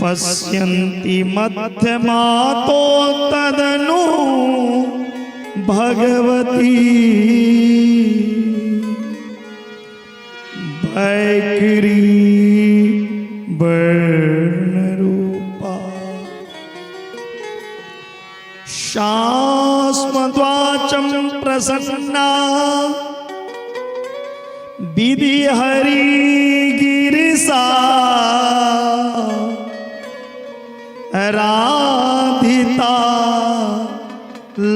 पश्यन्ति मध्यमातो तदनु भगवती वैखरी वर्ण रूपा। शास्मद्वाचं प्रसन्ना विधि हरि गिरिसा राधिता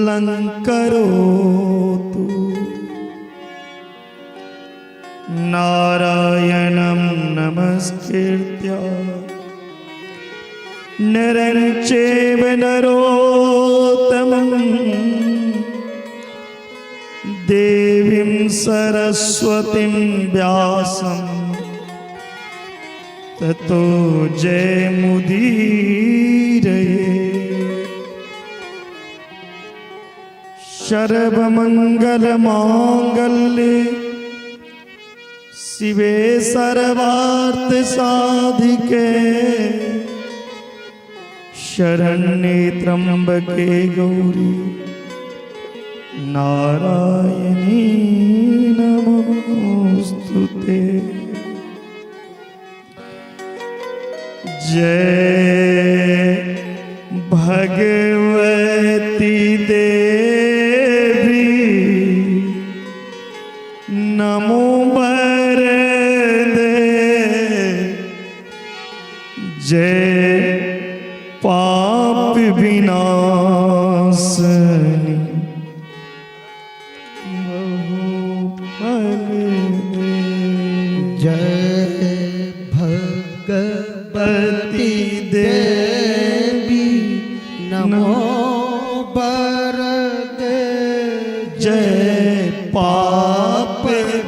लंकरोतु। नारायणं नमस्कृत्य नरं चैव नरोत्तमं देवीं सरस्वतीं व्यासं ततो जयमुदीरये। सर्वमंगलमांगल्ये शिवे सर्वार्थ साधिके शरण्ये त्र्यंबके गौरी नारायणी नमोस्तुते। जय भगवती देवी नमो वरदे। जय पाप विनाशनी बहुफल दे। जय भगवती देवी नमो वरदे। जय पाप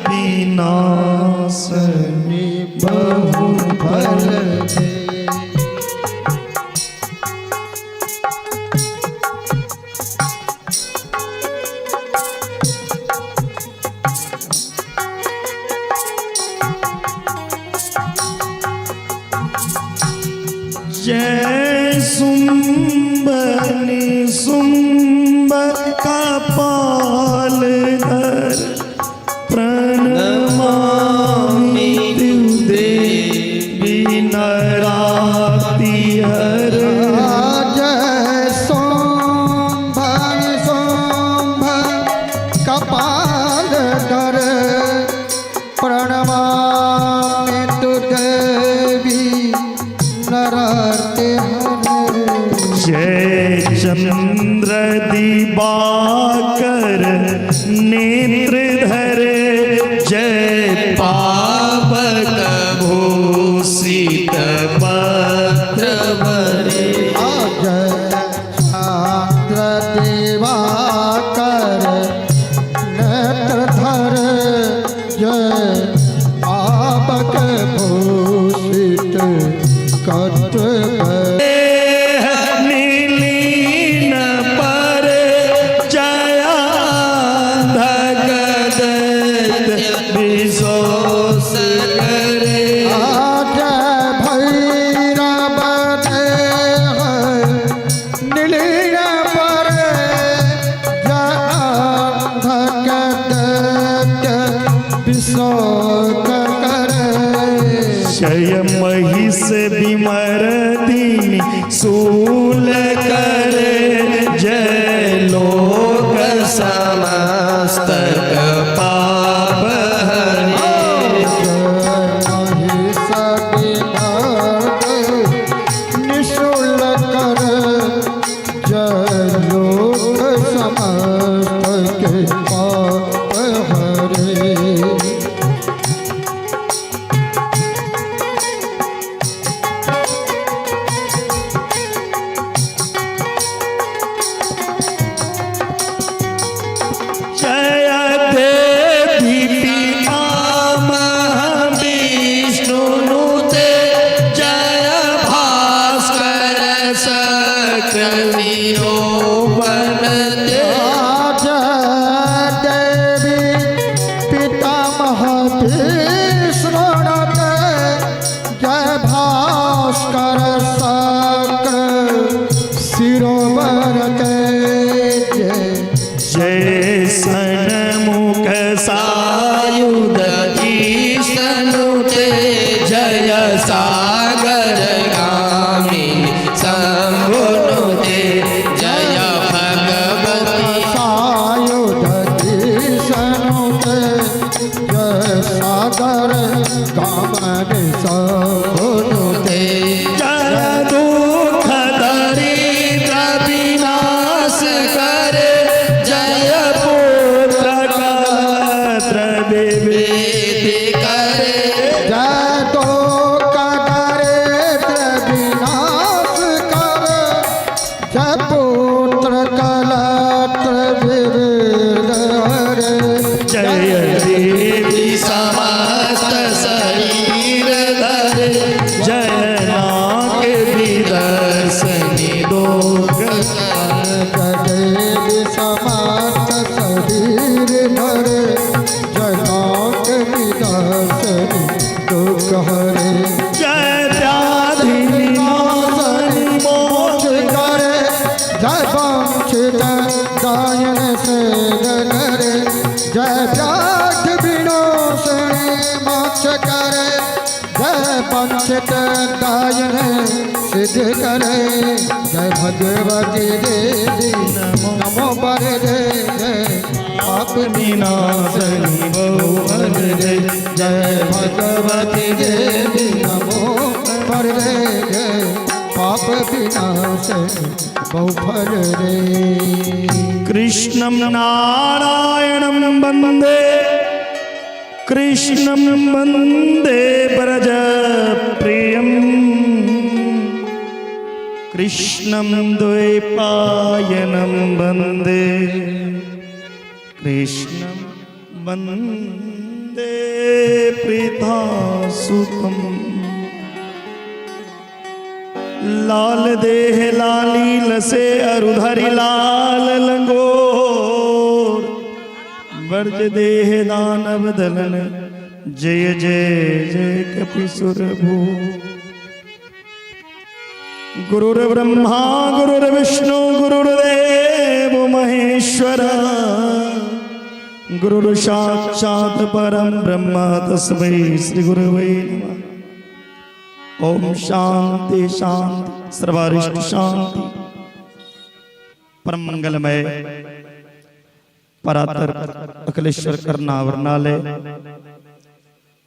विनाशनी बहुफल दे। जय शुंभ निशुंभ कपाल धर प्रणमामि देवी नराति हर। जय शुंभ निशुंभ कपाल धर प्रणमामि तु देवी नरते हर। जय चंद्र दिवाकर नेत्र धर जय पावक भूषित पत्र भरे। जय चंद्र दिवाकर नेत्र धर जय पावक भूषित कत्र। नीलीन पर जया धगदत विशोष करे। जय भैरव देह नीलीन पर जय भगत विशोक करे। जय महिष विमर्दिनी शूल करे जय लोक समस्त पाप हरे। जय निशुल्क कर जय लोक समस्त के पाप हरे। सागर गामिनी शंभुनुते जय भगवती सायुध सनुते जय सागर गामन शंभुनुते। जय दुख दरिद्र विनाश करे जय पुत्र कलत्र देवी वेद करे। जय दुख दरिद्र विनाश करे जय पुत्र कलत्र विविध हरे। जय देवी समस्त शरीर धरे जय नाग विदर्शनि दोग जय देवी समस्त शरीर धरे जय नाथ विदर्शनि दुख हरे। जय व्याधि विनाशनि मोक्ष करे जय वंशित दायन सेद करे जय व्याध विनाशनि मोक्ष करे जय वंशित दायन सिद्ध करे। जय भगवती देवी नमो वरदे जय पाप विनाशनि बहुफल दे। जय भगवती देवी नमो वरदे जय पाप विनाशनि बहुफल रे। कृष्णं नारायणं वन्दे कृष्णं वन्दे व्रजप्रियं कृष्णं द्वैपायनं वन्दे कृष्णं वन्दे पृथासुतम्। लाल देह लाली लसे अरुधरि लाल लंगोर वर्ज देह दानव दलन जय जय जय कपिसुर भू। गुरुर् ब्रह्मा गुरुर्विष्णु गुरुर्देव महेश्वर गुरुर् साक्षात् परम ब्रह्म तस्मै श्री गुरुवे नमः। ओम शांति शांति सर्वारिष्ट शांति। परम मंगलमय परातर अखिलेश्वर करनावरनालय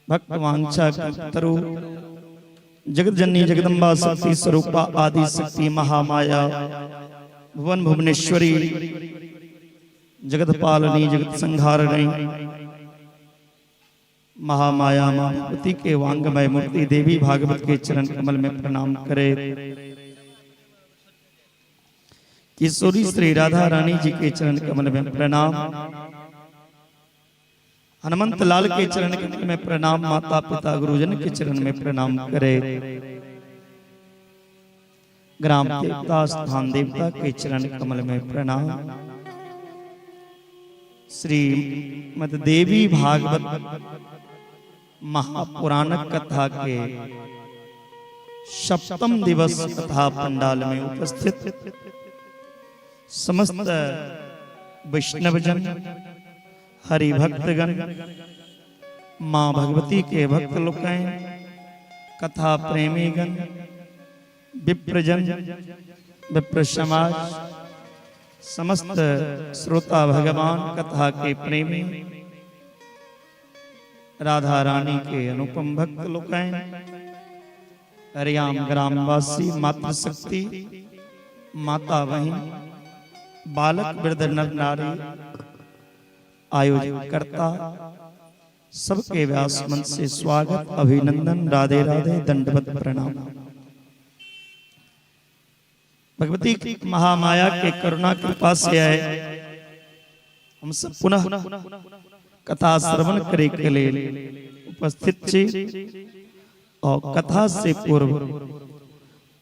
भक्त वांछा तरु जगत जननी जगदम्बा शक्ति स्वरूपा आदि शक्ति महामाया भुवन भुवनेश्वरी जगत पालनी जगत संहारिणी महामाया मां भगवती के वांगमय मूर्ति देवी भागवत के चरण कमल में प्रणाम करे। किशोरी श्री राधा रानी जी के चरण कमल में प्रणाम। हनुमंत लाल के चरण कमल में प्रणाम। माता पिता गुरुजन के चरण में प्रणाम करे। ग्राम देवता स्थान देवता के चरण कमल में प्रणाम। श्री मद देवी भागवत महापुराणक कथा के सप्तम दिवस कथा पंडाल में उपस्थित समस्त वैष्णवजन हरि भक्तगण माँ भगवती के भक्त लोग, कथा प्रेमीगण, विप्रजन, विप्र समाज, समस्त श्रोता भगवान कथा के प्रेमी, राधा रानी के अनुपम भक्त लोग, हरियाम ग्रामवासी, मातृशक्ति, माता बहिन, बालक, वृद्ध, नर नारी, आयोजक कर्ता, सबके व्यास मंच से स्वागत, अभिनंदन, राधे राधे, दंडवत प्रणाम। भगवती महामाया के करुणा कृपा से आए हम सब पुनः कथा श्रवण करे के लिए उपस्थित छी और कथा से पूर्व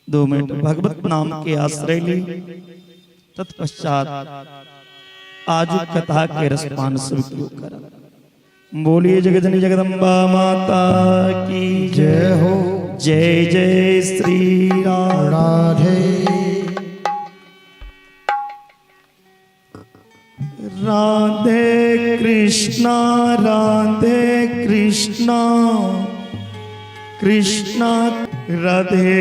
2 मिनट भगवत नाम के आश्रय ली, तत्पश्चात आज कथा के रसपान सब क्यों कर। बोलिए जगजननी जगदम्बा माता की जय हो। जय जय श्री राम। राधे। राधे कृष्णा राधे कृष्णा कृष्णा राधे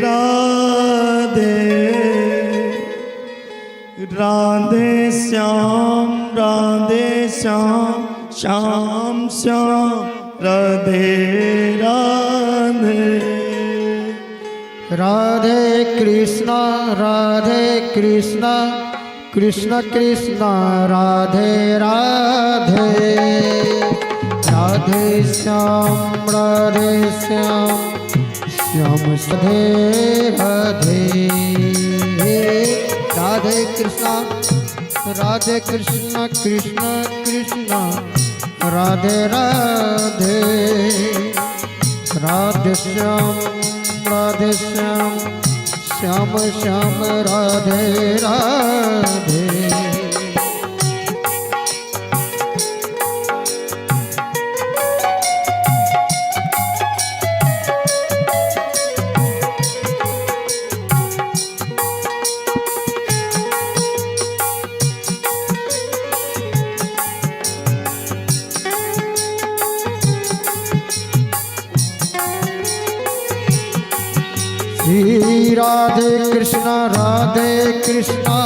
राधे राधे श्याम राधे श्याम श्याम श्याम राधे राधे। राधे कृष्णा राधे कृष्णा कृष्ण कृष्ण राधे राधे। राधे श्याम राधे श्याम श्याम राधे राधे। राधे कृष्णा राधे कृष्ण कृष्ण कृष्ण राधे राधे। राधे श्याम राधे श्याम श्याम श्याम राधे राधे। श्री राधे कृष्णा राधे कृष्णा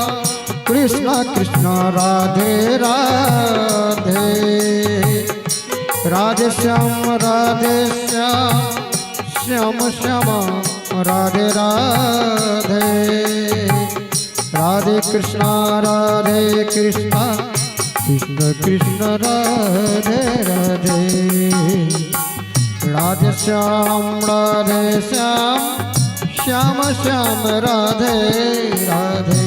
कृष्णा कृष्णा राधे राधे। राधे श्याम राधे श्याम श्याम श्याम राधे राधे। राधे कृष्णा राधे कृष्णा कृष्ण कृष्ण राधे राधे। राधे श्याम राधे श्याम श्याम श्याम राधे राधे।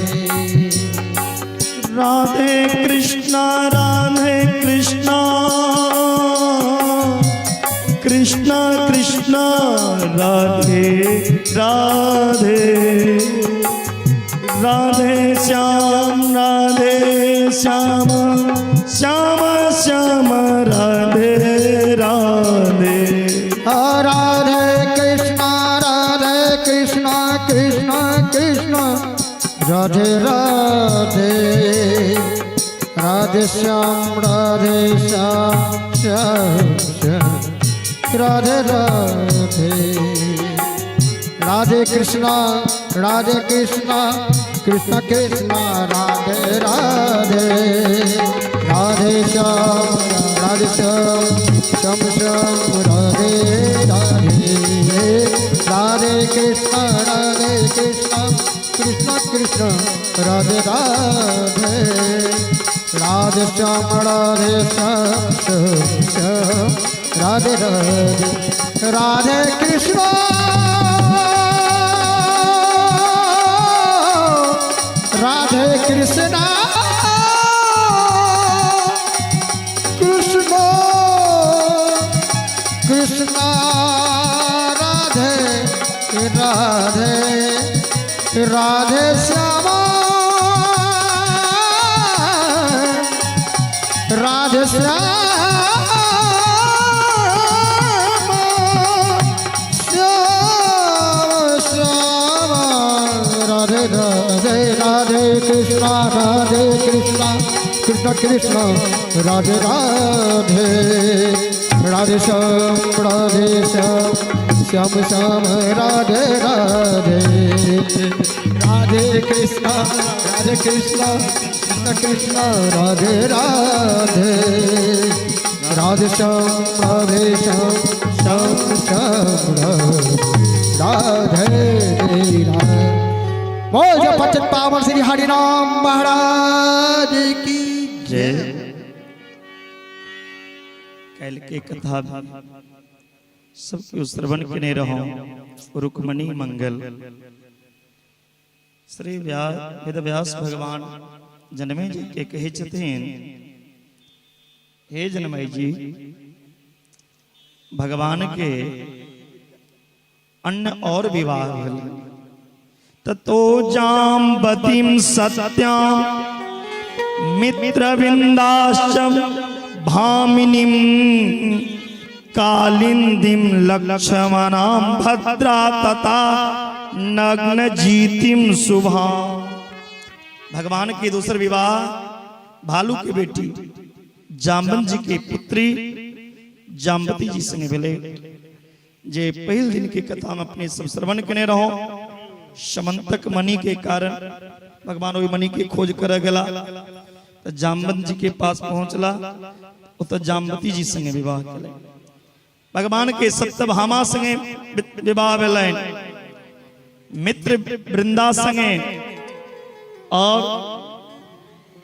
राधे कृष्णा राधे कृष्णा कृष्णा कृष्णा राधे राधे। राधे श्याम राधे श्याम श्याम श्याम राधे राधे। राधे कृष्णा राधे कृष्णा कृष्णा कृष्णा राधे राधे। राधे श्याम राधे श्याम श्याम श्याम राधे राधे। राधे कृष्णा राधे कृष्णा कृष्ण कृष्ण राधे राधे। राधे श्याम राधे श्याम श्याम श्याम राधे राधे। राधे कृष्ण राधे कृष्ण कृष्ण कृष्ण राधे राधे। राधे श्याम राधे श्याम श्याम श्याम राधे राधे। राधे कृष्ण राधे कृष्ण कृष्ण कृष्ण राधे राधे। राधे श्याम राधे श्याम श्याम श्याम राधे राधे। राधे कृष्णा राधे कृष्णा कृष्ण कृष्ण राधे राधे। राधे श्याम राधे श्याम श्याम श्याम राधे राधे। राधे कृष्णा राधे कृष्णा कृष्ण कृष्ण राधे राधे। राधे श्याम राधे श्याम श्याम श्याम राधे राधे। बोल जय पतित पावन श्री हरि नाम महाराज की जय। काल्हि के कथा सब केओ श्रवण केने रहौ। रुक्मणी मंगल श्री वेद व्यास भगवान जनमे जी के कहै छथिन, हे जनमय जी, भगवान के अन्य और विवाह भेल ततो जाम्बतीं सत्यां मित्रविन्दाश्च भामिनीं कालिन्दीं लक्ष्मणां भद्रा तथा नग्नजीतिं शुभा। भगवान के दूसर विवाह भालू के बेटी जाम्बन जी के पुत्री जाम्बती जी संगे भेलै। जे पहिल दिन के कथा में अपने सब श्रवण केने रहो। समंतक मणि के कारण भगवान ओहि मणि के खोज करे गेला तो जामवंत जी के पास पहुंचला, ओतऽ जामवती जी संगे विवाह केलनि। भगवान के सत्यभामा संगे विवाह भेलनि, मित्र वृंदा संगे और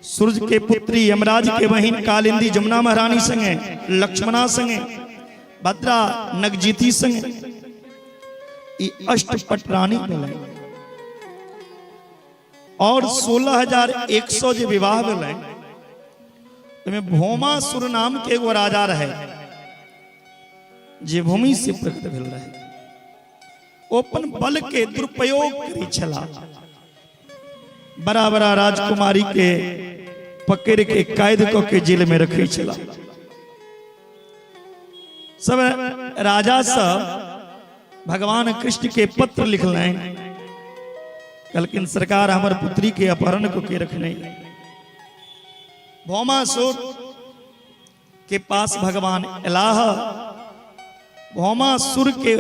सूर्य के पुत्री यमराज के बहिन कालिंदी जमुना महारानी संगे, लक्ष्मणा संगे, भद्रा नगजीती संगे, ई अष्टपटरानी भेलनि। और 16,100 जे विवाह भेलनि ओहिमे भौमासुर नाम के एगो राजा रहे जे भूमि से प्रकट भेल रहे। ओ अपन बल के दुरुपयोग करै छला, बड़ा बड़ा राजकुमारी के पकड़ के कैद क के जेल में रखै छला। सब राजा सब भगवान कृष्ण के पत्र लिखलनि, कहलखिन सरकार हमर पुत्री के अपहरण क के रखने। भौमासुर के पास भगवान एलाह, भौमासुर के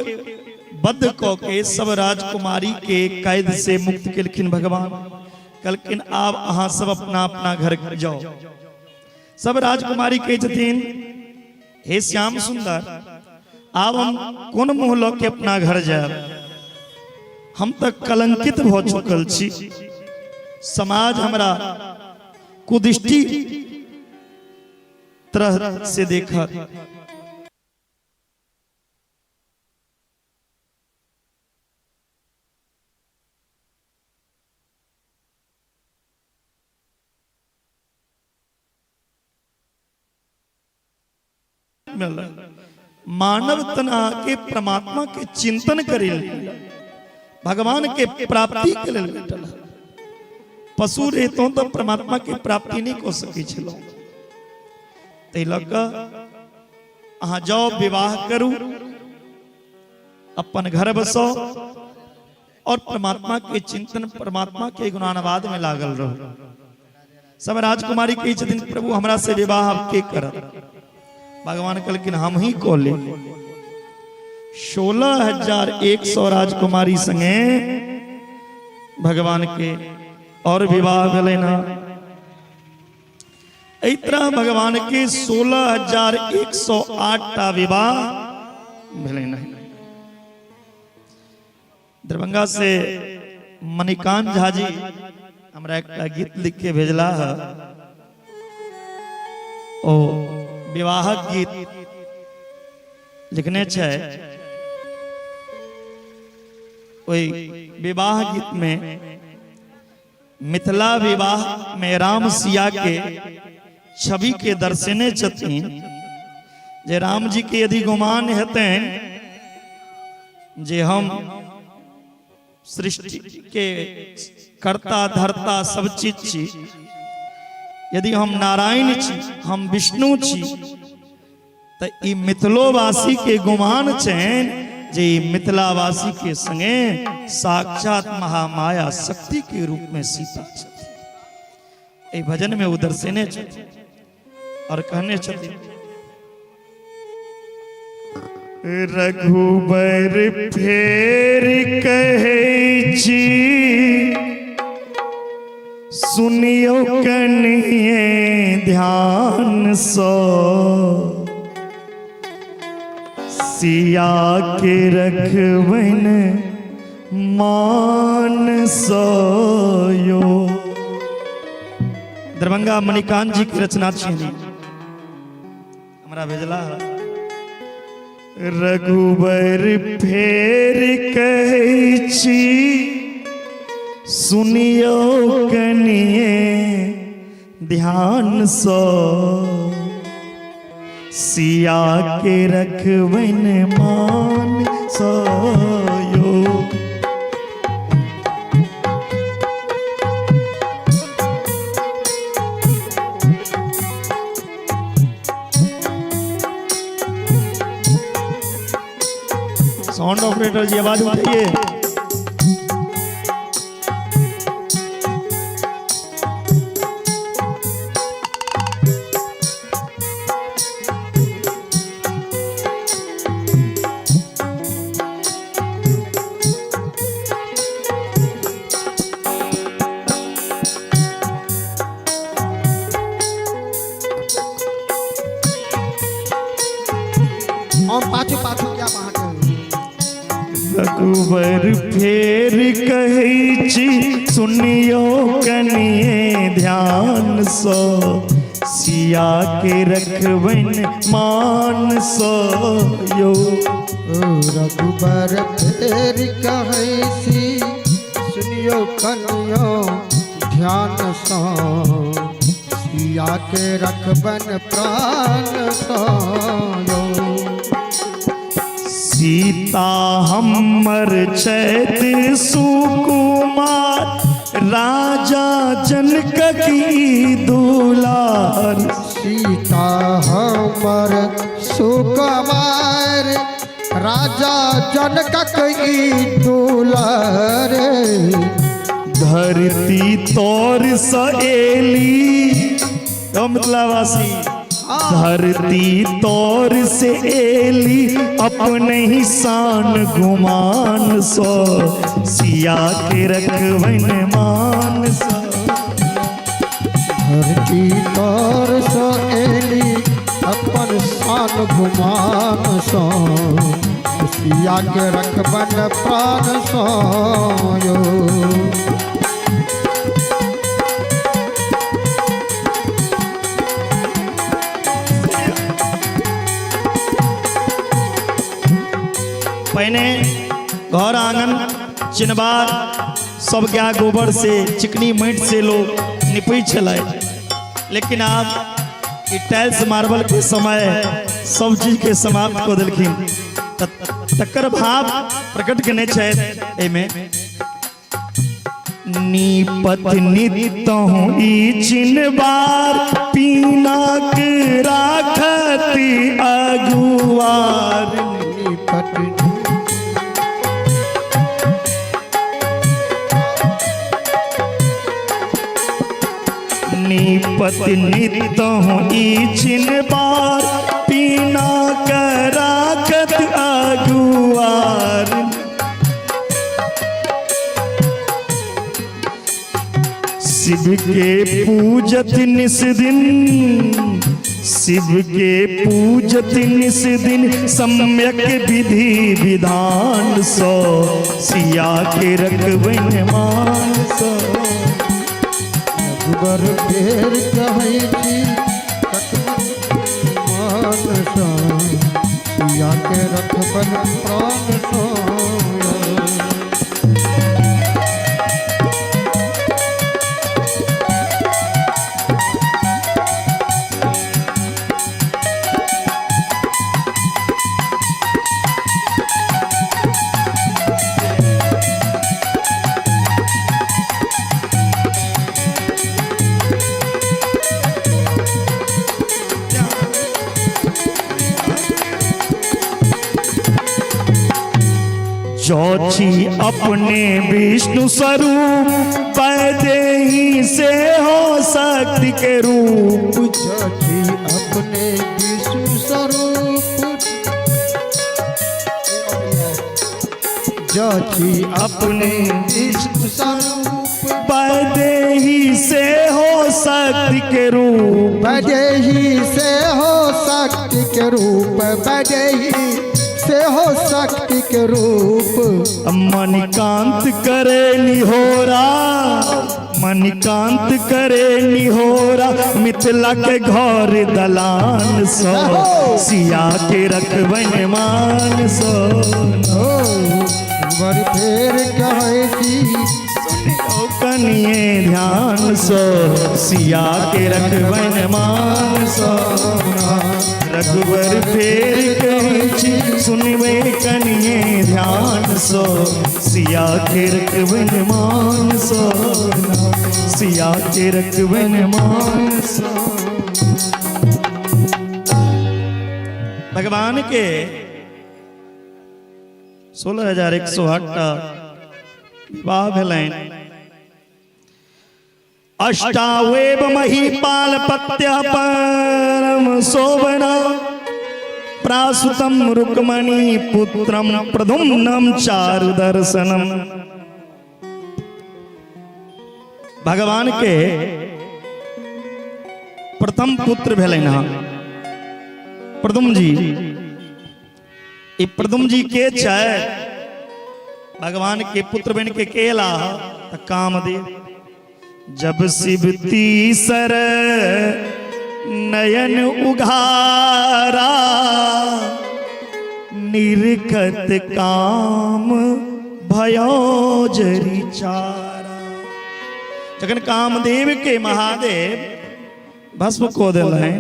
बद्ध क के सब राजकुमारी के कैद से मुक्त केलखिन भगवान। कहलखिन आब अहाँ सब अपना अपना घर जाओ। सब राजकुमारी कहै छथिन हे श्याम सुंदर, आब हम कोन मुँह लऽ के अपना घर जायब, हम तऽ कलंकित भऽ चुकल छी, समाज हमरा कुदृष्टि तरह से देखत। मानव तना के परमात्मा के चिंतन करे, भगवान के प्राप्ति के लेल भेटल। पशु रहितहुँ तऽ परमात्मा के प्राप्ति नहि कऽ सकै छलहुँ। ताहि लऽ कऽ अहाँ जाउ, विवाह करू, अपन घर बसो और परमात्मा के चिंतन, परमात्मा के गुणानुवाद में लागल रहो। सब राजकुमारी कहै छथिन प्रभु हमरा से विवाह अब के करत? भगवान कहलखिन हम ही कऽ ले। 16,100 राजकुमारी संगे भगवान के और विवाह भेलै ना। एहि तरह भगवान के 16,108 टा विवाह भेलै ना। दरभंगा से मणिकांत झा जी हमरा एकटा गीत लिख के भेजला है, ओ विवाहक गीत लिखने छै। ओहि विवाह गीत में मिथिला विवाह में राम सिया के छवि के दर्शने छथिन जे राम जी के यदि गुमान हेतनि जे हम सृष्टि के कर्ता धर्ता सब चीज छी, यदि हम नारायण छी, हम विष्णु छी, तऽ ई मिथिलोवासी के गुमान छनि जे ई मिथिलावासी के संगे साक्षात महामाया शक्ति के रूप में सीता छथि। एहि भजन में ओ दर्शेने छथि और कहने छथि रघुबर फेर कहै छी सुनियौ कनिए ध्यान सँ, सिया के रखबनि मान सँ यो। दरभंगा मणिकांत जी की रचना छियनि, हमरा भेजला। रघुबर फेर कहै छी सुनियौ कनिए ध्यान सँ, सिया के रखबनि मान सँ यो। साउंड ऑपरेटर जी आवाज उठाइए। रघुबर फेर कहै छी सुनियो कनिए ध्यान सँ, सिया के रखबनि मान सँ यौ। रघुबर फेर कहै छी सुनियो कनियो ध्यान सँ, सिया के रखबन प्राण सँ यौ। सीता हमर छथि सुकुमार, राजा जनक की दुलार। सीता हमर सुकुमार, राजा जनकक ई दुलार। धरती तोर सँ एली, ओ मिथिलावासी, धरती तोर से एली अपने ही शान गुमान सो, सिया के रखबनि मान सो। धरती तोर सँ एली अपन शान गुमान सँ, सिया के रखबन प्राण सँ यो। पहिने घर आंगन चिनबार सब गाय गोबर से चिकनी माटि से लोग निपै छलै, लेकिन आब ई टाइल्स मार्बल के समय सब चीज के समाप्त कऽ देलखिन। तकर भाव प्रकट केने छथि एहिमे। नीपत नितहु ई चिनबार, पीनाक राखती अगुआर। नीपत नीपत नितहु ई चिनबार, पीनाक राखत अगुआर। शिव के पूजत निस दिन, शिव के पूजत निस दिन सम्यक विधि विधान सो, सिया के रखबनि मान सो। रघुबर फेर कहै छी मान सँ, सिया के रखबन प्राण सँ। चौथी अपने विष्णु स्वरूप, पैदेही से हो शक्ति के रूप। चौथी अपने विष्णु स्वरूप, चौथी अपने विष्णु स्वरूप, पैदेही से हो शक्ति के रूप। पैदेही से हो शक्ति के रूप, पैदेही से हो शक्ति के रूप। मणिकांत करे निहोरा, मणिकांत करे निहोरा, मिथिला के घर दलान सो, सिया के रखबनि मान सो। बर फेर कहै छी कनिए ध्यान सो, सिया के रखबनि मान सो। रघुबर फेर कहै छी सुनबै कनिए ध्यान सो, सिया के रखबनि मान सो, सिया के रखबनि मान सो। भगवान के 16,108 टा विवाह भेलनि। अष्टावेव महीपाल पत्य परम शोभना, प्रासुतम रुक्मणी पुत्रम प्रधुम्नम चारु दर्शनम। भगवान के प्रथम पुत्र भेलनि हँ प्रदुम जी। ई प्रदुम जी के छै? भगवान के पुत्र बन के केला तऽ कामदेव। जब शिव तीसर नयन उघारा, निरखत काम भयो जरी चारा। जखन कामदेव के महादेव भस्म को देलनि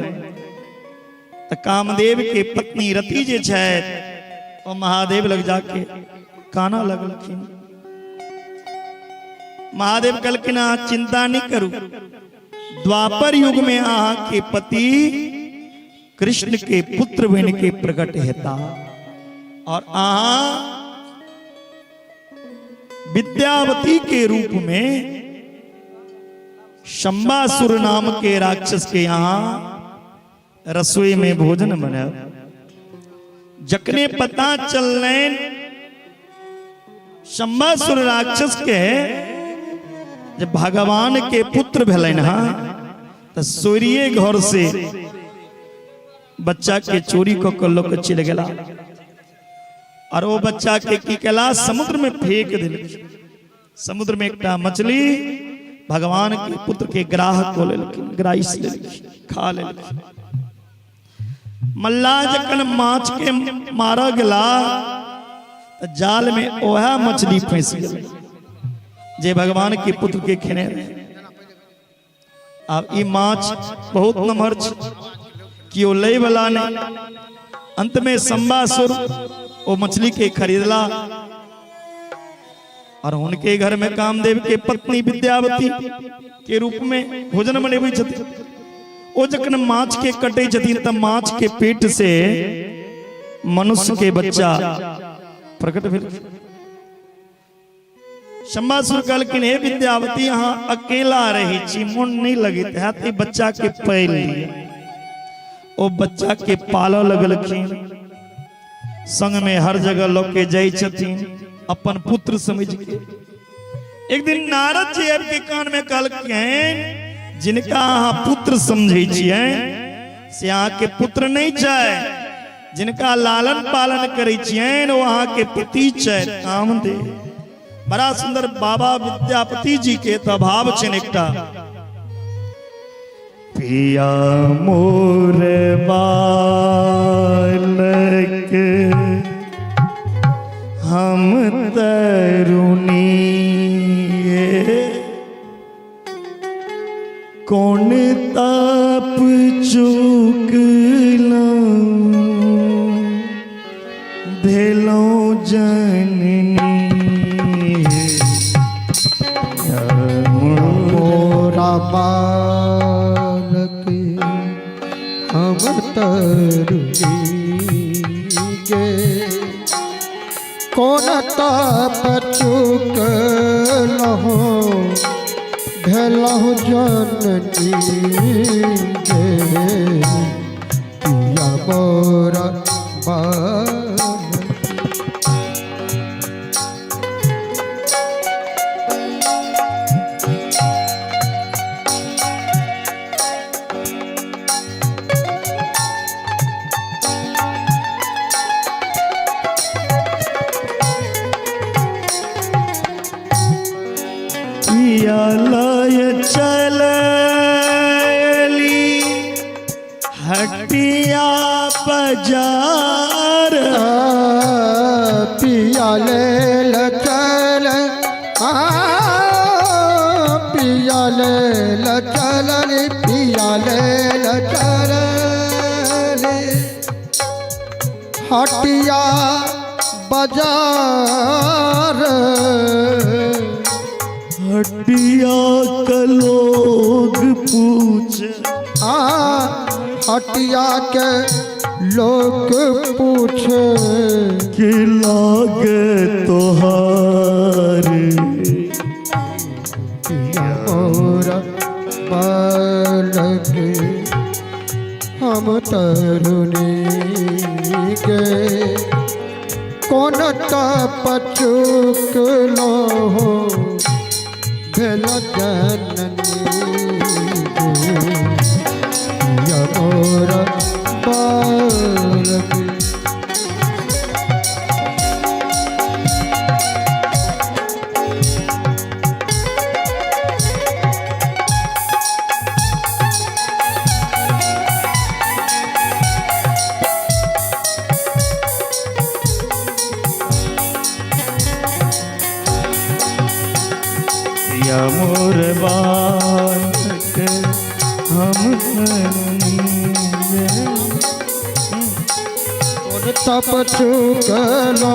तऽ कामदेव के पत्नी रति जे छथि ओ महादेव लग जाके काना लगलखिन। महादेव कहलखिन अहाँ चिंता नहीं करू, द्वापर युग में अहाँ के पति कृष्ण के पुत्र बन के प्रकट हेता और अहाँ विद्यावती के रूप में शंबासुर नाम के राक्षस के यहाँ रसोई में भोजन बनाए। जखने पता चललनि शंबासुर राक्षस के जे भगवान के पुत्र भेलनि हँ, तऽ सूर्य घर से बच्चा के चोरी कऽ के लऽ के चलि गेला और ओ बच्चा के की केला, समुद्र में फेंक देलखिन। समुद्र में एकटा मछली भगवान के पुत्र के ग्राह कऽ लेलखिन, ग्राइस लेलखिन, खा लेलखिन। मल्लाह जखन माछ के मारऽ गेला तऽ जाल में ओएह मछली फंसि गेलै जे भगवान के पुत्र के खेने रहे। आब ई माछ बहुत नमहर छै, केओ लै वाला नहीं। अंत में शंबासुर ओ मछली के खरीदला और उनके घर में कामदेव के पत्नी विद्यावती के रूप में भोजन बनेबै छथिन। ओ जखन माछ के कटै छथिन तऽ माछ के पेट से मनुष्य के बच्चा प्रकट भेल। शंबासुर कहलखिन हे विद्यावती, अहाँ अकेला रहै छी, मोन नहीं लगैत हैत, ई बच्चा के पालि लिअ। ओ बच्चा के पालऽ लगलखिन, संग में हर जगह लऽ के जाइ छथिन अपन पुत्र समझ के। एक दिन नारद जी आबि के कान में कहलखिन जिनका अहाँ पुत्र समझै छियै से अहाँके पुत्र नहीं छै, जिनका लालन पालन करै छियनि ओ अहाँके पति छथि कामदेव। बड़ा सुंदर बाबा विद्यापति जी के तऽ भाव छनि एकटा, पिया मोर बालक हम तरुणी, कोन ताप चुकलहुँ भेलहुँ जननी। मोरा बालक हम तरुणी गे, कोन ताप चुकलहुँ भेलहुँ जननी गे, पिया मोरा बालक। पिया लय चलली हटिया बाजार, पिया लेल चल आ, पिया लेल चल, पिया लेल चल हटिया बाजार, हटिया का लोग पूछ, आ हटिया के लोग पूछे कि लागे तोहार। पिया मोरा बालक हम तरुणी गे, कोन तप चुकलो भेल जननी गे, पिया मोरा बालक। पिया मोर बालक हम जननी। तप चुकलो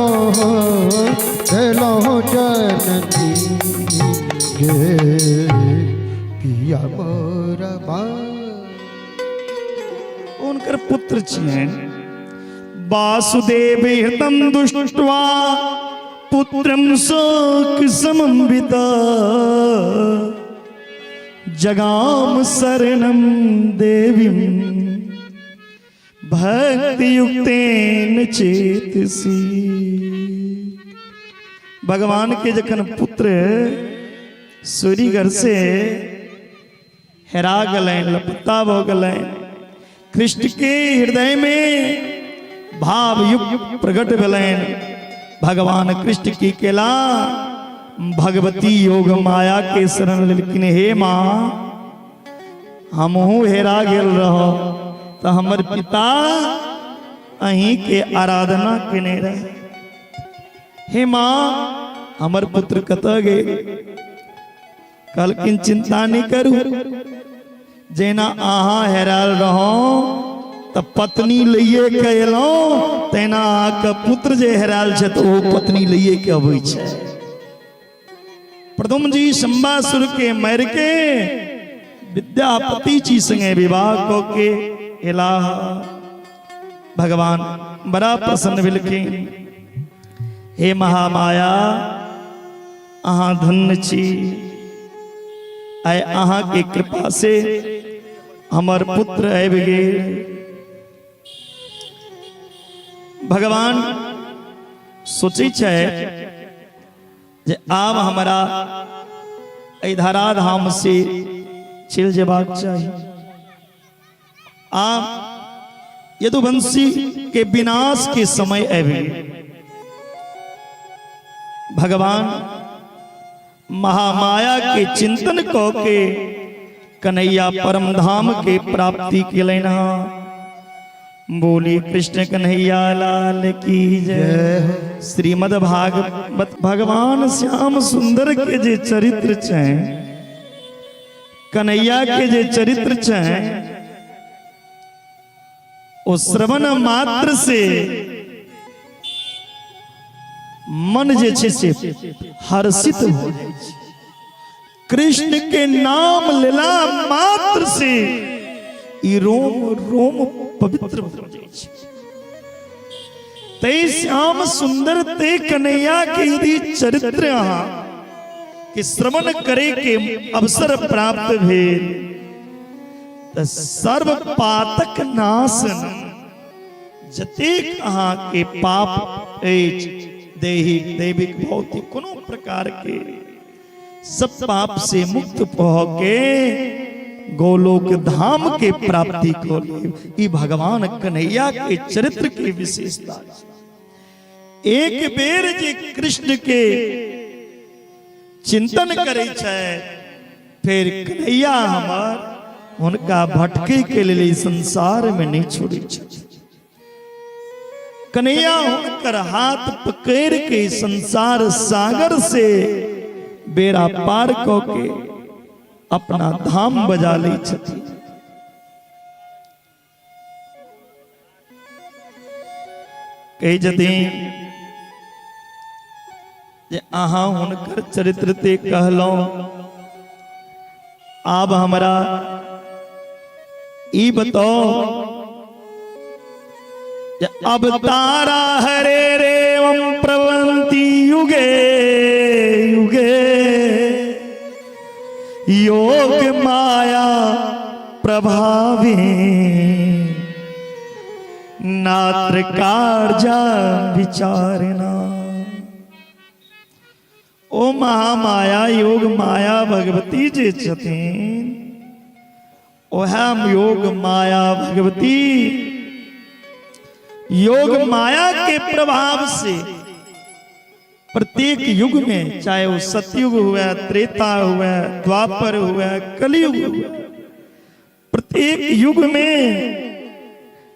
भेलो जननी गे पिया मोर हुनकर पुत्र छियनि। वासुदेव हृतम दुष्ट्वा पुत्रम शोक समन्वित जगाम शरणम देवीम भक्ति युक्तेन चेतसी। भगवान के जखन पुत्र सूरीघर से हेरा गेलनि, लपता भऽ गेलनि, कृष्ण के हृदय में भाव युक्त प्रकट भेलनि। भगवान कृष्ण की केला भगवती योग माया के शरण लेलखिन। हे माँ, हमहूँ हेरा गेल रह तऽ हमर पिता अहीं के आराधना केने रहे। हे माँ, हमर पुत्र कतऽ गेल? कहलखिन चिंता नहीं करू, जेना अहाँ हेरायल रहौ तऽ पत्नी लैए के एलहुँ, तेना अहाँके पुत्र जे हेरायल छै तऽ ओ पत्नी लैए के अबै छै। प्रथम जी शंबासुर के मारि के विद्यापति जी संगे विवाह कऽ के एलाह। भगवान बड़ा प्रसन्न भेलखिन। हे महामाया, अहाँ धन्य छी, आइ अहाँ के कृपा से हमर पुत्र आबि गेल। भगवान सोचै छै जे आब हमरा एहि धराधाम से चलि जेबाक चाही। आब यदुवंशी के विनाश के समय आबि गेल। भगवान महामाया के चिंतन कऽ के कन्हैया परम धाम के प्राप्ति केलनि हँ। बोली कृष्ण कन्हैया लाल की जय। श्रीमद् भागवत भगवान श्याम सुंदर के जे चरित्र छै, कन्हैया के जे चरित्र छै, ओ श्रवण मात्र से मन जे छै से हर्षित हो जाइ छै। कृष्ण के नाम लेला मात्र से ई रोम रोम पवित्र भऽ जाइ छै। ते श्याम सुंदर ते कन्हैया के यदि चरित्र अहाँ के श्रवण करे के अवसर प्राप्त भेल तऽ सर्व पातक नाशन, जतेक अहाँ के पाप अछि दैहिक दैविक भौतिक कोनो प्रकार के, सब पाप से मुक्त भऽ के गोलोक धाम के प्राप्ति को लेब। ई भगवान कन्हैया के चरित्र के विशेषता। एक बेर जे कृष्ण के चिंतन करै छै, फेर कन्हैया हमर हुनका भटकै के लेल ई संसार में नहीं छोड़ै छै। कन्हैया हुनकर हाथ पकड़ के संसार सागर से बेड़ा पार कऽ के अपना धाम बजा लै छथिन। कहै छथिन जे अहाँ हुनकर चरित्र ते कहलहुँ, आब हमरा ई बताओ जे अब तारा हरे रेवं प्रवंती युगे युगे योग माया प्रभावे नात्र कार्या विचारणा। ओ महामाया योग माया भगवती जे छथिन, ओएह योग माया भगवती योग माया के प्रभाव से प्रत्येक युग में, चाहे वो सतयुग हुए, त्रेता हुए, द्वापर हुए, कलयुग हुए, प्रत्येक युग में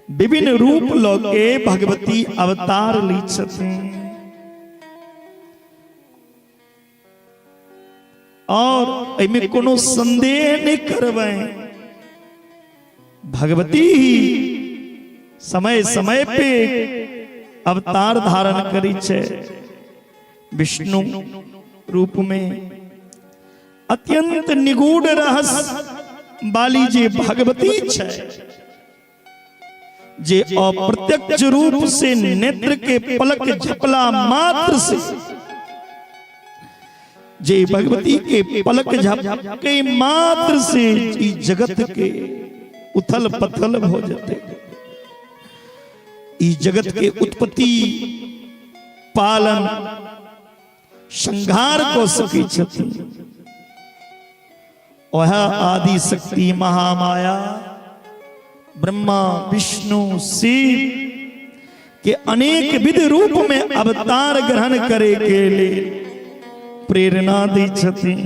विभिन्न रूप लऽ के भगवती अवतार लै छथिन। और एहिमे कोनो संदेह नहीं करबै। भगवती ही समय समय पे अवतार धारण करी छै विष्णु रूप में। अत्यंत निगूढ़ रहस्य बाली जे भगवती छै, जे अप्रत्यक्ष रूप से नेत्र के पलक झपला मात्र से, जे भगवती के पलक झपके मात्र से ई जगत के उथल पथल हो जते, ई जगत के उत्पत्ति पालन संहार को सकै छथिन, वह आदि शक्ति महामाया ब्रह्मा विष्णु शिव के अनेक विध रूप में अवतार ग्रहण करे के लिए प्रेरणा दै छथिन।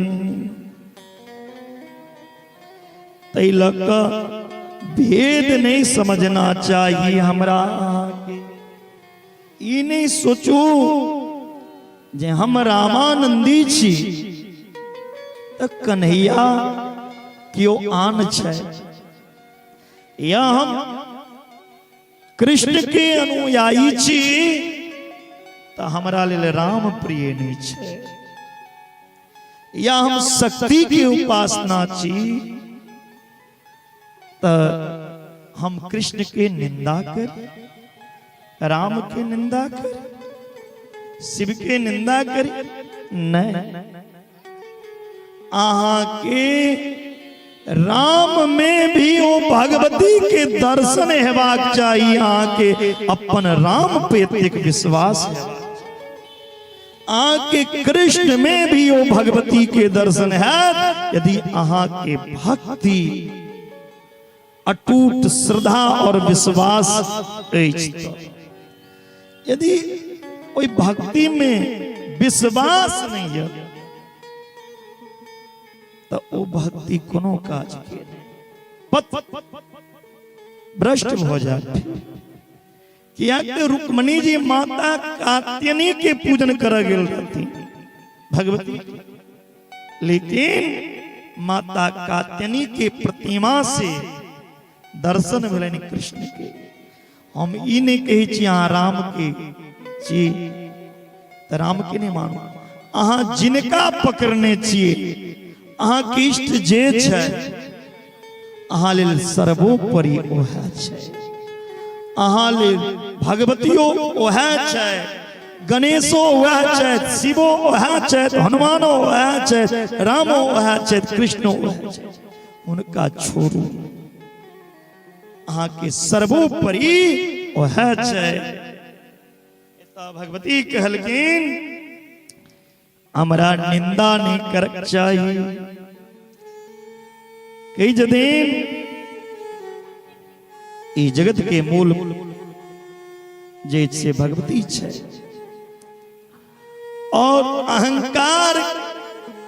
ताहि लऽ कऽ भेद नहीं समझना चाहिए हमरा अहाँके। ई नहीं सोचू जे हम रामानंदी छी तऽ कन्हैया केओ आन छै, या हम कृष्ण के अनुयायी छी तऽ हमरा लेल राम प्रिय नहीं छै, या हम शक्ति के उपासना छी तऽ हम कृष्ण के निंदा करी, राम के निंदा करी, शिव के निंदा करी। नहीं, अहाँ के राम में भी ओ भगवती के दर्शन हेबाक चाही। अहाँ के अपन राम पे एतेक विश्वास हेबाक, अहाँ के कृष्ण में भी ओ भगवती के दर्शन है, यदि अहाँ के भक्ति अटूट श्रद्धा और विश्वास अछि तऽ। यदि ओहि भक्ति में विश्वास नहीं है तऽ ओ भक्ति कोनो काज के नहीं, पत भ्रष्ट भऽ जायत। कियाक तऽ रुक्मणी जी माता कात्यनी के पूजन करऽ गेल रहथिन भगवती, लेकिन माता कात्यनी के प्रतिमा से दर्शन भेलनि कृष्ण के। हम ई नहीं कहै छी अहाँ राम के छी तऽ राम के नहीं मानू। अहाँ जिनका पकड़ने छियै, अहाँ के इष्ट जे छै, अहाँ लेल सर्वोपरि ओएह छै। अहाँ लेल भगवतियो ओएह छै, गणेशो वएह छथि, शिवो वएह छथि, हनुमानो वएह छथि, रामो वएह छथि, कृष्णो वएह छथि। हुनका छोड़ू, अहाँके सर्वोपरि वएह छै। एतऽ भगवती कहलखिन हमरा निंदा नहीं करक चाही। कही जदिन ई जगत के मूल जे से भगवती छै और अहंकार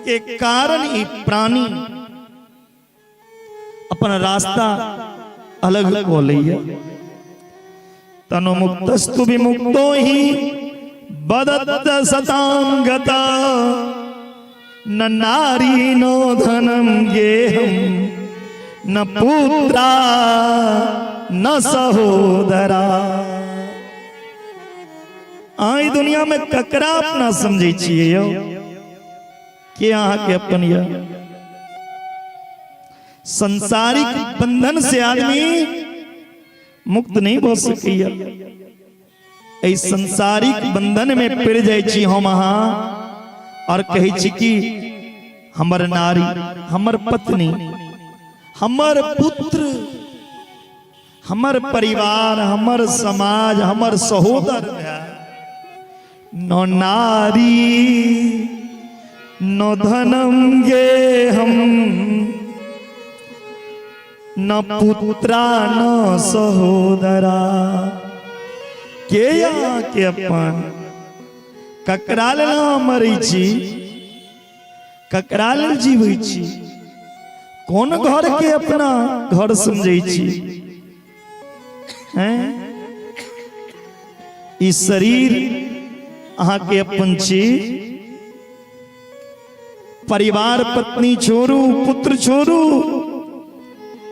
के कारण ई प्राणी अपन रास्ता अलग हो लैया। तनु मुक्तस्तु विमुक्तो ही बदत सताम गता, न नारी नो धनम गेहम न पुत्रा न सहोदरा। आई दुनिया में ककरा अपना समझै छियै यौ? के अहाँके अपन यऽ? संसारिक बंधन से आदमी मुक्त नहीं भऽ सकैया। एहि संसारिक बंधन में पड़ि जाइ छी हम अहाँ और कहै छी कि हमर नारी, हमर पत्नी, हमर पुत्र, हमर परिवार, हमर समाज, हमर सहोदर भाय। न नारी न धनम गेहम न पुत्रा न सहोदरा। के अहाँके अपन? ककरा लेल अहाँ मरै छी? ककरा लेल जीबै छी? कोन घर के अपना घर समझै छी? हैं, ई शरीर अहाँके अपन छी? परिवार पत्नी छोड़ू, पुत्र छोड़ू,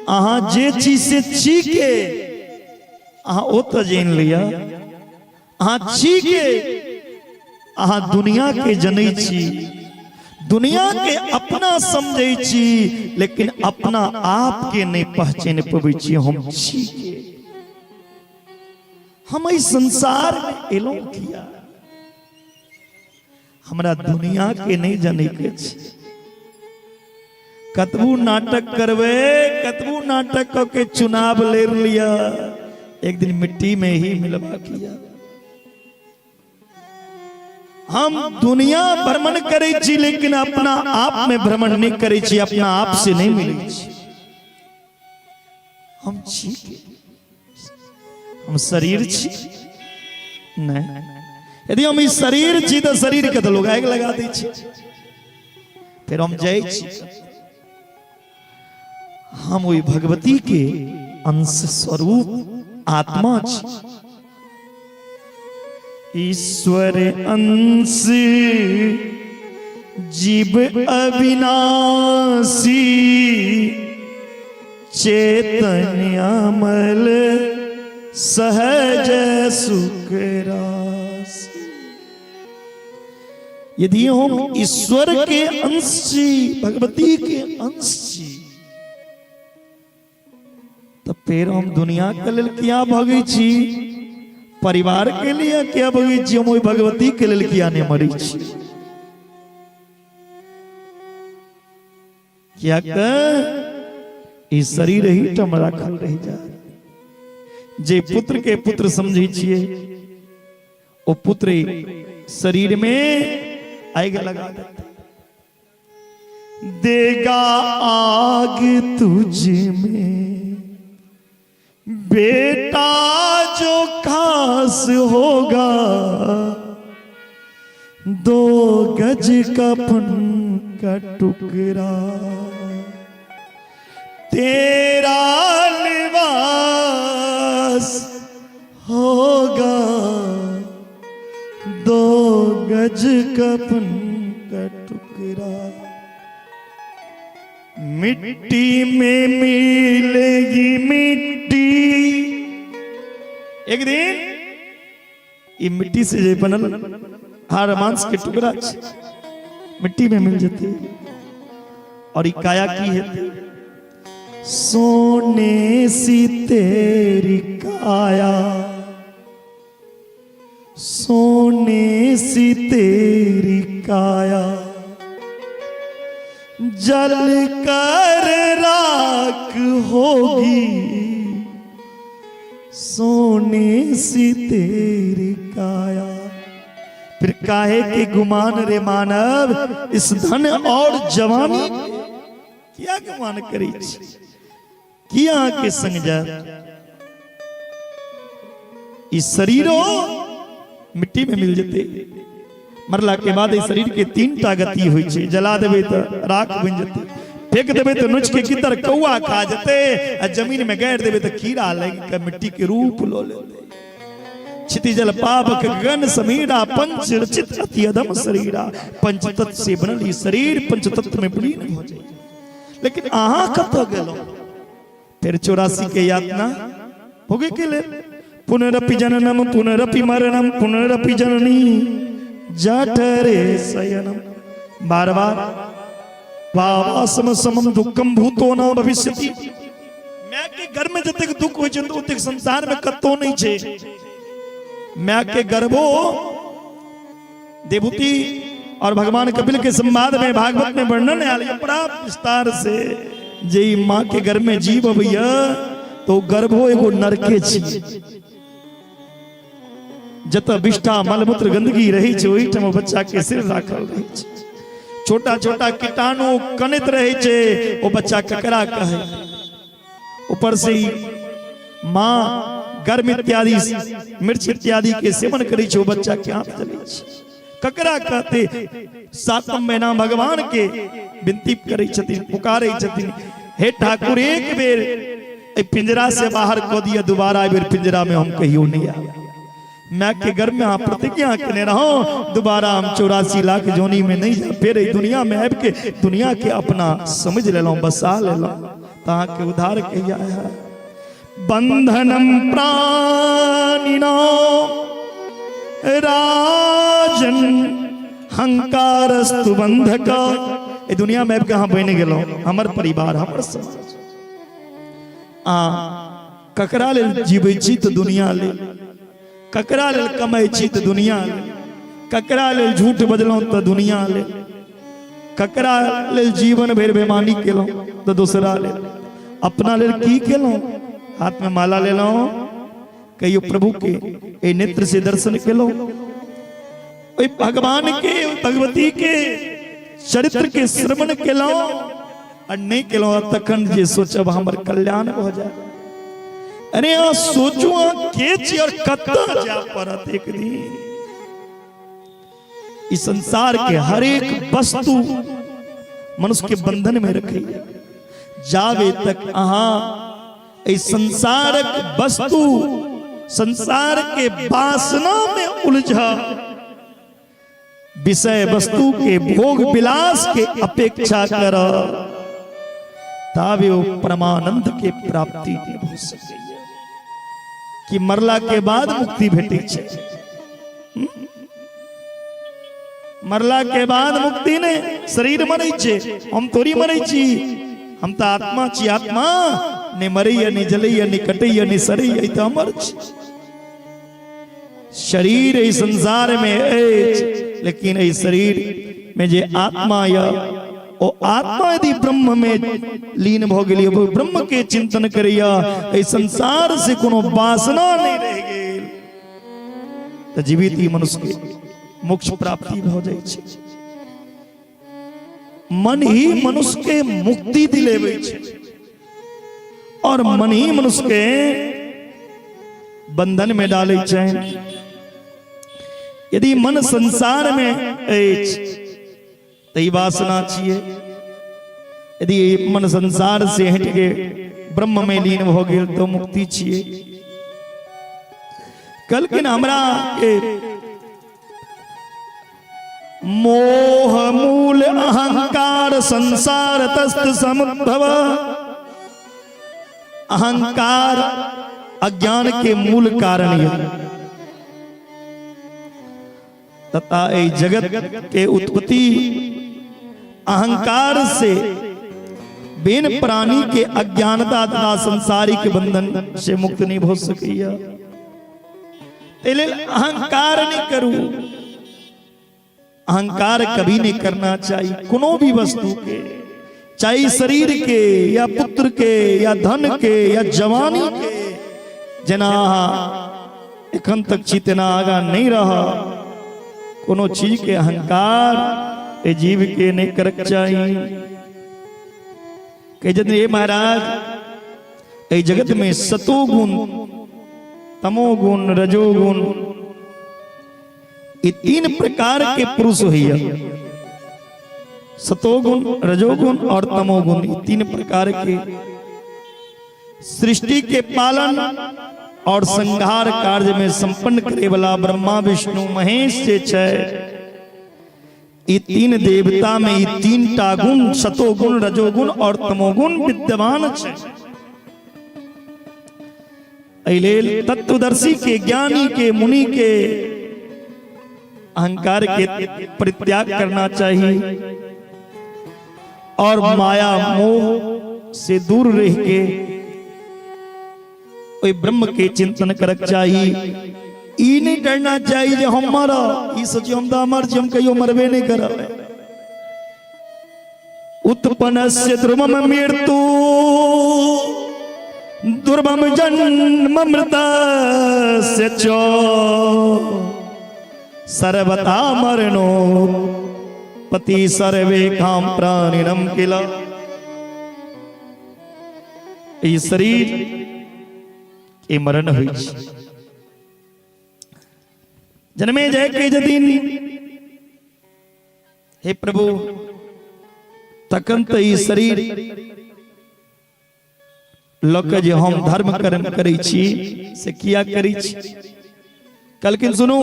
अहाँ जे चीज से छी के अहाँ ओ तऽ जानि लिअ। अहाँ छी के, अहाँ दुनिया के जनै छी, दुनिया के अपना समझै छी, लेकिन अपना आप के नहीं पहचान पबै छी। हम छी के, हम एहि संसार में एलहुं किया, हमरा दुनिया के नहीं जनै के छै। कतबू नाटक करबै, कतबू नाटक क के चुनाव लड़ लिया, एक दिन मिट्टी में ही मिलबा किया। हम दुनिया भ्रमण करै छी, लेकिन अपना आप में भ्रमण नहीं करै छी, अपना आप से नहीं मिलै छी। हम छी के? हम शरीर छी? नहीं। यदि हम ई शरीर छी तऽ शरीर के तऽ लोग आगि लगा दै छै, फिर हम जाइ छी। हम ओहि भगवती के अंश स्वरूप आत्मा छी। ईश्वर अंश जीव अविनाशी, चेतन अमल सहज सुख राशि। यदि हम ईश्वर के अंश छी, भगवती के अंश छी, तऽ फेर हम दुनिया के लेल किया भगै छी, परिवार के लिए किया भगै छी, हम ओहि भगवती के लेल किया नहि मरै छी? कियाक ई शरीर ही टम राखल रहि जाय। जे पुत्र के पुत्र समझै छियै, ओ पुत्र शरीर में आगि लगा देतै। देगा आग तुझ में बेटा जो खास होगा, दो गज कफन का टुकड़ा तेरा लिबास होगा, दो गज कफन का टुकड़ा मिट्टी में मिलेगी मिट्टी। एक दिन ई मिट्टी से जे बनल हाड़ मांस के टुकड़ा छै, मिट्टी में मिल जेतै। और ई काया की हेतै? सोने सी तेरी काया, सोने सी तेरी काया, जल कर राख होगी, सोने सी तेरी काया। फिर काहे के गुमान रे मानव इस धन और जवानी? किया गुमान करै छी? किया अहाँके संग जायत? ई शरीरो मिट्टी में मिल जेतै। मरला के बाद ई शरीर के तीन टा गति होइ छै। जला देबै तऽ राख बनि जेतै, फेंक देबै तऽ नोच के कितर कौआ खा जेतै, आ जमीन में गाड़ि देबै तऽ कीड़ा लागि के मिट्टी के रूप लऽ लेतै। क्षितिजल पावक गगन समीरा, पंच रचित अति अधम शरीरा। पंचतत्व से बनल ई शरीर पंचतत्व में विलीन भऽ जाइ। लेकिन अहाँ कतऽ गेलहुँ? फेर 84 के यातना भोगे के लेल। पुनरपि जननम पुनरपि मरणम पुनरपि जननी जठरे शयनम। बार बार वासम समम दुःखम भूतो न भविष्यति। माय के घर में जतेक दुख होइ छै, ओतेक संसार में कतौ नहि छै। माय के गर्भो, देवहूति और भगवान कपिल के संवाद में भागवत में वर्णन आयल है बड़ा विस्तार से, जे ई माँ के गर्भ में जीव अबैया तो गर्भो एगो नरके छी, जतऽ विष्ठा मलमूत्र गंदगी रहै छै, ओहिठाम बच्चा के सिर राखल रहै छै। छोटा छोटा कीटाणु कनैत रहै छै, ओ बच्चा ककरा कहै? ऊपर से ई माँ गर्म इत्यादि मिर्च इत्यादि के सेवन करै छै, ओ बच्चा के हाथ जलै छै, ककरा कहते? सातम महीना भगवान के विनती करै छथिन, पुकारै छथिन, हे ठाकुर, एक बेर एहि पिंजरा से बाहर कऽ दिअ, दोबारा एहि बेर पिंजरा में हम कहियो नहि आब। माय के गर्भ में अहाँ प्रतिज्ञा केने रहो, दोबारा हम 84 लाख जोनी में नहीं जा, फेर एहि दुनिया में आबि के दुनिया के अपना समझ लेलहुँ, बसा लेलहुँ, तऽ अहाँके उद्धार कहिया हैत? बंधनम प्राणिनो राजन हंकारस्तु बंधक। एहि दुनिया में आबि के अहाँ बनि गेलहुँ हमर परिवार, हमर समाज। आ ककरा लेल जीबै छी? तऽ दुनिया लेल। ककरा लेल कमाइ छी? तऽ दुनिया लेल। ककरा लेल झूठ बजलहुँ? तऽ दुनिया लेल। ककरा लेल जीवन भरि बेमानी केलहुँ? तऽ दोसरा लेल। अपना लेल की केलहुँ? हाथमे माला लेलहुँ, कहियो प्रभु के एहि नेत्र से दर्शन केलहुँ? ओहि भगवान के, भगवती के चरित्र के श्रवण केलहुँ? आ नहि केलहुँ तखन जे सोचब हमर कल्याण भऽ जाय। अरे अहाँ सोचू, अहाँ के छी और कतऽ जाय पड़त एक दिन। इस संसार के हर एक वस्तु मनुष्य के बंधन में रखैया। जावे तक अहाँ एहि संसारक वस्तु, संसार के वासना में उलझ, विषय वस्तु के भोग विलास के अपेक्षा कर, तावे ओ परमानंद के प्राप्ति नहीं हो सकैया। कि मरला के बाद मुक्ति भेटै छै? मरला के बाद मुक्ति नहीं। शरीर मरै छै, हम थोड़ी मरै छी, हम तऽ आत्मा छी। आत्मा नहि मरैया, नहि जलैया, नहि कटैया, नहि सड़ैया, ई तऽ अमर छी। शरीर एहि संसार में अछि, लेकिन एहि शरीर में जे आत्मा यऽ, ओ आत्मा यदि ब्रह्म में लीन भऽ गेल, ब्रह्म के चिंतन करैया, एहि संसार से कोनो वासना नहि रहि गेल, तऽ जीवित ही मनुष्य के मोक्ष प्राप्ति भऽ जाइ छै। मन ही मनुष्य के मुक्ति दिलेबै छै और मन ही मनुष्य के बंधन में डालै छै। यदि मन संसार में अछि तऽ ई वासना छियै। यदि मन संसार से हटि के ब्रह्म में लीन भऽ गेल तऽ मुक्ति छियै। कहलखिन हमरा के मोह मूल अहंकार संसार तस्त समुद्भव। अहंकार अज्ञान के मूल कारण यह तथा एहि जगत के उत्पत्ति अहंकार से बिन प्राणी के अज्ञानता तथा संसारिक बंधन से मुक्त नहीं हो सकैया। ताहि लेल अहंकार नहीं करू। अहंकार कभी नहीं करना चाहिए कोनो भी वस्तु के, चाहे शरीर के या पुत्र के या धन के या जवानी के। जेना अहाँ एखन तक छी तेना आगा नहीं रह। कोनो चीज के अहंकार ए जीव के नहीं करक चाही। कहे छथिन, हे महाराज, एहि जगत में सतोगुण, तमोगुण, रजोगुण, ये तीन प्रकार के पुरुष होइया। सतोगुण, रजोगुण और तमोगुण, ये तीन प्रकार के सृष्टि के पालन और संहार कार्य में संपन्न करे वाला ब्रह्मा, विष्णु, महेश जे छै, ई तीन देवता में ई तीन टा गुण, सतोगुण, रजोगुण और तमोगुण विद्यमान छै। एहि लेल तत्वदर्शी के, ज्ञानी के, मुनि के अहंकार के परित्याग करना चाहिए और माया मोह से दूर रह के ओहि ब्रह्म के चिंतन करक चाही। ई नहीं डरना चाहिए जे हम मरब। ई सोची हम तऽ अमर छी, हम कहियो मरबे नहीं करब। उत्पन्नस्य ध्रुवम मृत्यु दुर्भम जन्म मृतस्य च सर्वथा मरणो पति सर्वे काम प्राणिनम किल। ई शरीर के मरण होइ छै। जन्मे जय के जदिन, हे प्रभु, तखन तऽ ई शरीर लऽ के जे हम धर्म कर्म करै छी से किया करै छी? कहलखिन सुनू,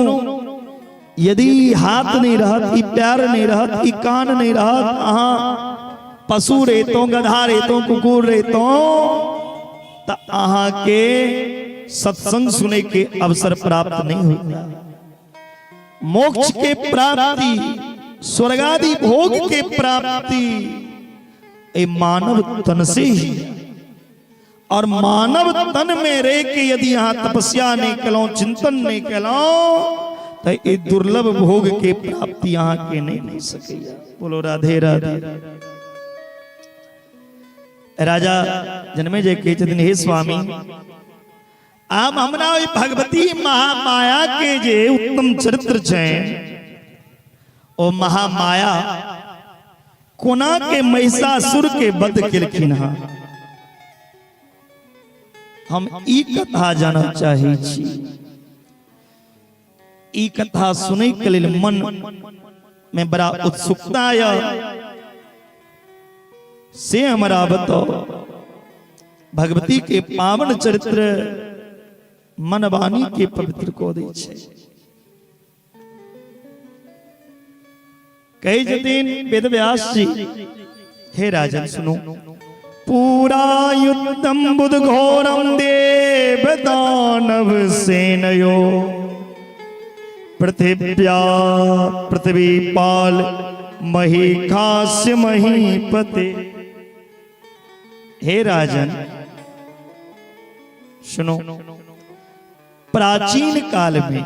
यदि हाथ नहीं रहत, ई पैर नहीं रहत, ई कान नहीं रहत, अहाँ पशु रहितों, गधा रहितों, कुकुर रहितों, त अहाँ के सत्संग सुने के अवसर प्राप्त नहीं होता। मोक्ष के प्राप्ति, स्वर्गादि भोग के प्राप्ति ए मानव तन से ही, और मानव तन में रह के यदि यहाँ तपस्या नहीं कलौ, चिंतन नहीं कलौ, तो ये दुर्लभ भोग के प्राप्ति यहाँ के नहीं मिल सके। बोलो राधे राधे। राजा जन्मे जय कहै छथिन, हे स्वामी, आब हमरा ओहि भगवती महामाया के जे उत्तम चरित्र छै, ओ महामाया कोना के महिषासुर के वध केलखिन हँ, हम ई कथा जानऽ चाहै छी। ई कथा सुनै के लेल मन में बड़ा उत्सुकता यऽ, से हमरा बताओ। भगवती के पावन चरित्र मन वाणी के पवित्र कऽ दै छै। कहै छथिन वेदव्यास जी, हे राजन सुनू, पूरा युद्धम बुध घोरम देव दानव सेनयो पृथिव्या पृथ्वी पाल मही खास्य महीपते। हे राजन सुनो, प्राचीन काल में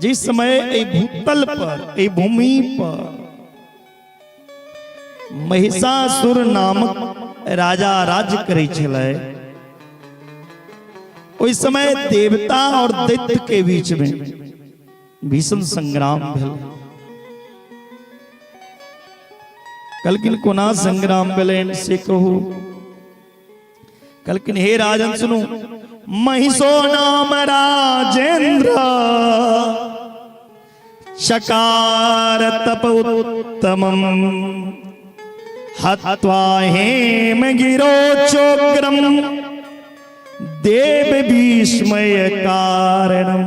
जिस समय एहि भूतल पर, एहि भूमि पर महिषासुर नामक राजा राज्य करै छलै, ओहि समय देवता और दैत्य के बीच में भीषण संग्राम भेल। कहलखिन कोना संग्राम भेलनि से कहू। कहलखिन हे राजन सुनू, महिषो नाम राजेंद्र चकार तप उत्तमम हत्वा हेम गिरो चोक्रम देव भीष्मय कारणम।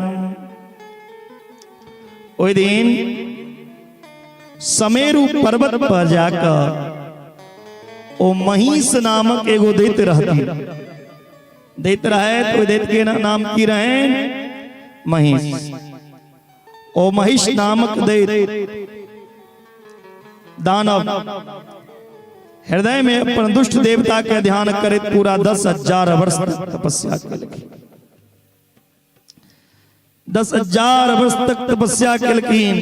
ओहि दिन समेरु पर्वत पर जाकर ओ महिष नामक एगो दैत्य रहती, दैत्य रहे तो दैत्य के नाम की रहे महिष। ओ महिष नामक दैत्य दानव हृदय में अपन दुष्ट देवता के ध्यान करे पूरा 10,000 वर्ष तक तपस्या केलखिन। 10,000 वर्ष तक तपस्या केलखिन।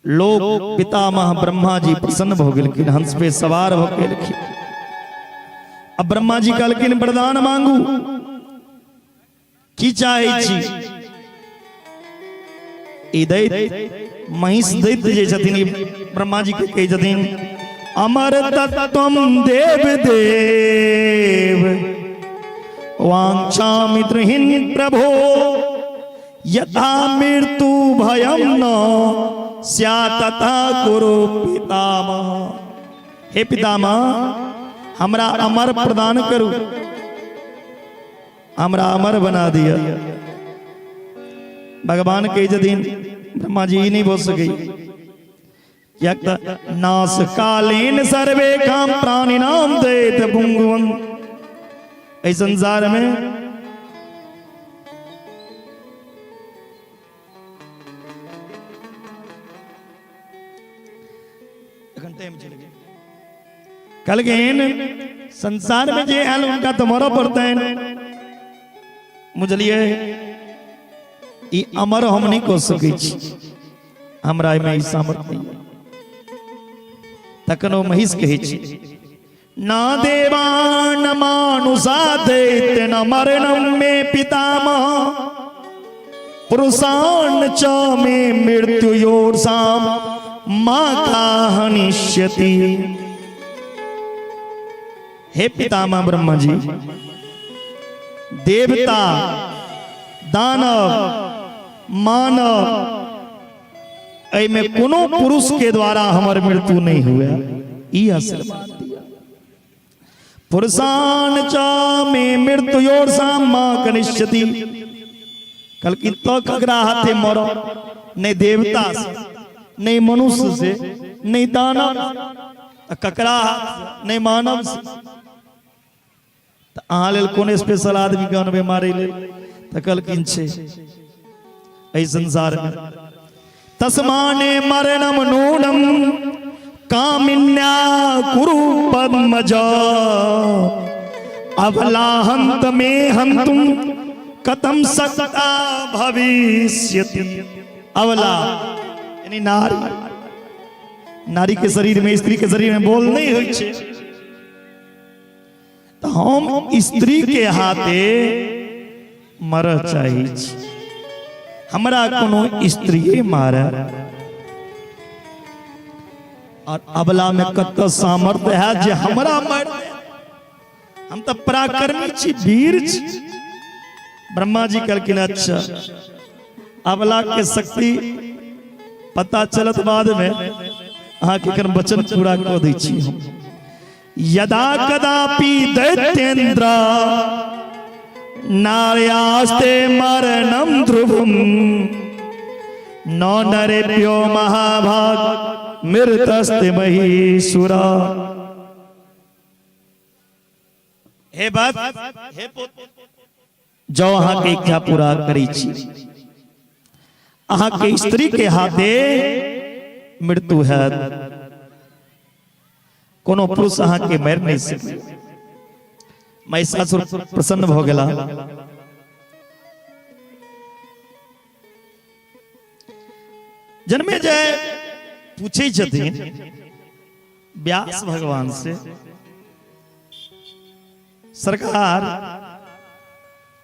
लोक पितामह ब्रह्मा जी प्रसन्न भ गेलखिन, हंस पे सवार भ गेलखिन। अब ब्रह्मा जी कहलखिन वरदान मांगू, की चाहे छी? ई दैत्य महिष दैत्य जे छथिन, ई ब्रह्मा जी के कहै छथिन, अमर तत्वम देव देव वांछामि द्रहिन प्रभो यथा मृत्यु भयम न स्यात् तथा कुरु पितामह। हे पितामह, हमरा अमर प्रदान करू, हमरा अमर बना दिया। भगवान कहै छथिन ब्रह्मा जी ई नहि भऽ सकै, किएक तऽ नाश कालीन सर्वे काम प्राणिनाम दैत पुंगवं। एहि संसार में एखन टाइम चलि गेल। कहलखिन संसार में जे आयल उनका तऽ मरऽ पड़तनि, बुझलियै? ई अमर हम नहि कऽ सकै छी, हमरा एहिमे ई सामर्थ्य नहि। तखन ओ महिष कहै छै, ना देवान मानुषा दैत्य न मरणम मे पितामह पुरुषान च मे मृत्युयोर्साम मा काहनिष्यति। हे पितामह ब्रह्मा जी, देवता दानव मानव एहिमे कोनो पुरुष के द्वारा हमर मृत्यु नहीं हुए, ई आशीर्वाद दिया। पुरुषान च मे मृत्युयोर्साम मा कनिष्यति। कहलखिन तो ककरा हाथे मरब? नहि देवता से, नहि मनुष्य से, नहि दानव, ककरा हाथ? नहि मानव से। तऽ अहाँ लेल कोन स्पेशल आदमी के अनबै मारै लेल? तऽ कहलखिन छै एहि संसारमे। तस्माने मरणम नूनम कामिन्या कुरु पद्मज अबलाहंत मे हंतुम कतम सक्ता भविष्यति। अबला यानी नारी, नारी के शरीर में, स्त्री के शरीर में बोल नहीं होइ छै। तऽ हम स्त्री के हाथे मरऽ चाहै छी, हमरा कोनो स्त्रीए मारय। और अबला में कत सामर्थ्य है जे हमरा मारि देत? हम तऽ पराक्रमी छी, वीर छी। ब्रह्मा जी कहलखिन अच्छा, अबला के शक्ति पता चलत बाद में, अहाँके एखन वचन पूरा कऽ दै छी हम। यदा कदापि दैत्येन्द्र नार्यास्ते मरणम ध्रुवम न नरेभ्यो महाभाग मृतस्ते महीसुरा। हे बात, हे पुत्र, जौ अहाँके इच्छा पूरा करै छी, अहाँके स्त्री के हाथे मृत्यु हैत, कोनो पुरुष अहाँके मारि नहि सकै। महिषासुर प्रसन्न भऽ गेला। जन्मे जाय पूछै छथिन व्यास भगवान से, सरकार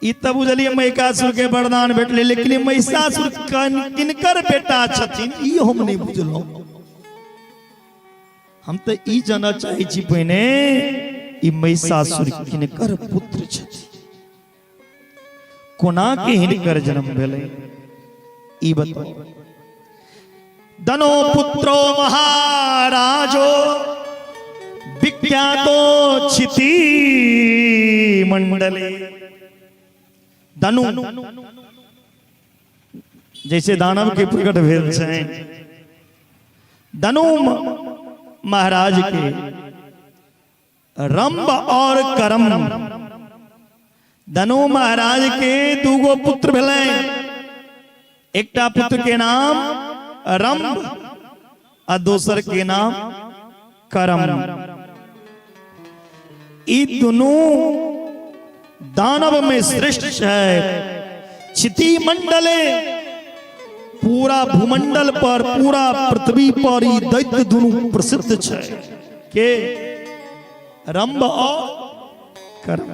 ई तऽ बुझलियै महिषासुर के वरदान भेटलै, लेकिन ई महिषासुर किनकर बेटा छथिन ई हम नहि बुझलहुँ। हम तऽ ई जानऽ चाहै छी पहिने ई महिषासुर किनकर पुत्र छथिन, कोना के हिनकर जन्म भेलै, ई बताउ। दनो पुत्रो महाराजो विख्यातो क्षिति मंडले। दनु जैसे दानव के प्रकट भेल छै, दनु महाराज के रंब और करम, दनु महाराज के दूगो पुत्र भेलै, एकटा पुत्र के नाम रंब आ दोसर के नाम करम। ई दुनू दानव में श्रेष्ठ है। क्षिति मंडले, पूरा भूमंडल पर, पूरा पृथ्वी पर ई दैत्य दुनू प्रसिद्ध छै के रंब और करम।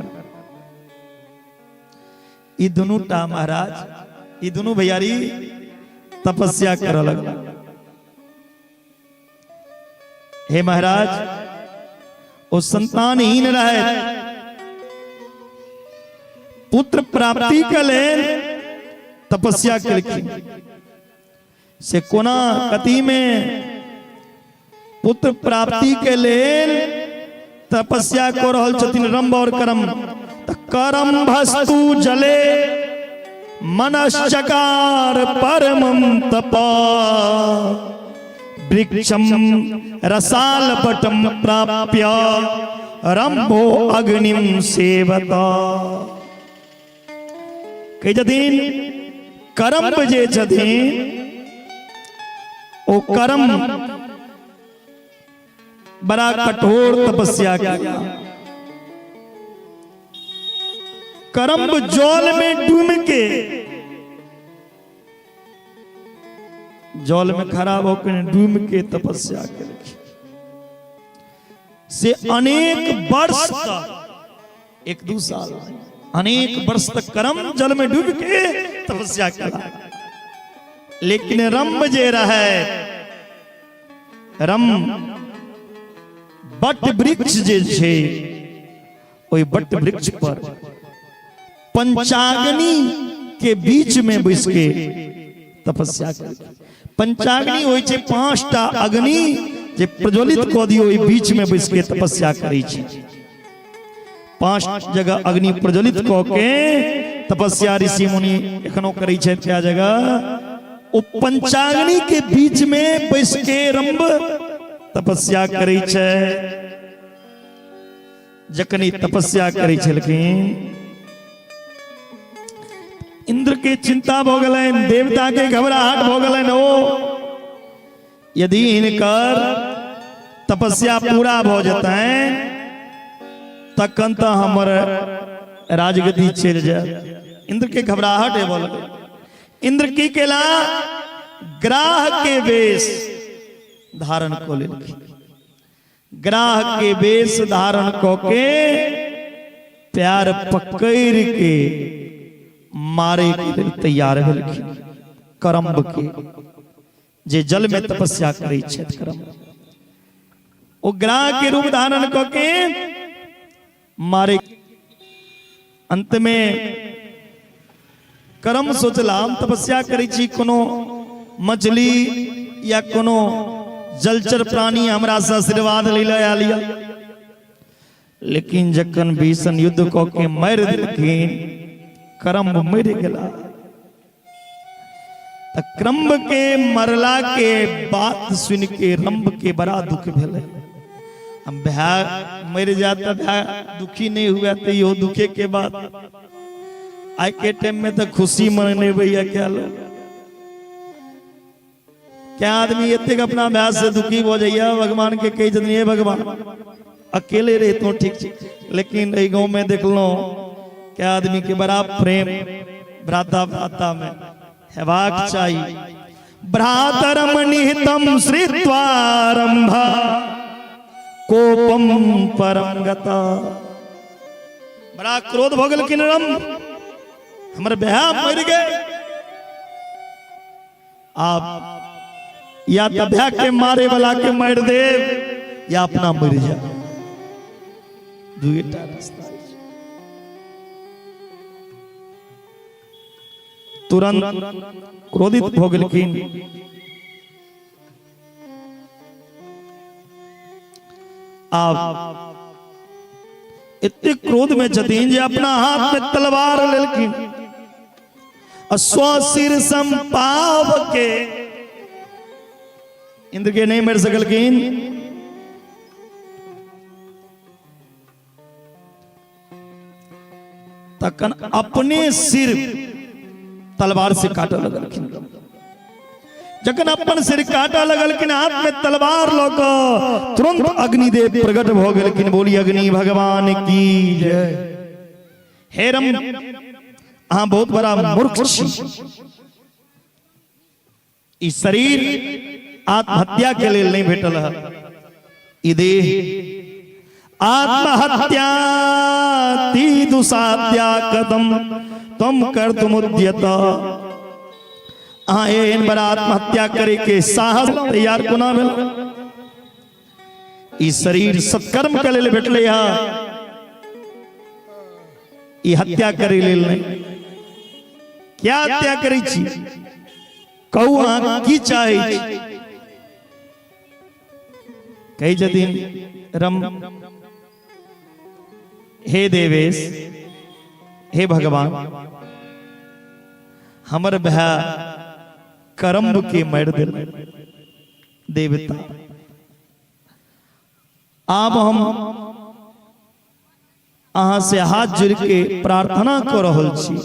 ई दुनू टा महाराज, ई दुनू भैयारी तपस्या करऽ लगला। हे महाराज, ओ संतानहीन रहे, पुत्र प्राप्ति के लेल तपस्या केलखिन। से कोना कति में पुत्र प्राप्ति के लेल तपस्या कऽ रहल छथिन रंभ और करम, तऽ करम भस्तु जले मनश्चकार परमं तप वृक्षम रसाल पटम प्राप्य रंभो अग्निम सेवता। कहै छथिन करम जे छथिन ओ करम बड़ा कठोर तपस्या किया। करम जल में डूब के, जल में खराब होकर डूब के तपस्या केलखिन से अनेक वर्ष तक, एक दू साल नहीं, अनेक वर्ष तक करम जल में डूब के तपस्या करा। लेकिन रंब जे रहे, रम बट वृक्ष जे छै, ओहि बट वृक्ष पर पंचाग्नि के बीच में बैस के तपस्या कर। पंचाग्नि होइ छै पांचटा अग्नि जे प्रज्वलित कऽ दियौ, ओहि बीच में बैस के तपस्या करै छै। पांच जगह अग्नि प्रज्वलित कऽ के तपस्या ऋषि मुनि एखनो करै छथि क्या जगह ओ पंचाग्नि के बीच में बैस के रंभ तपस्या करै छै। जखन तपस्या करै छलखिन इंद्र के चिंता भऽ गेलनि, देवता के घबराहट भऽ गेलनि। ओ यदि हिनकर तपस्या पूरा भऽ जेतनि तखन तऽ हमर राजगद्दी चलि जायत। इंद्र के घबराहट हेबऽ लगल। इंद्र की केला, ग्राह के वेश धारण कऽ लेलखिन। ग्राह के वेश धारण कऽ के प्यार पकड़ि के मारे के लेल तैयार भेलखिन करम्ब के, जे जल में तपस्या करै छथि करम्ब। ओ ग्राह के रूप धारण कऽ के मारे। अंत में करम सोचला, हम तपस्या करै छी, कोनो मछली या कोनो जलचर प्राणी हमरा से आशीर्वाद लै लए आयल यऽ। लेकिन जखन भीषण युद्ध कऽ के मारि देलखिन, करम मरि गेला। तऽ क्रम्ब के मरला के बात सुन के रंब के बड़ा दुख भेलै। हम भाय मरि जाए तऽ भाय दुखी नहीं हुआ तऽ इहो दुखे के बात। आइ के टाइम में तऽ खुशी मनेबै या क्या लोग, क्या आदमी एतेक अपना भाय से दुखी भऽ जाइए। भगवान के कहै छथिन, हे भगवान अकेले रहितहुँ ठीक छै, लेकिन एहि गाँव में देखलहुँ क्या आदमी के बड़ा प्रेम भ्राता भ्राता में हेबाक चाही। भ्रातरम निहितम श्रीत्वारंभ कोपम परम गता। बड़ा क्रोध भऽ गेलखिन रम, हमर भाय मरि गेल, आब या तऽ भाय के मारे वाला के मारि देब या अपना मरि जायब, दुएटा रास्ता अछि। तुरंत क्रोधित भऽ गेलखिन। आब एते क्रोध में छथिन जे अपना हाथ में तलवार लेलखिन आ स्वशिर संपाव के इंद्र के नहीं मर सकलखिन। तखन अपने सिर तलवार से काटऽ लगलखिन। जखन अपन सिर काटऽ लगलखिन, हाथ में तलवार लऽ कऽ तुरंत अग्निदेव प्रकट भऽ गेलखिन। बोली अग्नि भगवान की जय। हे रम, अहाँ बहुत बड़ा मूर्ख छी। ई शरीर आत्महत्या के लेल नहीं भेटल है, ई देह आत्महत्या ती दुसाध्या कदम तुम कर तुम उद्यत। अहाँ एहन बड़ा आत्महत्या करे के साहस तैयार कोना भेल? ई शरीर सत्कर्म के लेल भेटलै है, ई हत्या करे लेल नहीं। क्या हत्या करै छी? कहू अहाँ की चाहै छी? कहै छथिन रम, हे देवेश, हे भगवान, हमर भाय करम्ब के मारि देल देवता, आब हम अहाँ से हाथ जोड़ के प्रार्थना कऽ रहल छी,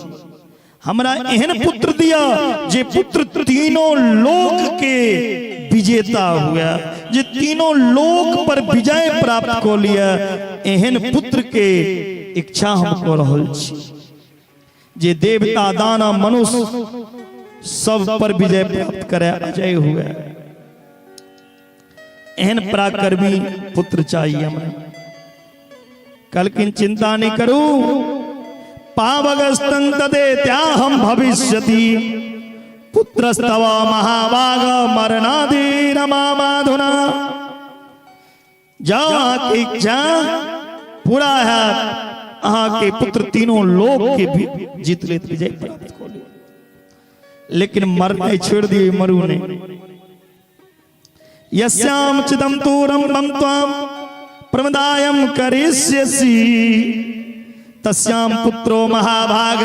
हमरा एहन पुत्र दिया जे पुत्र तीनों लोक के विजेता हुए, जे तीनों लोक पर विजय प्राप्त कऽ लिया। एहन पुत्र के इच्छा हम कऽ रहल छी जे देवता दाना मनुष्य सब पर विजय प्राप्त करे, अजय हुए। एहन पराक्रमी पुत्र चाहिए हमरा। कहलखिन चिंता नहीं करू, पावगस्तं तदेत्याहं भविष्यति पुत्रस्तव महाभाग मरणाधीरमाधुना। जाओ, अहाँके इच्छा पूरा है, अहाँके पुत्र तीनों लोक के भी जीत लेत, विजय प्राप्त कऽ लेत, लेकिन मरनाइ छोड़ि दियौ, मरू नहि। यस्याम चिदम तूरम बम त्वाम प्रमदायम करिष्यसि तस्याम पुत्रो महाभाग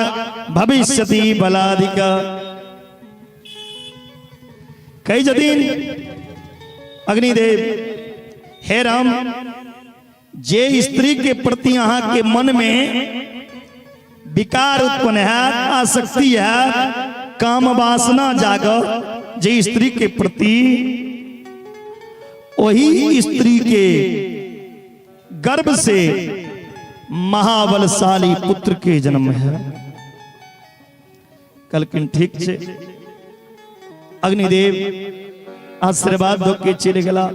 भविष्यति बलाधिक। कहै छथिन अग्निदेव, हे राम, जे स्त्री के प्रति अहाँ के मन में विकार उत्पन्न है, आसक्ति है, काम वासना जागत जे स्त्री के प्रति, वही स्त्री के गर्भ से महाबलशाली पुत्र के जन्म है। कहलखिन ठीक छै। अग्निदेव आशीर्वाद दऽ के चलि गेला।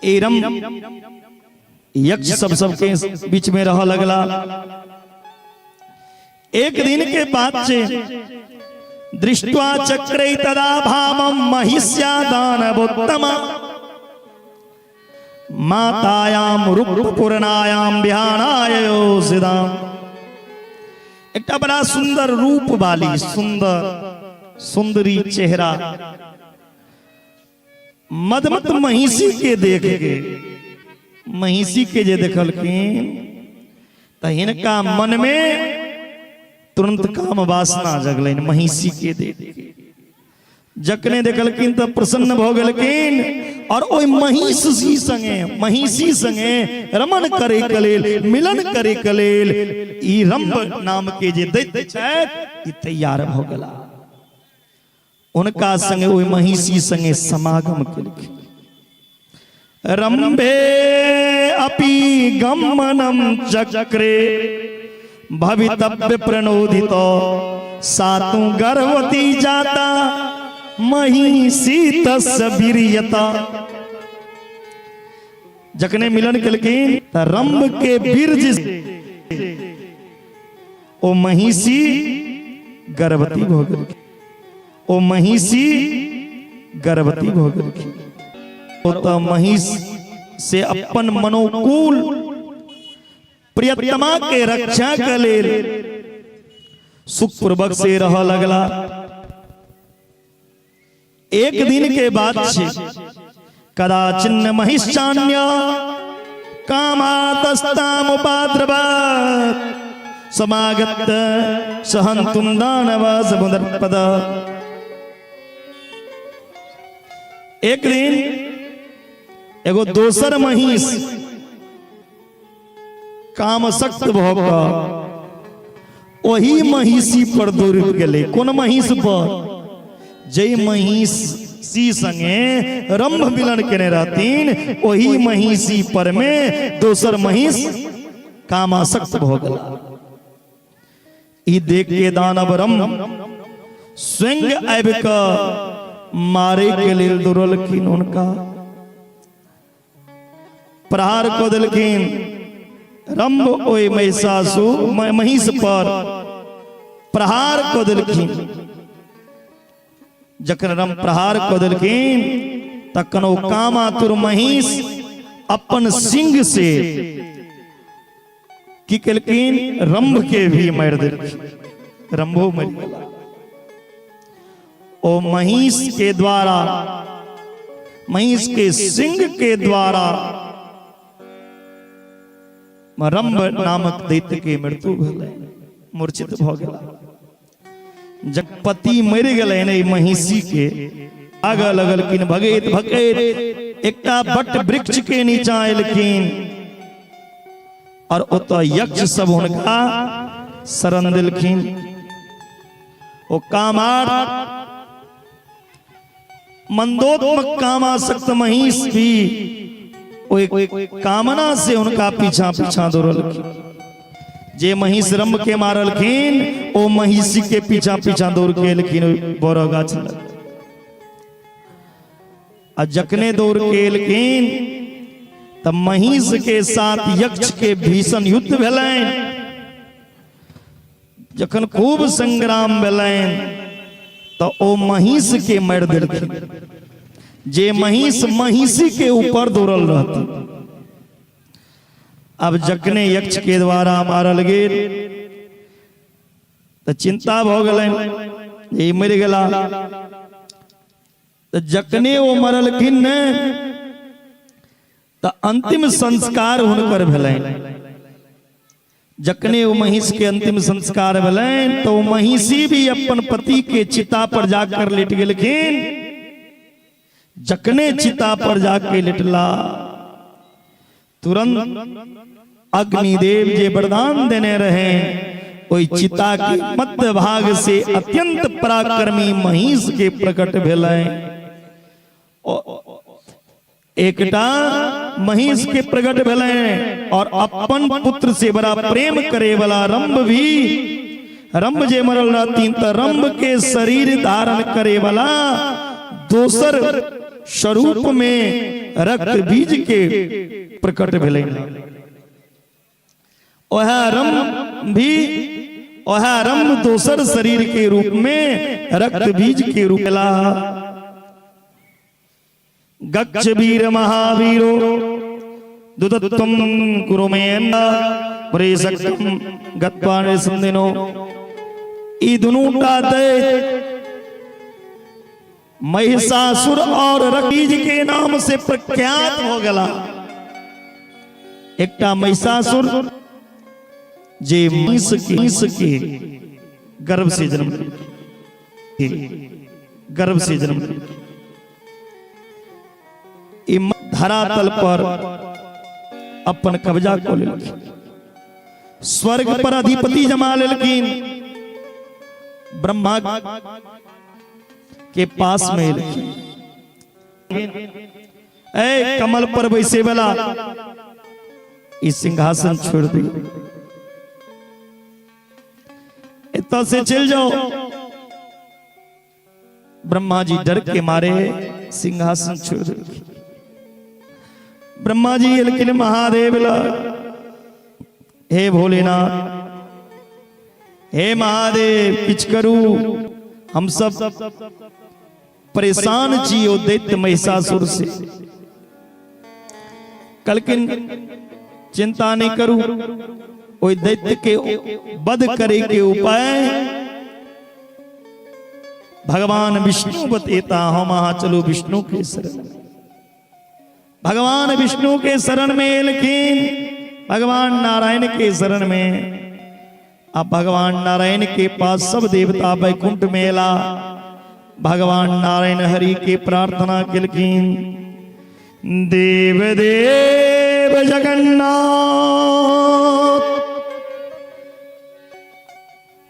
एरम यक्ष सब सबके बीच में रह लगला। एक दिन के बात छै, दृष्ट्वा चक्रे तदा भामम महिष्या दानवोत्तम मातायाम रूपपूर्णायाम बिहानाय योषिदाम। एकटा बड़ा सुंदर रूप वाली, सुंदर सुंदरी चेहरा मदमत महिषी के देख के, महिषी के जे देखलखिन तऽ हिनका मन में तुरंत काम वासना जगलनि। महिषी के देख के जखने देखलखिन तऽ प्रसन्न भऽ गेलखिन और ओहि महिषी संगे, महिषी संगे रमन करे के लेल, मिलन करे के लेल ई रंभ नाम के जे दैत्य छथि, ई तैयार भऽ गेला। उनका संगे, ओहि महिषी संगे समागम केलखिन। रंभे अपि गमनम चक्रे भवितव्य प्रणोदित सातु गर्भवती जाता महिषी तस्य वीर्यता। जखने मिलन केलखिन त रंभ के बीर्ज ओ महिषी गर्भवती भऽ गेलखिन। ओ महिषी गर्भवती भऽ गेलखिन। ओतऽ महिष से अपन मनोकूल प्रियतमा के रक्षा के लेल सुखपूर्वक से रह लगला। एक दिन के बात छै, कदाचिन्न महिषान्य कामातस्तामुपाद्रवत् समागत सहन्तुम दानव समुदर्पद। एक दिन एगो दोसर महिष कामसक्त भऽ कऽ ओही महिषी पर दौड़ गेलै। कोन महिष पर? जै महिषी संगे रंभ मिलन केने रहथिन, ओही महिषी पर में दोसर महिष कामासक्त भऽ गेला। ई देख के दानव रंभ स्वयं आबि कऽ मारे के लेल दौड़लखिन। हुनका प्रहार कऽ देलखिन। रंभ ओहि महिषासु महिष पर प्रहार कऽ देलखिन। जखन रंभ प्रहार कऽ देलखिन, तखन ओ कामातुर महिष अपन सिंह से की केलखिन? रंभ के भी मारि देलखिन। रंभो मरि गेला। ओ महिष के द्वारा, महिष के सिंह के द्वारा रंभ नामक दैत्य के मृत्यु भेलै, मूर्छित भऽ गेला। जब पति मरि गेलै ने महिषी के, आगा लगलखिन भगैत भगैत एकटा बट वृक्ष के नीचा एलखिन और ओतऽ यक्ष सब हुनका शरण देलखिन। ओ कामार मंदोत्मक कामासक्त महिष भी ओहि कामना से हुनका पीछा पीछा दौड़लखिन। जे महिष रंभ के मारलखिन, ओ महिषी के पीछा पीछा दौड़ के एलखिन ओहि बड़ गाछ लग। आ जखने दौड़ के एलखिन तऽ महिष के साथ यक्ष के भीषण युद्ध भेलनि। जखन खूब संग्राम भेलनि तऽ ओ महिष के मारि देलखिन, जे महिष महिषी के ऊपर दौड़ल रहती। अब जखने यक्ष के द्वारा मारल गेल तऽ चिंता भऽ गेलनि जे ई मरि गेला। तऽ जखने ओ मरलखिन ने, तऽ अंतिम संस्कार हुनकर भेलनि। जखने ओ महिष के अंतिम संस्कार भेलनि तो ओ महिषी भी अपन पति के चिता पर जाकर लेट गेलखिन। जखने चिता पर जाके लेटला, तुरंत अग्निदेव जे वरदान देने रहे ओहि चिता के मध्य भाग से अत्यंत पराक्रमी महिष के प्रकट भेलनि। एकटा महिष के प्रकट भेलनि और अपन पुत्र से बड़ा प्रेम करे वाला रंभ भी, रंभ जे मरल रहथिन त रंभ के शरीर धारण करे वाला दोसर स्वरूप में रक्त बीज के प्रकट भेलनि। वह रंभ भी, वह रंभ दोसर शरीर के रूप में रक्त बीज के रूप ला। गच्छ वीर महावीरो दुदत्तम कुरुमेन प्रेसक्तम गत्वा निसंदिनो। ई दुनूटा दैत्य महिषासुर और रकीज के नाम से प्रख्यात हो गला। एकटा महिषासुर जे महिष के गर्भ से जन्म गर्भ से जन्म ई धरातल पर अपन कब्जा कऽ लेलखिन, स्वर्ग पर अधिपति जमा लेलखिन। ब्रह्मा के पास में एलखिन, ए कमल पर बैसे वाला, ई सिंहासन छोड़ दियो, एतऽ से चलि जाओ। ब्रह्मा जी डर के मारे सिंहासन छोड़ देलखिन। ब्रह्मा जी एलखिन महादेव लग, हे भोलेनाथ, हे महादेव, किछु करू, हम सब परेशान छी ओ दैत्य महिषासुर से। कहलखिन चिंता नहीं करू, ओहि दैत्य के वध करे के उपाय भगवान विष्णु बतेता, हम अहाँ चलू विष्णु के शरण में। भगवान विष्णु के शरण में एलखिन, भगवान नारायण के शरण में। अब भगवान नारायण के पास सब देवता वैकुंठ में एला। भगवान नारायण हरि के प्रार्थना केलखिन, देव देव जगन्नाथ,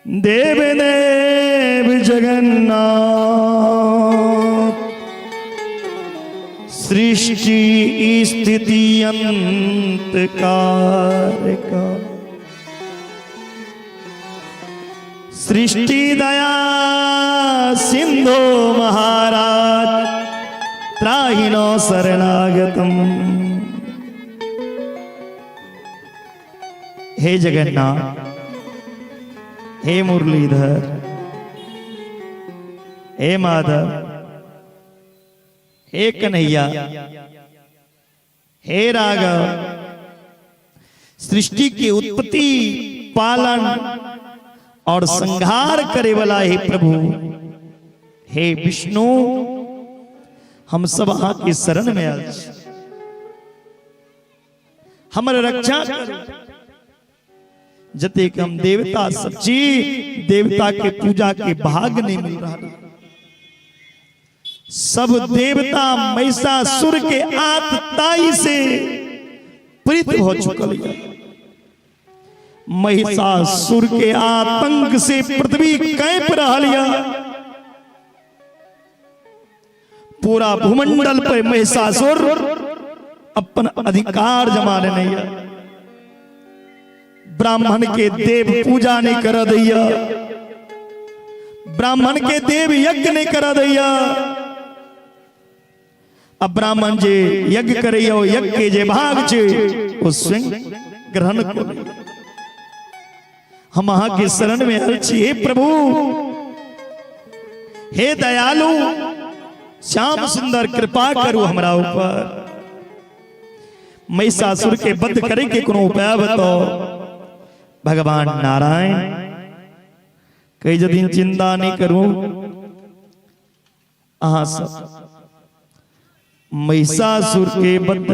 देव देव जगन्नाथ, सृष्टि स्थिति अंत का सृष्टि दया सिंधु महाराज, त्राहिनो शरणागतम। हे जगन्नाथ, हे मुरलीधर, हे माधव, हे कन्हैया, हे राघव, सृष्टि के उत्पत्ति पालन और संहार करे वाला हे प्रभु, हे विष्णु, हम सब अहाँ के शरण में आयल छी, हमर रक्षा करू। जतेक हम देवता सब छी, देवता के पूजा के भाग नहीं मिल रहा। सब देवता महिषासुर के आतताई से पीड़ित हो चुकल है। महिषासुर के आतंक से पृथ्वी कांपि रहल है। पूरा भूमंडल पर महिषासुर अपन अधिकार जमा लेने है। ब्राह्मण के देव पूजा नहीं कर दैया, ब्राह्मण के देव यज्ञ नहीं कर दैया। अब ब्राह्मण जे यज्ञ करैया, ओ यज्ञ के जे भाग छै ओ स्वयं ग्रहण कऽ लैया। हम अहाँ के शरण में आयल छी, हे प्रभु, हे दयालु श्याम सुंदर, कृपा करू हमरा ऊपर, महिषासुर के वध करे के कोनो उपाय बताओ। भगवान नारायण कही जदिन चिंता नहीं करू, अहाँ सब महिषासुर के वध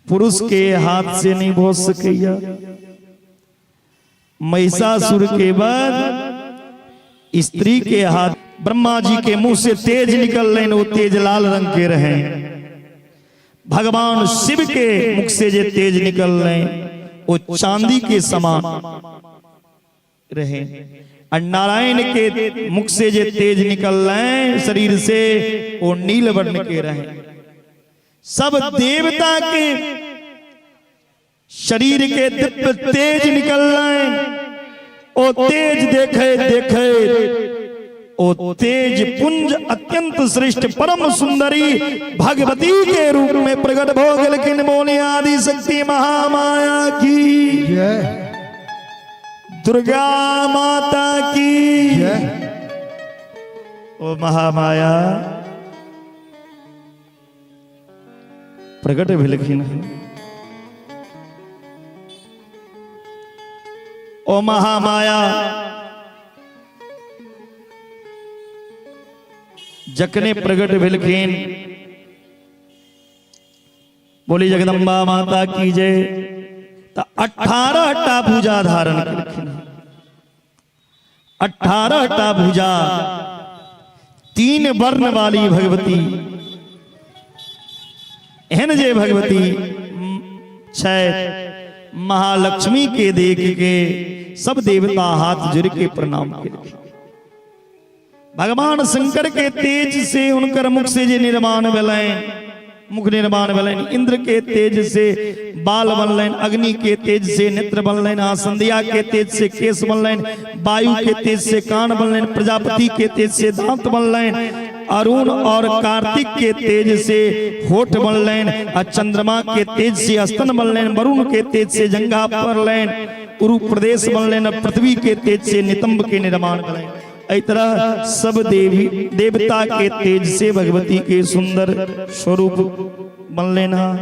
पुरुष के हाथ से नहीं भऽ सकैया। महिषासुर के बाद स्त्री के हाथ, ब्रह्मा जी के मुंह से तेज निकल रहे, वो तेज लाल रंग के रहे। भगवान शिव के मुख से जे तेज निकल रहे वो चांदी के समान रहे, और नारायण के मुख से जे तेज निकल रहे शरीर से वो नील वर्ण के रहे। सब देवता के शरीर के दिव्य तेज निकल रहे, ओ तेज देखे देखे ओ तेज पुंज अत्यंत श्रेष्ठ परम सुंदरी भगवती के रूप में प्रकट भो गेलखिन। बोली आदि शक्ति महामाया की जय। दुर्गा माता की जय। ओ महामाया प्रकट भेलखिन हन। ओ महामाया जखने प्रकट भेलखिन, बोली जगदम्बा माता की जय, त 18 टा भुजा धारण केलखिन। 18 टा भुजा, 3 वर्ण वाली भगवती, एहन जे भगवती छै महालक्ष्मी के देख के सब देवता हाथ जुड़ के प्रणाम केलखिन। भगवान शंकर के तेज से उनकर मुख से जे निर्माण भेलनि, मुख निर्माण भेलनि, इंद्र के तेज से बाल बनलनि, अग्नि के तेज से नेत्र बनलनि, आ संध्या के तेज से केश बनलनि, वायु के तेज से कान बनलनि, प्रजापति के तेज से दांत बनलनि, अरुण और कार्तिक के तेज से होठ बनलनि, आ चंद्रमा के तेज से स्तन बनलनि, वरुण के तेज से जंघा पड़लनि, उरु प्रदेश बनलनि, और पृथ्वी के तेज से नितंब के निर्माण भेलनि। एहि तरह सब देवी देवता के तेज से भगवती के सुंदर स्वरूप बनलनि हँ।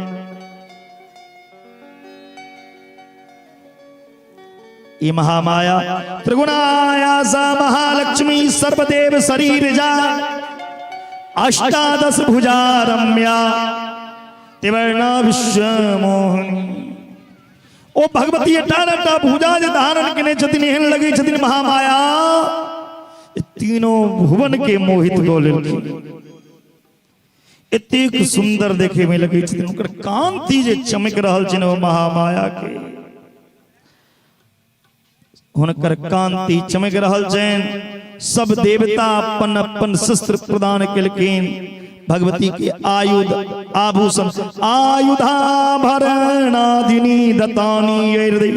ई महामाया त्रिगुणाया सा महालक्ष्मी सर्वदेव शरीर जा अष्टादश भुजा रम्या त्रिवर्णा विश्व मोहिनी। ओ भगवती 18 टा भुजा जे धारण केने छथिन, एहन लगै छथिन महामाया तीनों भुवन के मोहित कऽ लेलखिन। एतेक सुंदर देखे में लगै छथिन, हुनकर कांति जे चमक रहल छनि ओ महामाया के, हुनकर कांति चमक रहल छनि। सब देवता अपन अपन शस्त्र प्रदान केलखिन भगवती के आयुध आभूषण आयुधाभरणादिनी दतानी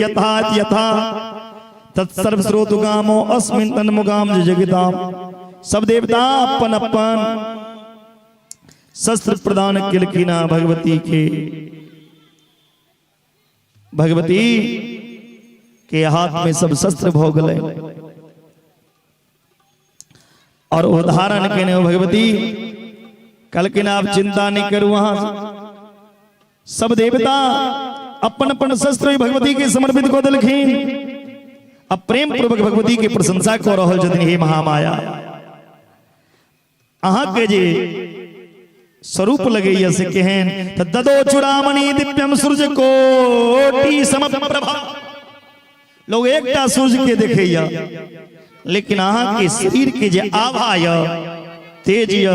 यथा यथा तत्सर्वस्रोतुगामो अस्मिन् तन्मुगाम जगदाम। सब देवता अपन अपन शस्त्र प्रदान केलखिन भगवती के। भगवती के हाथ में सब शस्त्र भऽ गेलै और ओ धारण केने ओ भगवती कहलखिन आब चिंता नहीं करू। अहाँ सब देवता अपन अपन शस्त्र ओहि भगवती के समर्पित कऽ देलखिन। अब प्रेम पूर्वक भगवती के प्रशंसा कऽ रहल छथिन, हे महामाया, अहाँ के जे स्वरूप लगैया से केहन, त ददो चूड़ामणि दिव्यम सूर्य कोटि समप्रभा। लोग एकटा सूर्य के देखैया, लेकिन अहाँ के शरीर के जे आभा य, तेज य,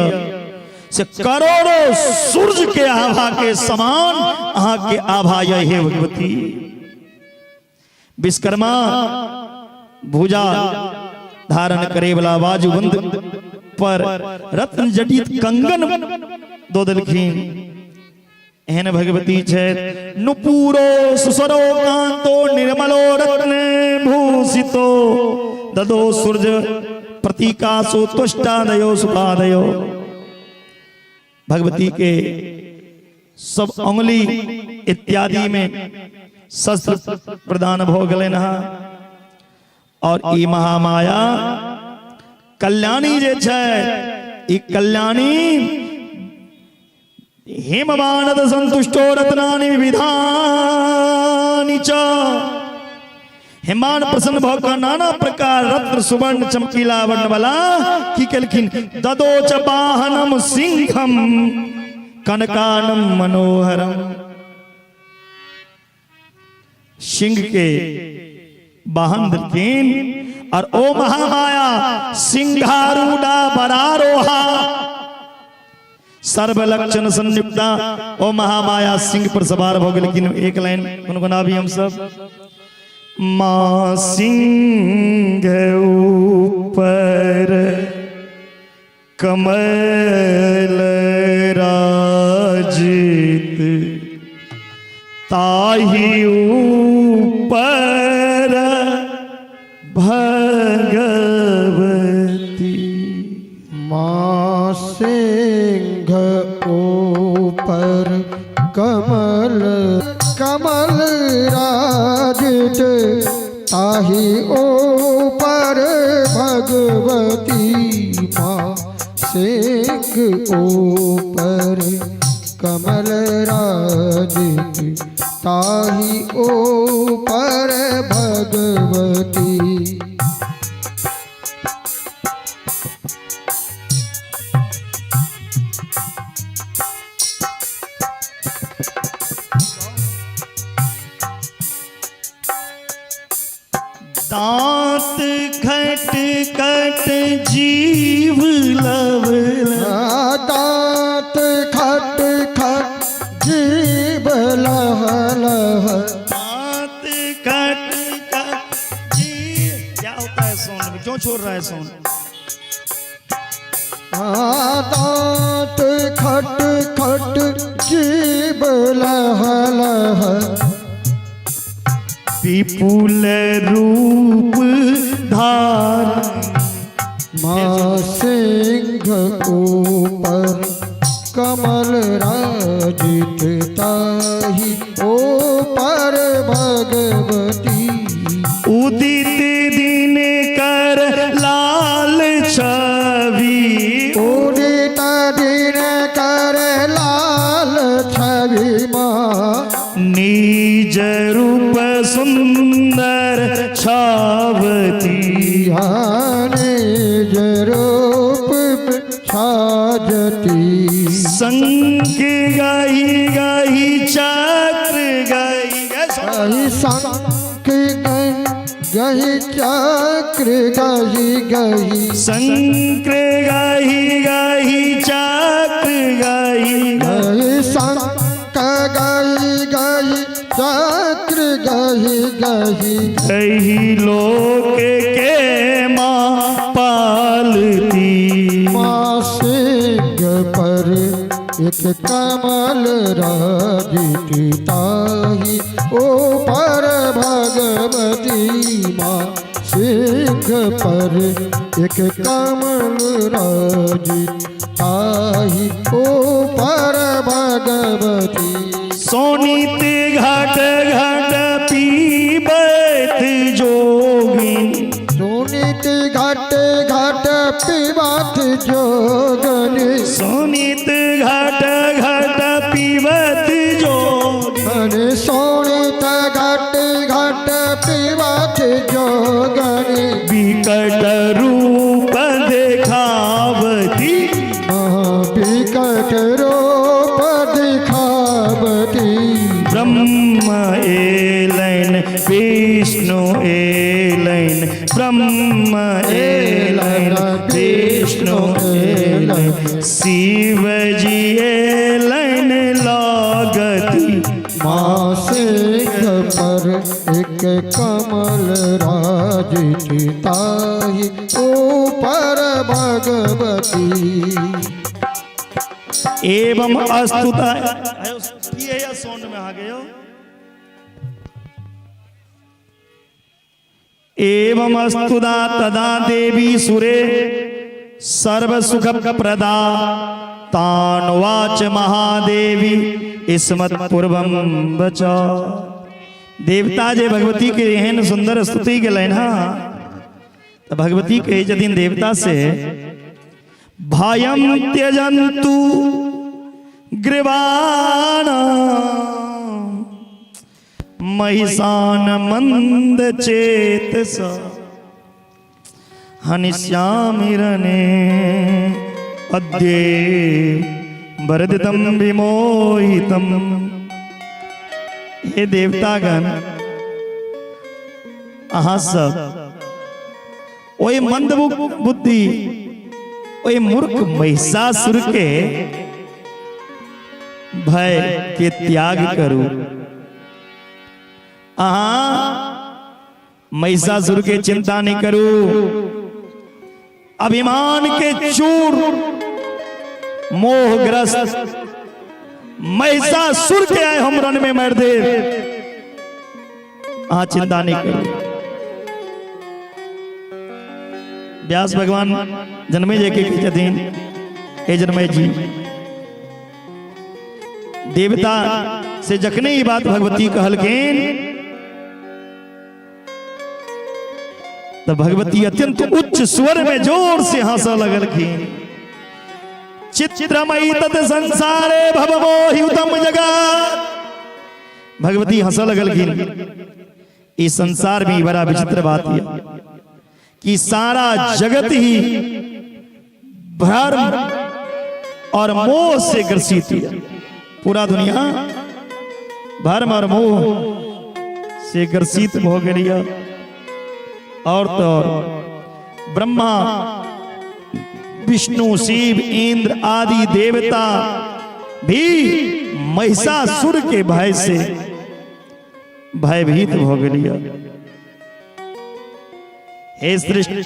से करोड़ों सूर्य के आभा के समान अहाँ के आभा य। हे भगवती, विश्वकर्मा भुजा धारण करे वाला बाजूबंद पर रत्न जटित कंगन दो देलखिन। एहन भगवती छै नुपूरो सुसरो कांतो निर्मलो रत्न भूषितो ददो सूर्य प्रतीकासो तुष्टादयो सुखादयो। भगवती के सब अंगुली इत्यादि में शस्त्र प्रदान भऽ गेलनि हँ। और ई महामाया कल्याणी जे छै, ई कल्याणी हिमवानद संतुष्टो रत्नानि विविधानि च। हिमान प्रसन्न भऽ कऽ नाना प्रकार रत्न सुवर्ण चमकीला वर्ण वाला की केलखिन, ददोच वाहनम सिंहम कनकानम मनोहरम। सिंह के वाहन देलखिन और ओ महामाया सिंहारूढ़ा बरारोहा सर्वलक्षण संयुक्ता, ओ महामाया सिंह पर सवार भ गेलखिन। एक लाइन गुनगुनाबी हम सब। माँ सिंह ऊपर कमल राजित, ताही ऊपर भगवती। माँ सिंह ऊपर कमल कमल राजित, ताही ऊपर भगवती। माँ सिंह ऊपर कमल राजित, ताही ऊपर भगवती। दांत खट कट जीव लवल, दांत खट खट जीव लह लह, दांत खट कट जीव। क्या होता है सोन में? क्यों छोड़ रहा है सोन? दांत खट खट जीव लह लह, विपुल रूप धार। माँ सिंह ऊपर कमल राजित, ताही ऊपर भगवती। उदित दिन कर लाल छवि, उदित दिन कर लाल छवि माँ, निज रूप सुंदर छावती। निज रूप छाजती। शंख गही गही चक्र गही गही शंख गही चक्र गही गही, शंख गही गही चक्र गही गही शंख गही गही चक्र गही गही, गही लोक के माँ पालती। माँ सिंह पर एक कमल राजित, ताही ऊपर भगवती। माँ सिंह पर एक कमल राजित, ताही ऊपर भगवती। सोनित घट घट पीबत जोगिन, सोनित घट घट पीबत जोगनी, सोनित घट घट पीबत जोगिन, सोनित घट घट पीबत जोगनी, विकट रूप देखावती। विकट रूप दिखावती। ब्रह्म एलन विष्णु एलन, ब्रह्म एलन विष्णु एलन, शिव जी एलन लागती। माँ सिंह पर एक कमल राजित, ताही ऊपर भगवती। एवं अस्तुता की है सोन में आ गयो। एवं अस्तुदा तदा देवी सुरे सर्व सुख प्रदा, तानुवाच महादेवी स्मत पूर्वम बचा। देवता जे भगवती के एहन सुंदर स्तुति गेलनि हँ, तऽ भगवती कहै छथिन देवता से, भयम त्यजन्तु ग्रीवाण महिषान मंद चेतस, हनिष्यामि रणे अद्ये वरदितं विमोहितम। हे देवतागण, अहाँ सब ओहि मंद बुद्धि, ओहि मूर्ख महिषासुर के भय के त्याग करू। अहाँ महिषासुर के चिंता नहीं करू। अभिमान के चूर मोहग्रस्त महिषासुर के आए हम रण में मार दे, अहाँ चिंता नहीं करू। व्यास भगवान जन्मे जे के कहै छथिन, हे जन्मे जी, देवता से जखने ई बात भगवती कहलखिन तो भगवती अत्यंत उच्च स्वर में जोर से हंसऽ लगलखिन। चित्रमयी तत् संसारे भवमोहि उत्तम जगत। भगवती हंसऽ लगलखिन। इस संसार में बड़ा विचित्र बात यह कि सारा जगत ही भ्रम और मोह से ग्रसित है। पूरा दुनिया भ्रम और मोह से ग्रसित हो गई है। और तो और ब्रह्मा, विष्णु, शिव, इंद्र आदि देवता भी महिषासुर के भय से भयभीत हो गई। हे सृष्टि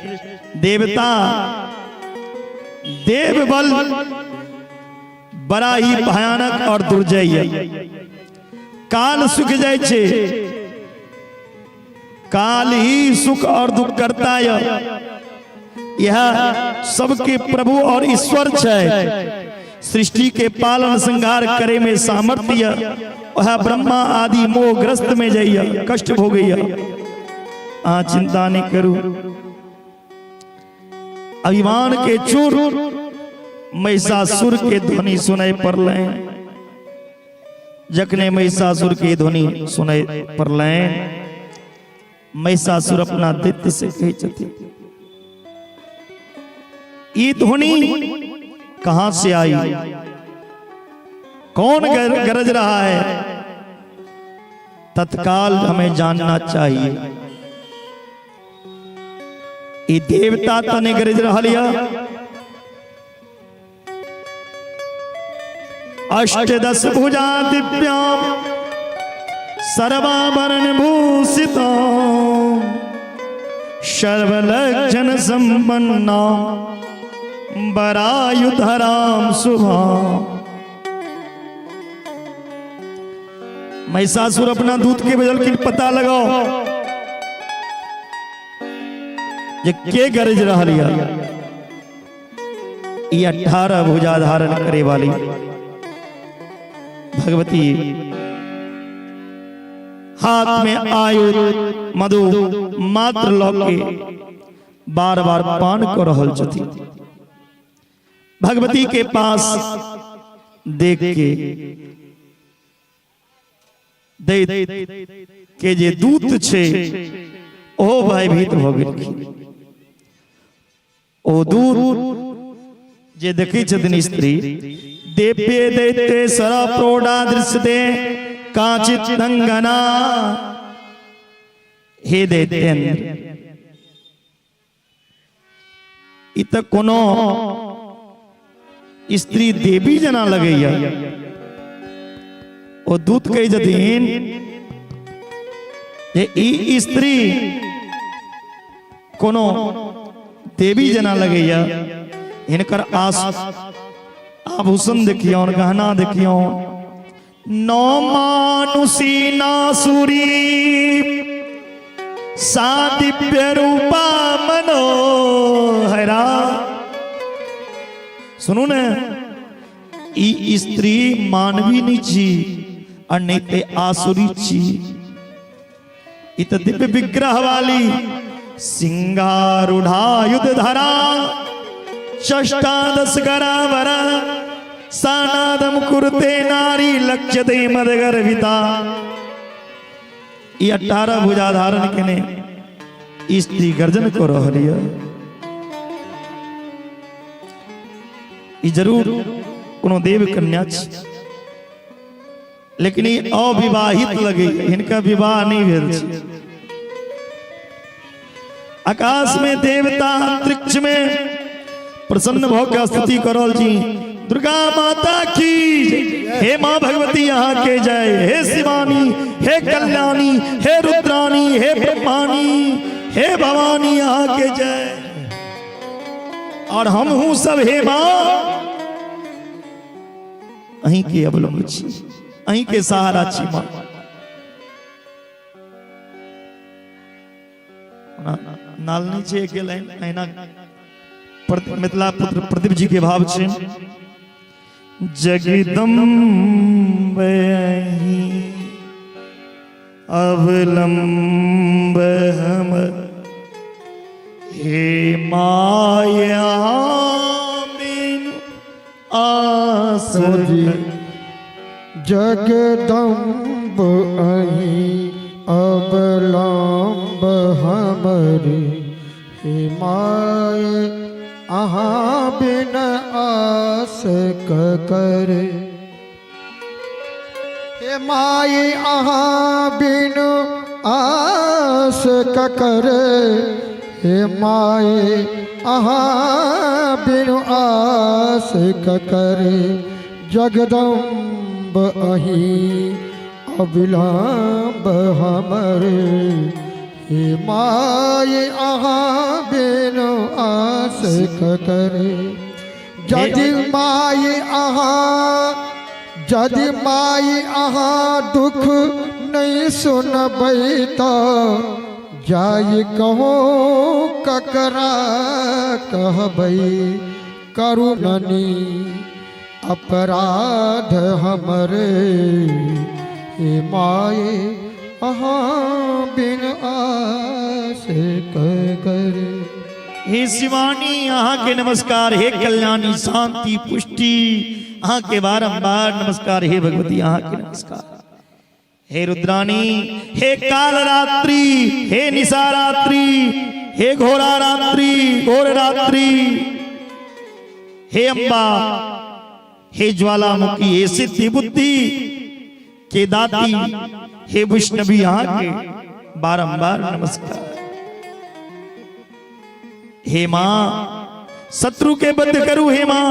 देवता, देव बल बड़ा ही भयानक और दुर्जय है। काल सुख जाए छे, काल ही सुख और दुख करता है। यह सबके प्रभु और ईश्वर छे। सृष्टि के पालन संहार करे में सामर्थ्य वह ब्रह्मा आदि मोहग्रस्त में जाइए, कष्ट भोगैया। आ चिंता नहीं करू। अभिमान के चूर महिषासुर के ध्वनि सुनाई पड़लै। जखने महिषासुर के ध्वनि सुनाई पड़लै, महिषासुर अपना दैत्य से कहै छथिन, ई ध्वनि कहां से आई, कौन गरज रहा है, तत्काल हमें जानना चाहिए। ई देवता तने गरज रहल या। अष्टदश भुजा दिव्याम सर्वाभरण भूषित सर्वलक्षण संपन्ना बरायुधराम शुभा। महिषासुर अपना दूत के भेजलखिन, पता लगाओ जे के गरज रहल या। ई 18 भुजा धारण करे वाली भगवती हाथ में आयुध मधु मात्र लऽ के बार बार पान कर रहल छथिन। भगवती के पास देख के दैत के जे दूत छे ओ भयभीत भऽ गेलखिन। ओ दूत जे देखै छथिन स्त्री, देव्ये दैत्य सर प्रौढ़ा दृश्यते काचित अंगना। हे दैत्येंद्र, ई तऽ कोनो स्त्री देवी जना लगैया। ओ दूत कहै छथिन जे ई स्त्री कोनो देवी जना लगैया, हिनकर आस आभूषण देखियौन, गहना देखियौन, न मानुषी नासुरी सा दिव्य रूपा मनोहरा। सुनू ने, ई स्त्री मानवी नहीं छी और नहीं ते आसुरी छी, ई त दिव्य विग्रह वाली सिंगारूढ़ायुध धरा षष्टादश गरावरा सानादम कुरते नारी लक्ष्यते मदगर्भिता। ई 18 भुजा धारण केने स्त्री गर्जन को रहल यऽ। ई जरूर कोनो देव कन्या छी, लेकिन ई अविवाहित लगे, हिनका विवाह नहीं भेल छै। आकाश में देवता अंतरिक्ष में प्रसन्न भऽ के स्तुति कऽ रहल छी। दुर्गा माता की, हे माँ भगवती अहाँ के जय, हे शिवानी, हे कल्याणी, हे रुद्राणी, हे ब्रह्माणी, हे भवानी अहाँ के जय। और हम हूँ सब हे माँ अहीं के अवलंब छी, अहीं के सहारा छी माँ। नाल नहीं छै एक लाइन अहिना मिथिला पुत्र प्रदीप जी के भाव छै। जगदम्ब अहीं अवलंब हम, हे माया बिन आस। जगदम्ब अहीं अवलंब हमर, हे my अहाँ बिन आस कर, हे my अहाँ बिन आस कर, हे my अहाँ बिन आस कर, जगदम्ब अहीं अविलंब हमर, हे my अहाँ बिन आस कर। यदि my अहाँ, यदि my अहाँ दुख नहीं सुनबै तऽ जाय कहो ककरा कहबै, करुणनी अपराध हमरे, हे my अहाँ बिन आस कर। हे शिवानी अहाँ के नमस्कार, हे कल्याणी शांति पुष्टि अहाँ के बारंबार नमस्कार, हे भगवती अहाँ के नमस्कार, हे रुद्राणी, हे कालरात्रि, हे निशारात्रि, हे घोरा रात्रि, घोर रात्रि, हे अम्बा, हे ज्वालामुखी, हे सिद्धि बुद्धि के दाती, हे वैष्णवी अहाँ के बारंबार नमस्कार। हे माँ शत्रु के बद्ध करू, हे माँ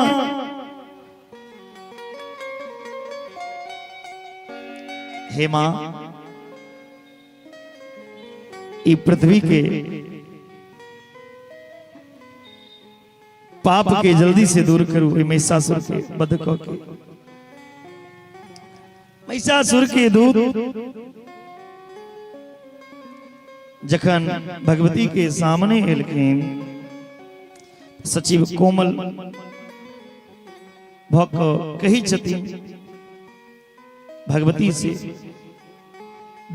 हे माँ ई पृथ्वी के पाप के जल्दी से दूर करू, ई महिषासुर के बध क के। महिषासुर के दूत जखन भगवती के सामने एलखिन, सचिव कोमल भऽ कऽ कहै छथिन भगवती से,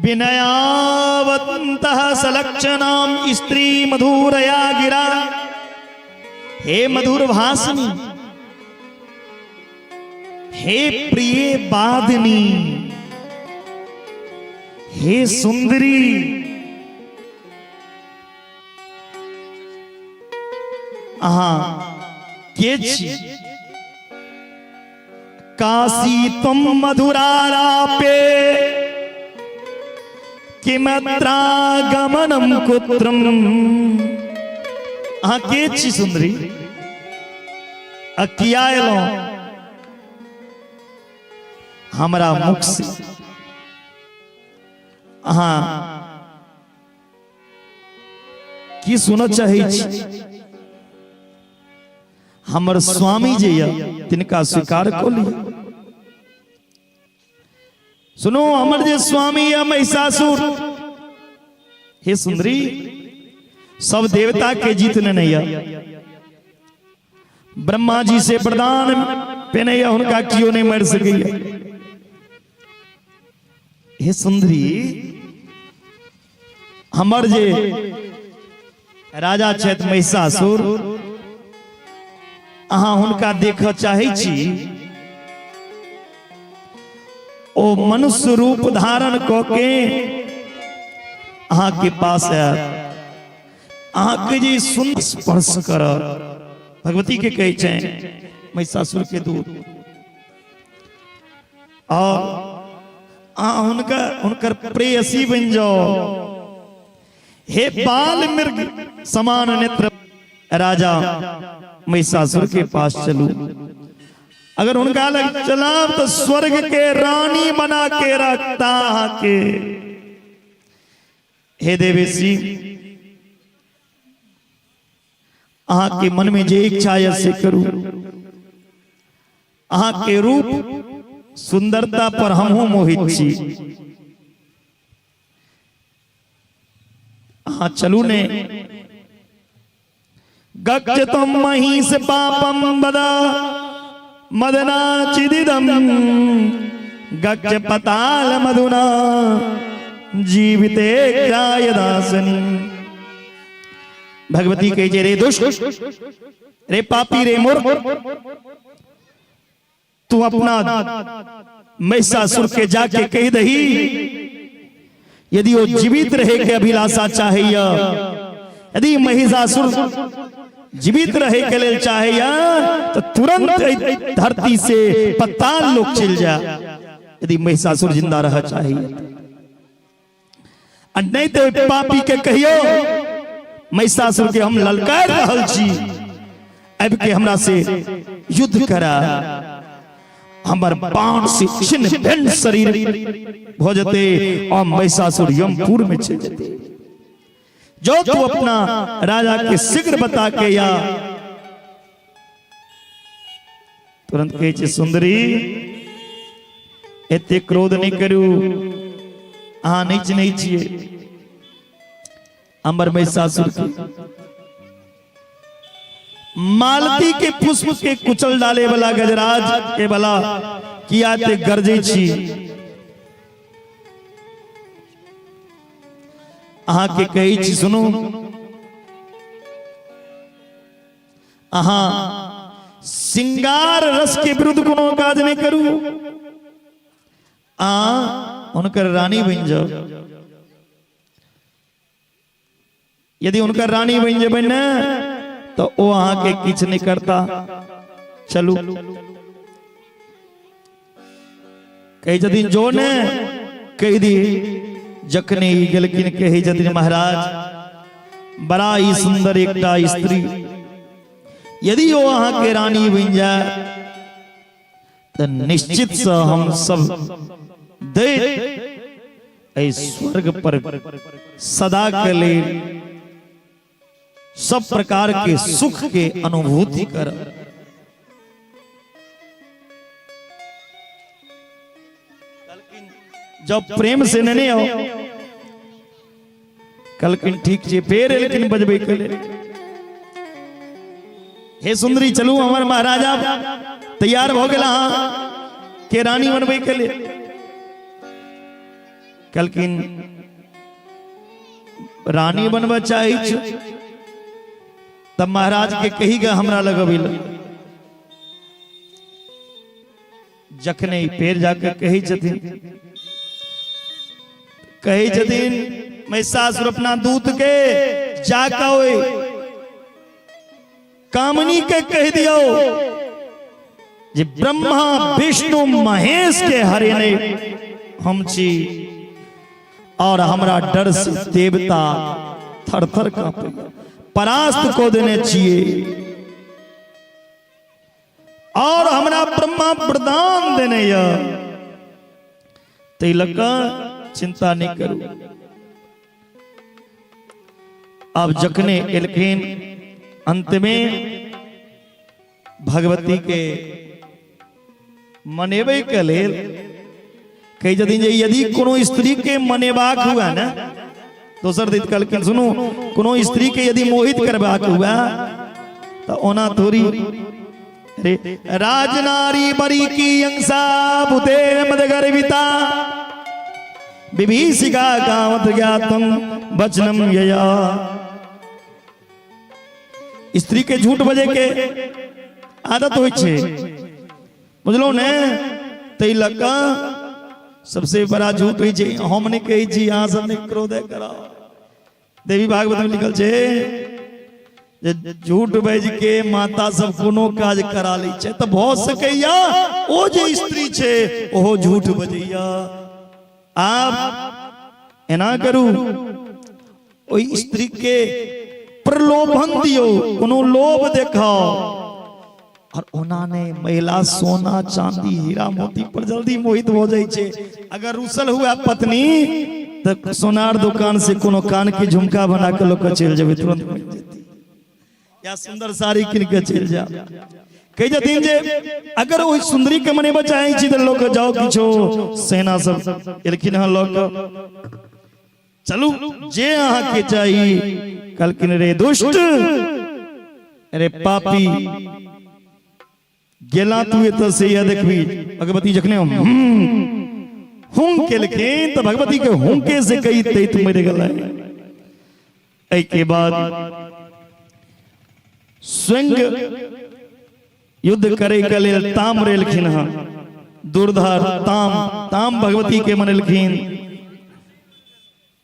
विनयावन्तः सलक्षणाम स्त्री मधुरया गिरा, हे मधुर भाषिनी, हे प्रिय बादनी, हे सुंदरी, अहाँ के छी? काशी तुम मधुरारापे किमत्रागमनम कुत्रम, अहाँ के छी सुंदरी आ किया एलहुं हमरा मुख से? अहाँ की सुनऽ चाहै छी? हमर स्वामी जे यऽ तिनका स्वीकार कऽ लिअ। सुनू, हमर जे स्वामी यऽ महिषासुर, हे सुंदरी, सब देवता के जीत लेने यऽ, ब्रह्मा जी से वरदान पेने यऽ, हुनका कियो नहीं मरि सकैया। हे सुंदरी, हमर जे राजा छथि महिषासुर, अहाँ हुनका देखऽ चाहै छी? ओ मनुष्य रूप धारण कऽ के अहाँके पास आयत, अहाँके जे सुंदर स्पर्श करत। भगवती के कहै छै महिषासुर के दूत, और अहाँ हुनकर हुनकर प्रेयसी बनि जाओ। हे बाल मृग समान नेत्र राजा महिषासुर के पास चलू। अगर हुनका लग चलब तो स्वर्ग के रानी बना के रखता के। हे देवेशी, अहाँ के मन में जे इच्छा है से करू। अहाँ के रूप सुंदरता पर हमहूँ मोहित छी। अहाँ चलू ने। गच्छतम महिष पापम बदा मदना चिदिदम गच्छ पताल मधुना जीविते दासनी। भगवती कहे जे रे दुष्ट, रे पापी, रे मूर्ख, तू अपना महिषासुर के जाके कह दही, यदि वो जीवित रहे के अभिलाषा चाहिए, यदि महिषासुर जीवित रहे के लेल चाहिए तो तुरंत धरती से पताल लोक चल जा। यदि महिषासुर जिंदा रह चाहिए आ नहीं तो पापी के कहियो महिषासुर के हम ललकार रहल छी, आबि के हमरा से युद्ध करा, हमर बाण से छिन्न भिन्न शरीर भ जते और महिषासुर यमपुर में चल जते। जो तू अपना राजा के शीघ्र बता के या। तुरंत कहै छै सुंदरी, एते क्रोध नहीं करू, अहाँ नहीं चिन्है छियै हमर महिषासुर के। मालती के पुष्प के कुचल डाले वाला गजराज के वाला किया ते गरजै छी। अहाँ के कहै छी सुनू, अहाँ सिंगार रस के विरुद्ध कोनो काज नहीं करू, आ हुनकर रानी बनि जाओ। यदि हुनकर रानी बनि जेबै ने तो ओ अहाँके किछु नहीं करता। चलू। कहै छथिन जो ने कहि दी। जखने ई गेलखिन, कहै छथिन महाराज, बड़ा ही सुंदर एकटा स्त्री, यदि ओ अहाँके रानी बनि जाय तऽ निश्चित से हम सब दैत एहि स्वर्ग पर सदा के लेल सब प्रकार के सुख के अनुभूति कर। जब प्रेम से नहीं आओ कलकिन ठीक छे, फेर एलखिन बजबै के लेल, हे सुंदरी चलू, हमर महाराजा तैयार भ गेला के रानी बनबै के लेल। कहलखिन रानी बनबऽ चाहै छी तब महाराज के कही गे हमरा लग अबै लए। जखने ई पेड़ जाके कहै छथिन, कहै छथिन महिषासुर अपना दूत के जाके ओहि कामनी के कह दियो जे ब्रह्मा विष्णु महेश के हरेने हम छी और हमरा डर से देवता थर थर कांपे, परास्त को देने छिए और हमरा ब्रह्मा वरदान देने य, तै लऽ कऽ चिंता नहीं करू। आब जखने एलखिन अंत में भगवती के मनेबै के लेल कहै छथिन जे यदि कोनो स्त्री के मनेबाक हुआ ने, दोसर दिन कहलखिन सुनू, कोनो स्त्री के यदि मोहित करबाक हुआ तो ओना थोड़ी रे राजनारी बरी की अंसा बुते मद गर्विता विभीषिका कामत ज्ञातम वचनम यया। स्त्री के झूठ बजे के आदत होइ छै, बुझलहुँ ने? ताहि लऽ कऽ सबसे बड़ा झूठ होइ छै। हम नहि कहै छी, अहाँ सब नहि क्रोध कराओ। देवी भागवत में लिखल छै जे झूठ बाजि के माता सब कोनो काज करा लै छै, तऽ भऽ सकैया ओ जे स्त्री छै ओहो झूठ बजैया। आब एना करू, ओहि स्त्री के प्रलोभन दियौ, कोनो लोभ देखाओ। और ओना नहि, महिला सोना चांदी हीरा मोती पर जल्दी मोहित हो जाइ छै। अगर रुसल हुआ पत्नी तऽ सोनार दुकान से कोनो कान के झुमका बना के लोग चलि जेबै, तुरंत मिल जेतै, या सुंदर साड़ी किन के चलि जाओ। कहै छथिन जे अगर ओहि सुंदरी के मनेबऽ चाहै छी तऽ लोक जाओ, किछो सेना सब एलखिन हँ लऽ कऽ चलू, जे अहाँके चाही। कहलखिन रे दुष्ट, अरे पापी, गेला तू एतऽ से यह देखबी। भगवती जखने हुं केलखिन तऽ भगवती के हुंके से कई दैत मरि गेलै। एहि के बाद स्वयं युद्ध करे के लेल ताम्र एलखिन हँ, दुर्धर ताम, ताम भगवती के मनेलखिन।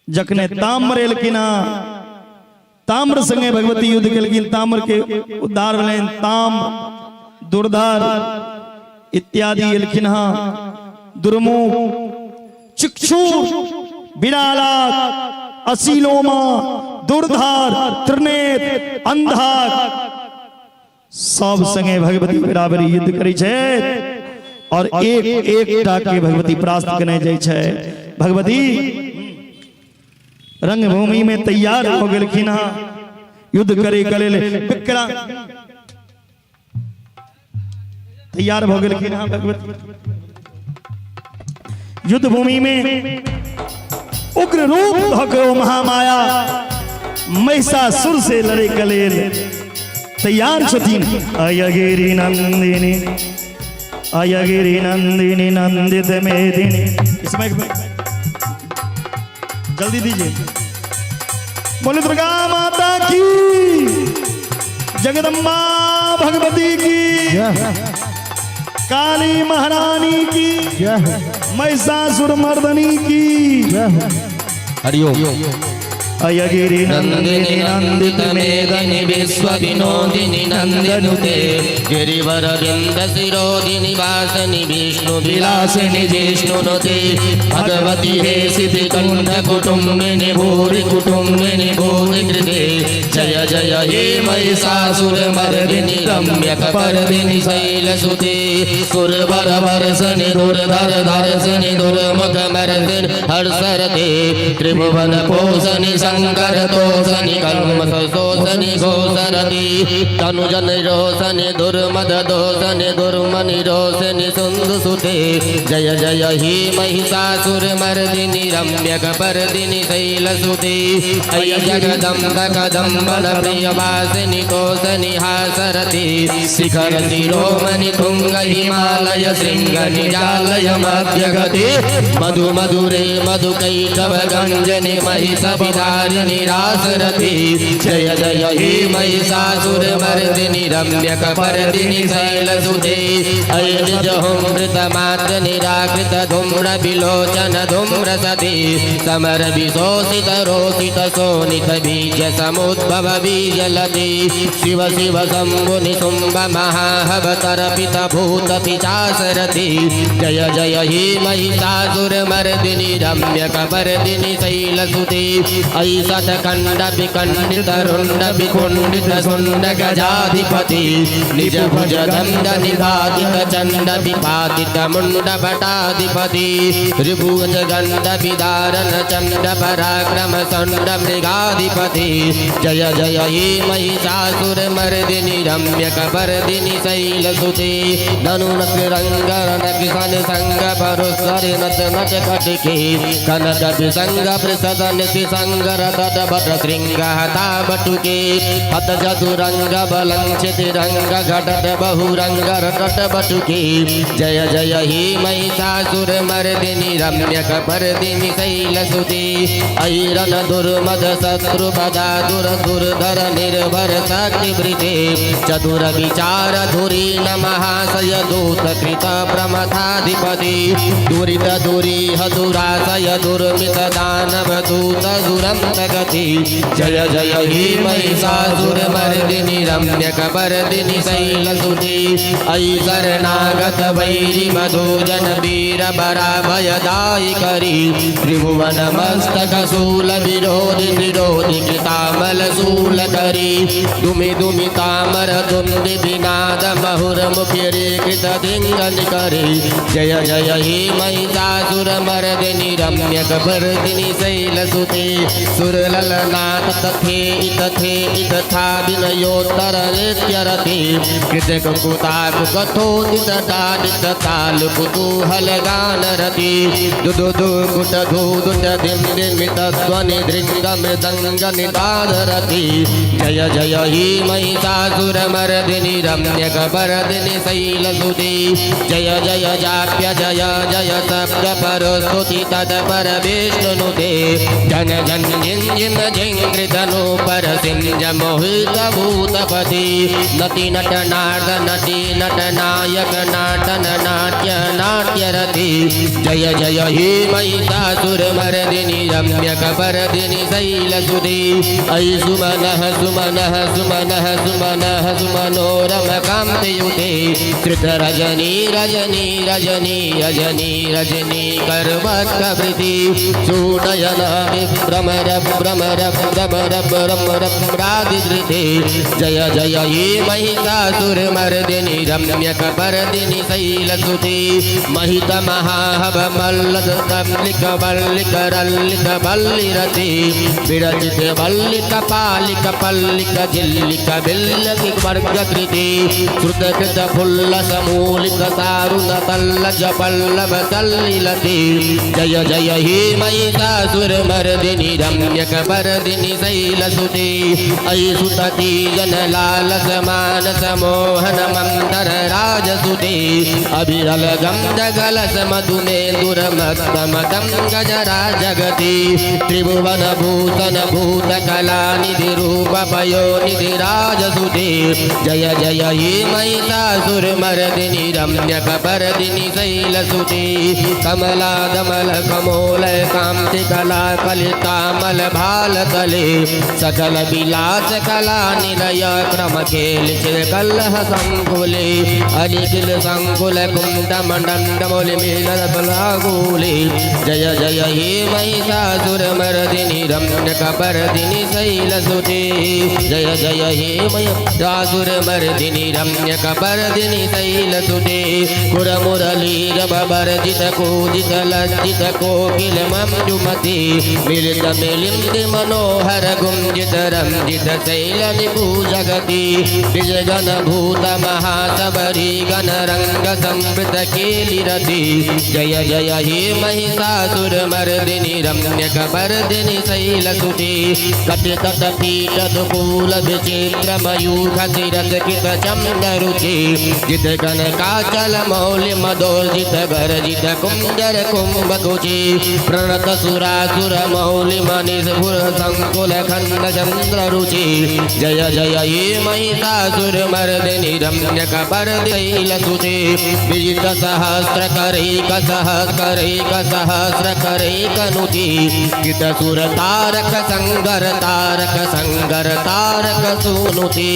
जखने ताम्र एलखिन हँ, ताम्र संगे भगवती युद्ध केलखिन, ताम्र के उद्धार भेलनि। ताम दुर्धर इत्यादि एलखिन हँ, दुर्मुख, चिक्षुर, बिरालाक, असीलोमा, दुर्धर, त्रिनेत्र, अंधक सब संगे भगवती बराबरी युद्ध करै छै और एक एकटा के भगवती परास्त केने जाइ छै। भगवती रंगभूमि में तैयार हो गेलखिन हँ युद्ध करे के लेल। विक्रांत तैयार भऽ गेलखिन हँ भगवती युद्ध भूमि में। उग्र रूप धऽ के ओ महामाया महिषासुर से लड़े के लेल तैयार छथिन। अयगिरी नंदिनी, अयगिरी नंदिनी नंदित मेदिनी। इसमें जल्दी दीजिए। बोले दुर्गा माता की, जगदम्बा भगवती की, काली महारानी की, महिषासुर मर्दनी की। हरिओम। अयगिरि नंदिनी नंदित मेदनि विश्व विनोदिनी नंदनुते गिरिवर बिंद शिरोधिनि वासनि विष्णु विलासिनि जिष्णुनुते भगवती हे सिद्धि कंठ कुटुंबिनि भूरि कुटुंबिनि भूरि कृते जय जय हे महिषासुर मर्दिनि रम्य कपर्दिनि शैलसुते सुरवर वर्षनि दुर्धर दर्शनि दुर्मुख मर्दिनि हर्षरते त्रिभुवन पोषनि शंकर तोषनि कल्मष शोषनि घोषरति तनुजन रोशनि दुर्मद दोषनि दुर्मनि रोशनि सुन्दुसुते जय जय हे महिषासुर मर्दिनि रम्य कपर्दिनि शैलसुते अय जगदम्ब कदम्बन प्रियवासिनि तोषनि हासरति शिखर शिरोमणि तुंग हिमालय शृंग निजालय मध्यगति मधु मधुरे मधु कैटभ गंजनि महिष विदारिणि रासरति जय जय हे महिषासुर मर्दिनि रम्य कपर्दिनि शैलसुते अय निज हुमृत मात्र निराकृत धूम्र विलोचन धूम्र सती समर विशोषित रोषित शोणित बीज समुद्भव बीजलति शिव शिव शंभु निशुंभ महाहव तरपित भूत पिशासरति जय जय हे महिषासुर मर्दिनि रम्य कपर्दिनि शैलसुते ऐ सतखंड विखंडित रुंड विकुंडित सुंड गजाधिपति निज भुज दंड निधातित चंड विपातित मुंड भटाधिपति त्रिभुज गंड विदारण चंड पराक्रम संड मृगाधिपति जय जय हे महिषासुर मर्दिनि रम्य कपर्दिनि शैलसुते धनु नक रंग रणक सन संग परुसर नच नच कटके कनक विसंग प्रसदन संग रतट भट श्रृंग हता बटुके हत चतुरंग बलंक्षित रंग घटट बहुरंग रटट बटुके जय जय हे महिषासुर मर्दिनि रम्य कपर्दिनि शैलसुते ऐरन दुर्मद शत्रु बदा दुर दुर्धर निर्भर शक्ति वृते चतुर विचार धुरीण महाशय दूत कृत प्रमथाधिपति दुरित दुरीह दुराशय दुर्मित दानव दूत दुरम मंदगति। जय जय हे महिषासुरमर्दिनि रम्यकपर्दिनि शैलसुते ऐ शरणागत वैरि मधुजन वीर बराभयदायिकरी त्रिभुवन मस्तक शूल विरोधि विरोधि कृतामल शूलकरी दुमि दुमि तामर दुन्दि विनाद महुर मुखिरे कृत धिङ्गनिकरी। जय जय हे महिषासुरमर्दिनि रम्यकपर्दिनि शैलसुते सुरललनाथ तथे इतथे इतथा विनयोत्तर नृत्यरति कृतकुताकुकथोदित ताडित तालुकुतूहल गानरति दुदुदु कुट धूदुट धिं धिमित ध्वनि दृङ्ग मृदङ्ग निदाधरति। जय जय हे महिषासुरमर्दिनि रम्यकपर्दिनि शैलसुते जय जय जाप्य जय जय सप्त परस्तुति तत्पर विष्णुनुते जन जन जिन जिन झिङ्कृतनु परसिंह मोहित भूतपति नति नट नार्द नटी नट नायक नाटन नाट्य नाट्यरति। जय जय हे महिषासुरमर्दिनि रम्यकपर्दिनि शैलसुते ऐ सुमनः सुमनः सुमनः सुमनः सुमनोरम कान्तियुते त्रितरजनी रजनी रजनी रजनी रजनी कर्वत्कवृति सुनयन विभ्रमर भ्रमर भ्रमर भ्रमर भ्रादिधृते। जय जय हे महिषासुरमर्दिनि रम्यकपर्दिनि शैलसुते महित महाहव मल्लतम्लिक वल्लिक रल्लित वल्लिरति विरचित वल्लिक पालिक पल्लिक झिल्लिक बिल्लक वर्गकृति श्रुतकृत फुल्ल समूलिक सारुण तल्लज पल्लव तल्लिलति। जय जय हे महिषासुरमर्दिनि रम्यकपर्दिनि शैलसुते ऐ सुतति जनलालस मानस मोहन मन्दर राजसुते अभिरल गन्धगलस मधुमेन्दुरमत्तमदं गजरा जगति त्रिभुवन भूषण भूतकलानिधि रूपपयोनिधि राजसुते। जय जय हे महिषासुरमर्दिनि रम्यकपर्दिनि शैलसुते कमला दमल कमोल कान्तिकला कलितामल भालतले सकल विलास कला निलय क्रम खेल चिरकलह संकुले अलिखिल संकुल कुण्डमण्डमौलि मिलल बलागुले। जय जय हे महिषासुरमर्दिनि रम्यकपर्दिनि शैलसुते जय जय हे महिषासुरमर्दिनि रम्यकपर्दिनि शैलसुते कुरमुरलीरववर्जित कूजित लज्जित कोकिल मञ्जुमति मिलित मिलिन्द मनोहर गुञ्जित रञ्जित शैल निपूजगति विजगण भूत महासबरी गण रङ्ग संवृत केलिरति। जय जय हे महिषासुरमर्दिनि रम्यकपर्दिनि शैलसुते कटितटपीठदुकूल विचित्रमयूख शिरसकित चन्द्ररुचि जित कनकाचल मौलि मदोर्जित गर्जित कुञ्जर कुम्भकुचि प्रणत सुरासुर मौलि मणिस्फुर संकुल खण्ड चन्द्ररुचि। जय जय हे महिषासुरमर्दिनि रम्यकपर्दिनि शैलसुते विजित सहस्रकरैक सहस्रकरैक सहस्रकरैकनुति कृतसुर तारक संगर तारक संगर तारक सूनुति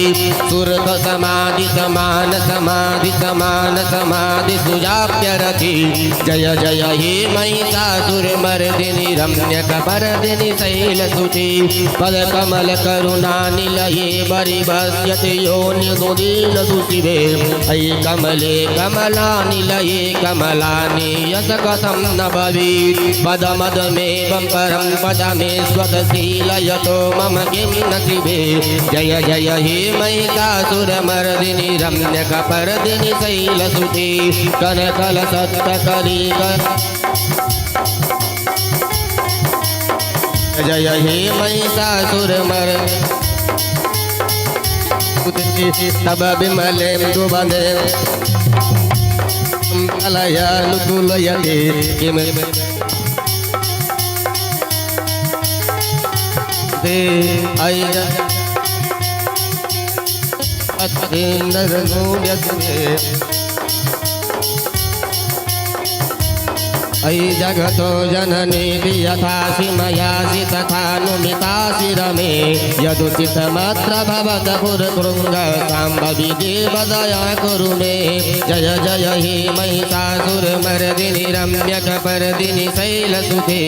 सुरत समाधि समान समाधि समान समाधि सुजाप्यरति। जय जय हे महिषासुरमर्दिनि रम्यकपर्दिनि शैलसुते पद कमल करुणा निलये परिभस्यति योनिदुदीलसुशिवे ऐ कमले कमला निलये कमलानि यस कथं न भवेत् पदमदमेवं परं पदमे स्वतशीलयतो मम किं न शिवे। जय जय हे महिषासुरमर्दिनि रम्यकपर्दिनि शैलसुते कनकल सत्तकरीक जय हे महिषासुरमर्दिनि तब विमलेन्दुवदे कलयानुकूलयते किं ते ऐ अत्रेन्द्रनो व्यसने। अयि जगतो जननी यथासि मयासि तथानुमितासि रमे यदुचितमत्र भवत पुरकृङ्ग साम्भवि देव दया कुरु मे। जय जय हे महिषासुरमर्दिनि रम्यकपर्दिनि शैलसुते।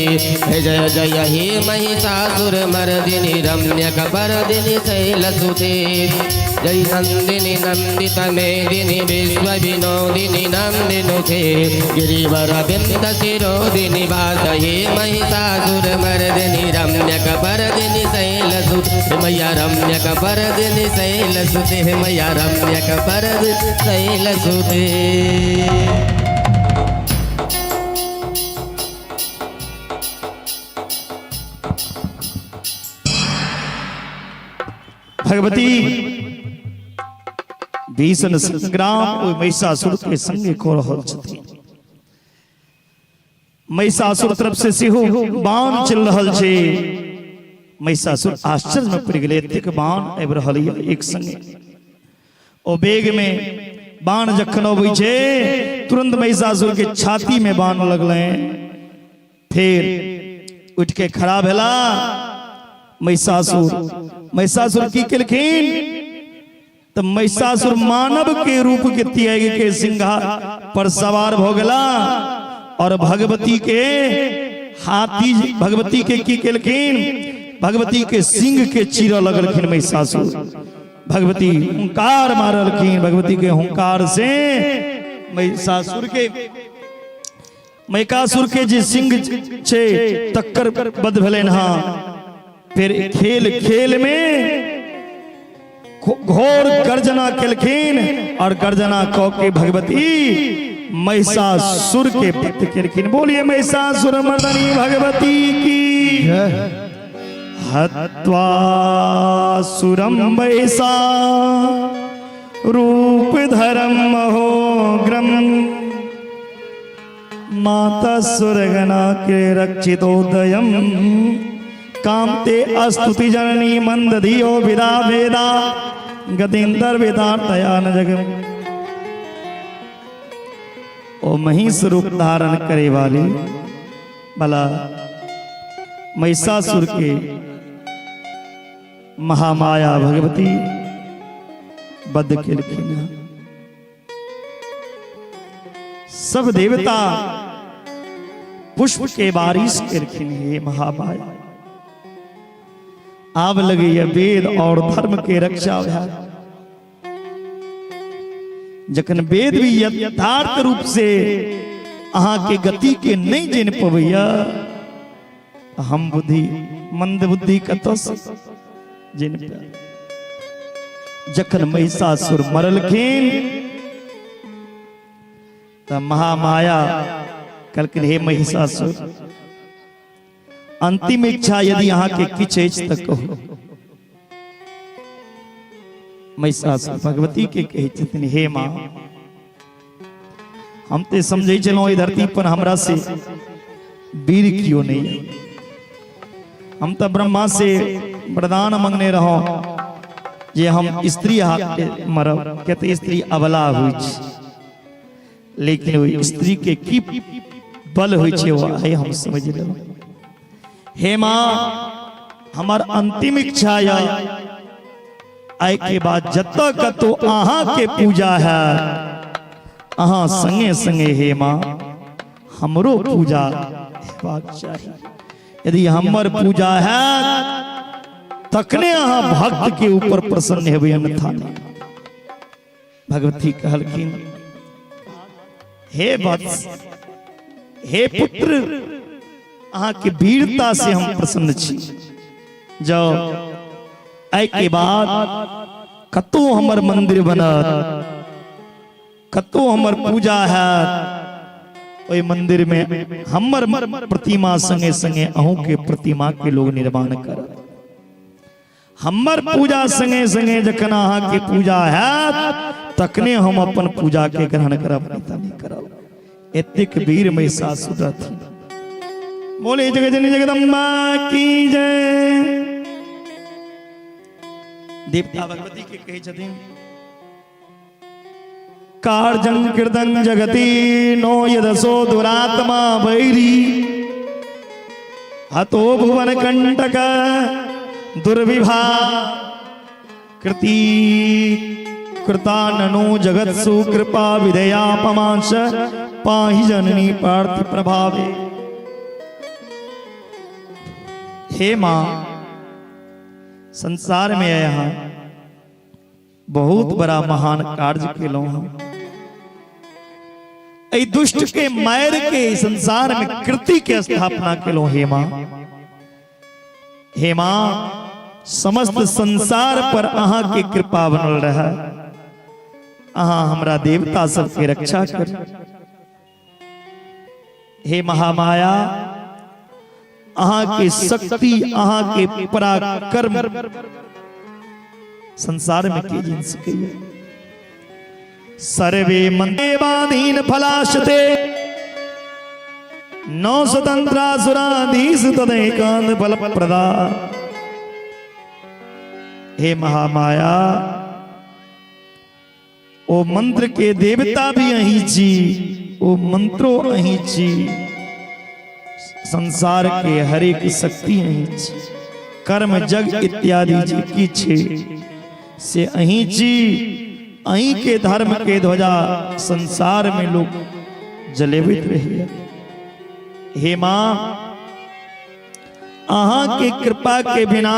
जय जय हे महिषासुरमर्दिनि रम्यकपर्दिनि शैलसुते। जय नन्दिनि नन्दित मेदिनि विश्वविनोदिनि नन्दिनुते। गिरिवर बिन्द शिरोदिनि वास हे महिषासुरमर्दिनि रम्यकपर्दिनि शैलसुते। मैया रम्यकपर्दिनि शैलसुते मैया रम्यकपर्दिनि शैलसुते। भगवती भीषण संग्राम ओहि महिषासुर के संगे कऽ रहल छथिन। महिषासुर तरफ से सेहो बाण चलि रहल छै। महिषासुर आश्चर्य में पड़ि गेलै, एतेक बाण आबि रहल यऽ एक संगे। ओ बेग में बाण जखन अबै छै तुरंत महिषासुर के छाती में बाण लगलै। फेर उठि के खड़ा भेला महिषासुर। महिषासुर की केलखिन तऽ महिषासुर मानव के रूप के त्याग के सिंहा पर सवार भऽ गेला और भगवती के हाथी भगवती के की केलखिन, भगवती के सिंह के चीरऽ लगलखिन महिषासुर। भगवती हुंकार मारलखिन। भगवती के हुंकार से महिषासुर के महिषासुर के जे सिंह छै तकर वध भेलनि हँ। फिर खेल खेल में घोर गर्जना केलखिन और गर्जना कऽ के भगवती महिषासुर के वध केलखिन। बोलिए महिषासुर मर्दनी भगवती की जय। हत्वा सुरम महिषा रूप धर्म महोग्रम माता सुरगना के रक्षितोदयम कामते अस्तुति जननी मंद धियो विदा वेदा गतिंदर वेदार्थया न जग। ओ महिष रूप धारण करे वाली भला महिषासुर के महामाया भगवती बद्ध केलखिन। सब देवता पुष्प के बारिश केलखिन। हे महामाया, आब लगैया वेद और धर्म के रक्षा भए। जखन वेद भी यथार्थ रूप से अहाँ के गति के नहीं जानि पबैया, हम बुद्धि मंद बुद्धि कतऽ से जानि पायब। जखन महिषासुर मरलखिन तऽ महामाया कहलखिन, हे महिषासुर, अंतिम इच्छा यदि अहाँके किछु अछि तऽ कहू। महिषासुर भगवती के कहै छथिन, हे माँ, हम तऽ समझै छलहुँ एहि धरती पर हमरा से वीर कियो नहीं है। हम तऽ ब्रह्मा से वरदान मंगने रहौं जे हम स्त्री हाथ के मरब, किया तऽ स्त्री अबला होइ छै, लेकिन ओहि स्त्री के की बल होइ छै ओ आइ हम समझ लेलहुँ। हे माँ, हमर अंतिम इच्छा यऽ आइ के बाद जतऽ कतौ अहाँ के पूजा है अहाँ संगे संगे हे माँ हमरो पूजा हेबाक चाही। यदि हमर पूजा है तखने अहाँ भक्त के ऊपर प्रसन्न हेबै, अन्यथा नहि। भगवती कहलखिन, हे वत्स, हे पुत्र, अहाँ के वीरता से हम प्रसन्न छी। जाओ, आइ के बाद कतौ हमर मंदिर बनत, कतौ हमर पूजा हैत, ओहि मंदिर में हमर प्रतिमा संगे संगे अहूँ के प्रतिमा के लोग निर्माण करत। हमर पूजा संगे संगे जखन अहाँ के पूजा हैत तखने हम अपन पूजा के ग्रहण करब, नहीं तऽ नहीं करब। एतेक वीर महिषासुर रहथिन। बोले जगजननी जगदम्बा की जय। देवता भगवती के कहै छथिन, कार्यं कृतं जगति नो यदसो दुरात्मा वैरी हतो भुवन कंटक दुर्विभा कृति कृता ननु जगत्सु कृपा विधयापमांश पाहि जननी पार्थ प्रभावे। हे माँ, संसार में यहाँ बहुत बड़ा महान कार्य केलहुँ हम। एहि दुष्ट के मारि के संसार में कृति के स्थापना केलहुँ। हे माँ, हे माँ, समस्त संसार पर अहाँ के कृपा बनल रहे। अहाँ हमरा देवता सबके रक्षा करू। हे महामाया, अहाँ के शक्ति, अहाँ के पराक्रम संसार में के जिन सकैया। सर्वे मंदेवाधीन फलाशते नौ स्वतंत्रासुराधीश तदैकांत फल प्रदा। हे महामाया, ओ मंत्र के देवता भी अहीं छी, ओ मंत्रो अहीं छी, संसार के हरेक शक्ति अहीं छी, कर्म जग इत्यादि जे की छे से अहीं छी। अहीं के धर्म के ध्वजा संसार में लोग जलेबित रही। हे माँ, अहाँ के कृपा के बिना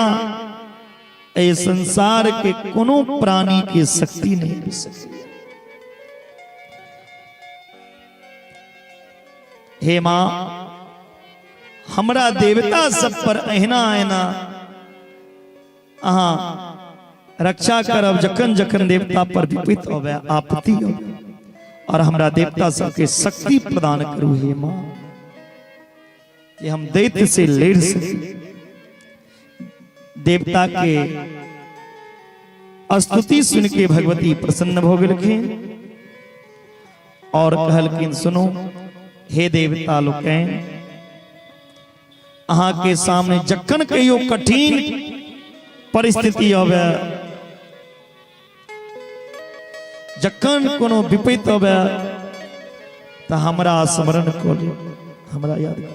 एहि संसार के कोनो प्राणी के शक्ति नहीं मिल सके। हे माँ, हमरा देवता सब पर अहिना अहिना अहाँ रक्षा करब। जखन जखन देवता पर विपत्ति होवे, आपत्ति होवे, और हमरा देवता सबके शक्ति प्रदान करू हे माँ, कि हम दैत्य से लड़ सकी। देवता के स्तुति सुन के भगवती प्रसन्न भ गेलखिन और कहलखिन, सुनो हे देवता लोकनि, अहाँ के सामने जखन कहियो कठिन परिस्थिति आवे, जखन कोनो विपत्ति आवे, तऽ हमरा स्मरण कऽ लिअ, हमरा याद कऽ।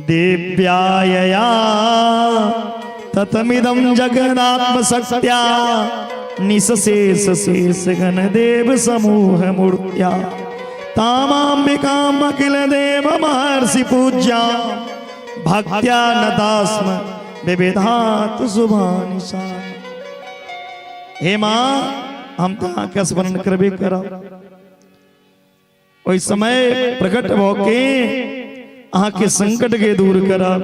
दिव्यायया ततमिदं जगदात्मशक्त्या निशेष शेष गण देव समूह मूर्त्या तामाम्बिकाम अखिल देव महर्षि पूज्या भक्त्या नतास्म विविधात शुभानिशा। हे माँ, हम तऽ अहाँके स्मरण करबे करब। ओहि समय प्रकट भऽ के अहाँके संकट के दूर करब।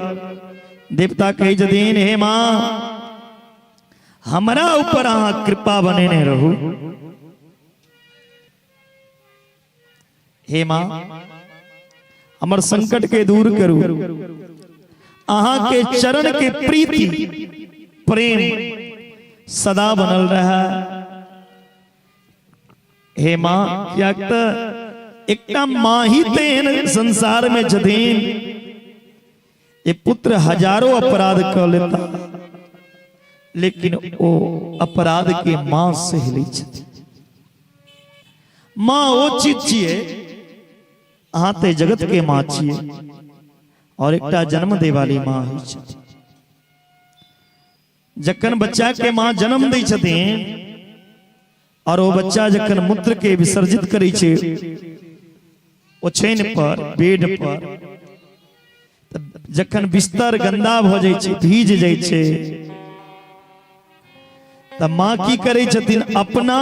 देवता कहै छथिन, हे माँ, हमरा ऊपर अहाँ कृपा बनेने रहू। हे माँ, हमर संकट के दूर करू। अहाँ के चरण के प्रीति प्रेम सदा बनल रहे। हे माँ, कियाक तऽ एकटा माँ ही तेहन संसार में छथिन, ये पुत्र हजारों अपराध कऽ लेता, लेकिन ओ अपराध के माँ सहि लै छथिन। माँ ओ चीज छियै, अहाँ तऽ जगत के माँ छियै, और एकटा जन्म दै वाली माँ होइ छथिन। जखन बच्चा के माँ जन्म दै छथिन और ओ बच्चा जखन मूत्र के विसर्जित करै छै ओछैन पर, बेड पर, तऽ जखन बिस्तर गंदा भऽ जाइ छै, भीज जाइ छै, तऽ माँ की करै छथिन? अपना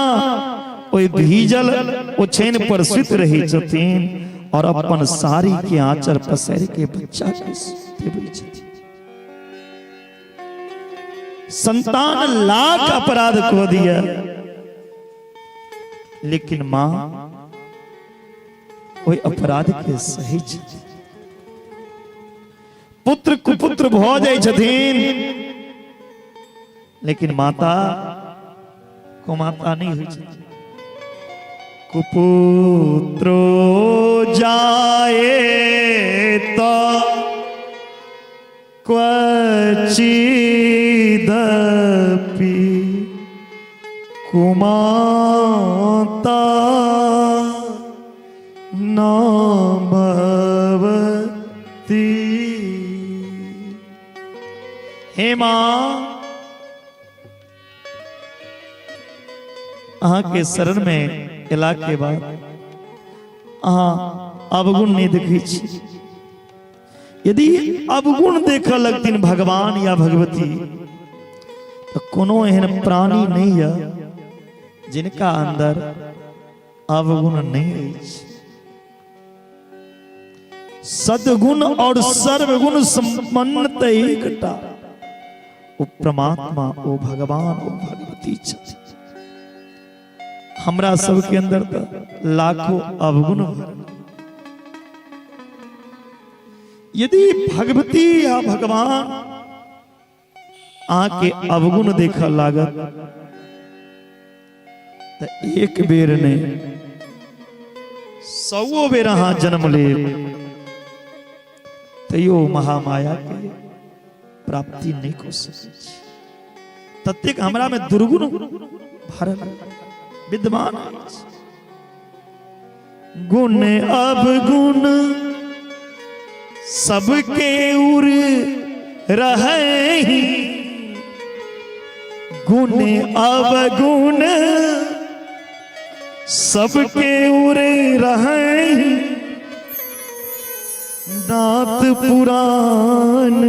ओहि भीजल ओछैन पर सुति रहै छथिन और अपन साड़ी के आंचर पसारि के बच्चा के सुतबै छथिन। संतान लाख अपराध कऽ दिया, लेकिन माँ ओहि अपराध के सही छथिन। पुत्र कुपुत्र भऽ जाइ छथिन, लेकिन माता कुमाता नहीं होइ छथिन। कुपुत्रो जाए तो क्वचिदपि कुमाता न भवती। हे माँ, अहाँ के शरण में एला के बाद अहाँ अवगुण नहीं देखै छी। यदि अवगुण देखऽ लगथिन भगवान या भगवती तऽ कोनो एहन प्राणी नहीं यऽ जिनका अंदर अवगुण नहीं अछि। सद्गुण और सर्वगुण संपन्न तऽ एकटा ओ परमात्मा, ओ भगवान, ओ भगवती छथि। हमरा सबके अंदर तऽ लाखों अवगुण भरल। यदि भगवती या भगवान अहाँके अवगुण देखऽ लागत तऽ एक बेर नहि, सौओ बेर अहाँ जन्म लेब, तैयो महामाया के प्राप्ति नहि कऽ सकै छी। ततेक हमरा मे दुर्गुण भरल विद्यमान अछि। गुण अवगुण सबके उर रहे, गुण अवगुण सबके उर रहे, दात पुराण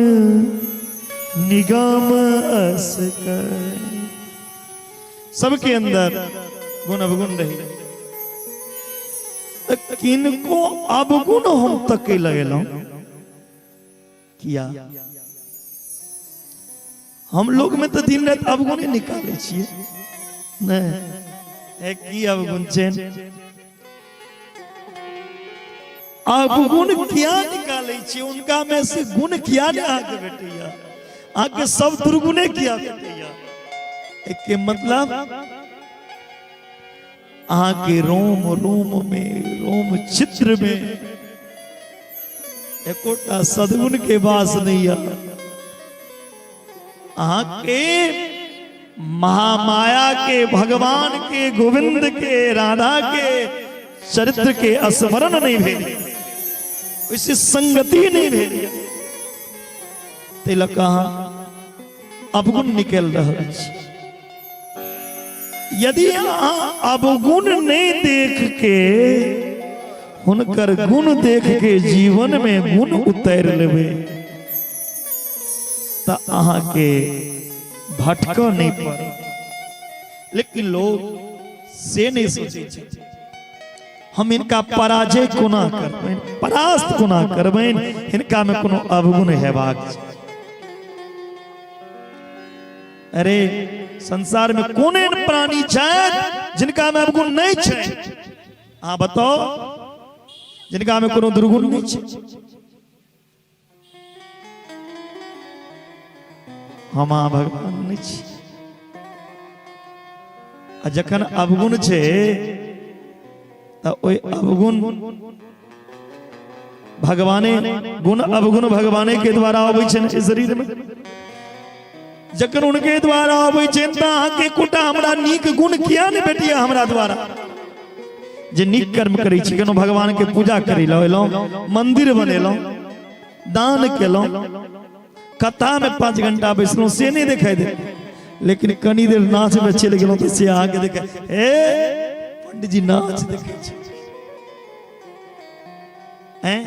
निगम अस कर। सबके अंदर गुण अवगुण रही, तऽ किनको अवगुण हम तकै लगेलहुँ किया? हम लोग में तऽ दिन राति अवगुणे निकालै छियै। नहि, की अवगुण छै? अवगुण किया निकालै छियै? उनका में से गुण किया नहि अहाँके भेटैया? अहाँके सब दुर्गुणे किया भेटैया? एके मतलब अहाँके रोम रोम में, रोम चित्र में एकोटा सद्गुण के वास नहीं है। अहाँके महामाया के, भगवान के, गोविंद के, राधा के चरित्र के स्मरण नहीं भेल, ओहिसे संगति नहीं भेल, ताहि लऽ कऽ अहाँ अवगुण निकलि रहल छी। यदि अहाँ अवगुण नहीं देख के हुनकर गुण देख के जीवन में गुण उतारि लेबै तऽ अहाँके भटकऽ नहि पड़त। लेकिन लोग से नहीं सोचै छै, हम हिनका पराजय कोना करबनि, परास्त कोना करबनि, हिनका में कोनो अवगुण हेबाक छै। अरे संसार में कोन एहन प्राणी छथि जिनका में अवगुण नहीं छै? अहाँ बताओ, जिनका में कोनो दुर्गुण नहीं छै? हम अहाँ भगवान नहीं छी। आ जखन अवगुण छै तऽ ओहि अवगुण भगवाने, गुण अवगुण भगवाने के द्वारा अबै छै ने शरीर में। जखन उनके द्वारा अबै छै तऽ अहाँके एकोटा हमरा नीक गुण किया नहि भेटैया हमरा द्वारा? जे नीक कर्म करै छी, केनो भगवान के पूजा करै लए एलहुँ, मंदिर बनेलहुँ, दान केलहुँ, कथा में 5 घंटा बैसलहुँ, से नहि देखाइ दे, लेकिन कनी देर नाच में चलि गेलहुँ तऽ से अहाँके देखाइ, हे पंडित जी नाच देखै छै, हैं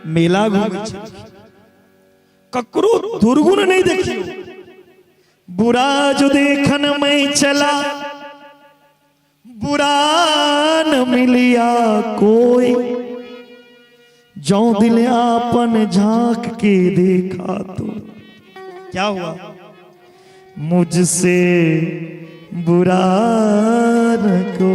मेला घूमै छै। ककरो दुर्गुण नहीं देखियो। बुरा जो देखन में चला बुरा न मिलिया कोई, जो दिल आपन झांक के देखा तो क्या हुआ, मुझसे बुरा न को।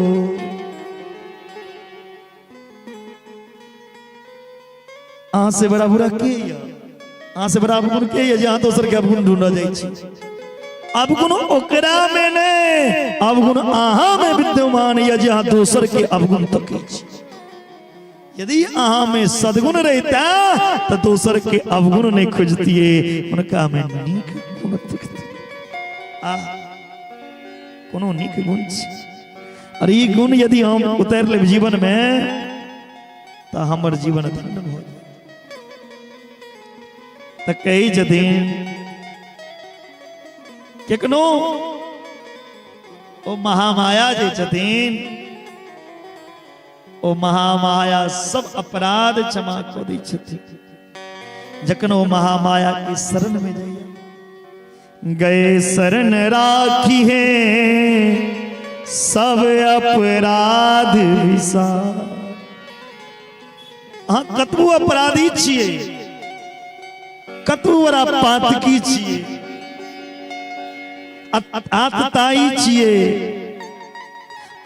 अहाँ से बड़ा बुरा के यऽ? अहाँ से बड़ा अवगुण के यऽ जे अहाँ दोसर के अवगुण ढूंढऽ जाइ छी? अवगुण ओकरा में नहि, अवगुण अहाँ में विद्यमान यऽ जे अहाँ दोसर के अवगुण तकै छी। यदि अहाँ में सद्गुण रहिता तऽ दोसर के अवगुण नहि खोजतियै, हुनका में नीक गुण तकतियै। आ कोनो नीक गुण छै? और ई गुण यदि हम उतारि लेब जीवन में तऽ हमर जीवन धन्य भऽ जायत। तऽ कहै छथिन केकनो ओ महामाया जे छथिन, ओ महामाया सब अपराध क्षमा कऽ दै छथिन जखन ओ महामाया के शरण में जाइए। गए शरण राखी है सब अपराध विसार। अहाँ कतबो अपराधी छियै, कतबो बड़ा पातकी छियै, आतताई छियै,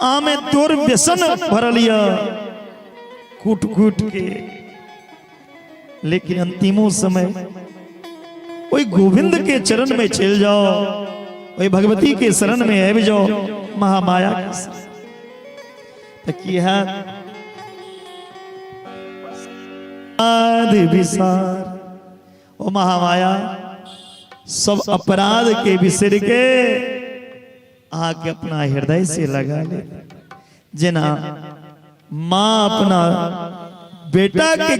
आमे तोर व्यसन भरल यऽ कूट कूट के, लेकिन अंतिमो समय ओहि गोविंद के चरण में चलि जाओ, ओहि भगवती के शरण में आबि जाओ, महामाया के शरण। तऽ की हैत? विसार ओ महामाया सब अपराध के बिसर के अहाँके अपना हृदय से लगा ले। जेना माँ अपना बेटा के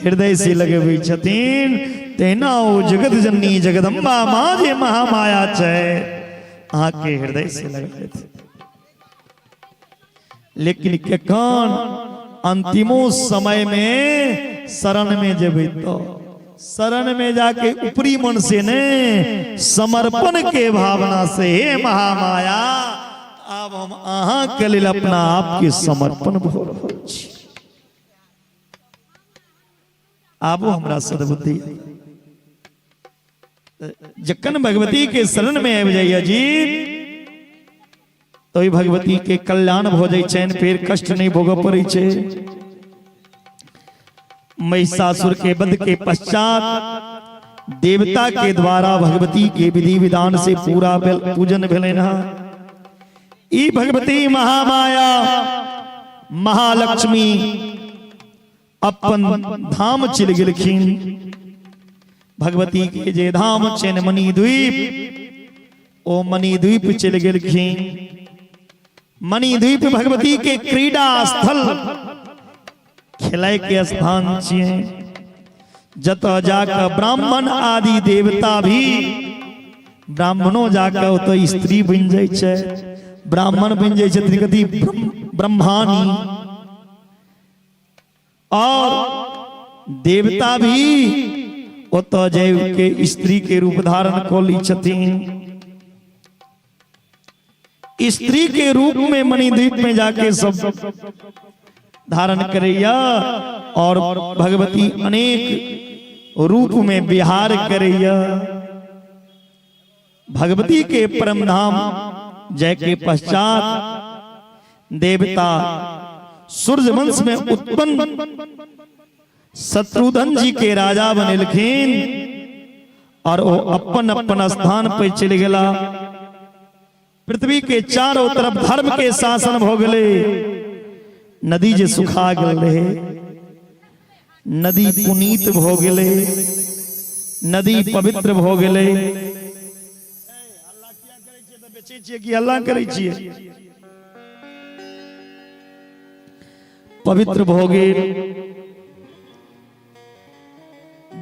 हृदय से लगबै छथिन, तहिना ओ जगत जननी जगदम्बा माँ जे महामाया छै अहाँके हृदय से लगा लेथिन। लेकिन केखन? अंतिमो समय में शरण में जेबै तो शरण में जाके ऊपरी मन से ने समर्पण के भावना से, हे महामाया आब हम अहाँ के लेल अपना आप के समर्पण भऽ रहल छी, आबो हमरा सद्बुद्धि। जखन भगवती के शरण में आबि जाइए जी तो भगवती के कल्याण भऽ जाइ छनि, फेर कष्ट नहि भोगऽ पड़ै छै। महिषासुर के वध के पश्चात देवता के द्वारा भगवती के विधि विधान से पूरा पूजन भेलनि हँ। ई भगवती महामाया महालक्ष्मी अपन धाम चलि गेलखिन। भगवती के जे धाम छनि मणिद्वीप, ओ मणिद्वीप चलि गेलखिन। मणिद्वीप भगवती के क्रीड़ा स्थल, खेलाय के स्थान छियै, जतऽ जाकऽ ब्राह्मण आदि देवता भी, ब्राह्मणो जाकऽ ओतऽ स्त्री बनि जाइ छै, ब्राह्मण बनि जाइ छथिन कथी? ब्रह्मानी। और देवता भी ओतऽ जाय के स्त्री के रूप धारण कऽ लै छथिन। स्त्री के रूप में मणिद्वीप में जाके सब धारण करैया और भगवती अनेक रूप में विहार करैया। भगवती के परम धाम जय के पश्चात देवता सूर्य वंश में उत्पन्न शत्रुघ्न जी के राजा बनेलखिन और वो अपन अपन स्थान पर चलि गेला। पृथ्वी के चारों तरफ धर्म के शासन भ गेलै। नदी जे सुखा गेल रहे, नदी पुनीत भ गेलै, नदी पवित्र भ गेलै। बेचै छियै कि हल्ला करै छियै? पवित्र भ गेल।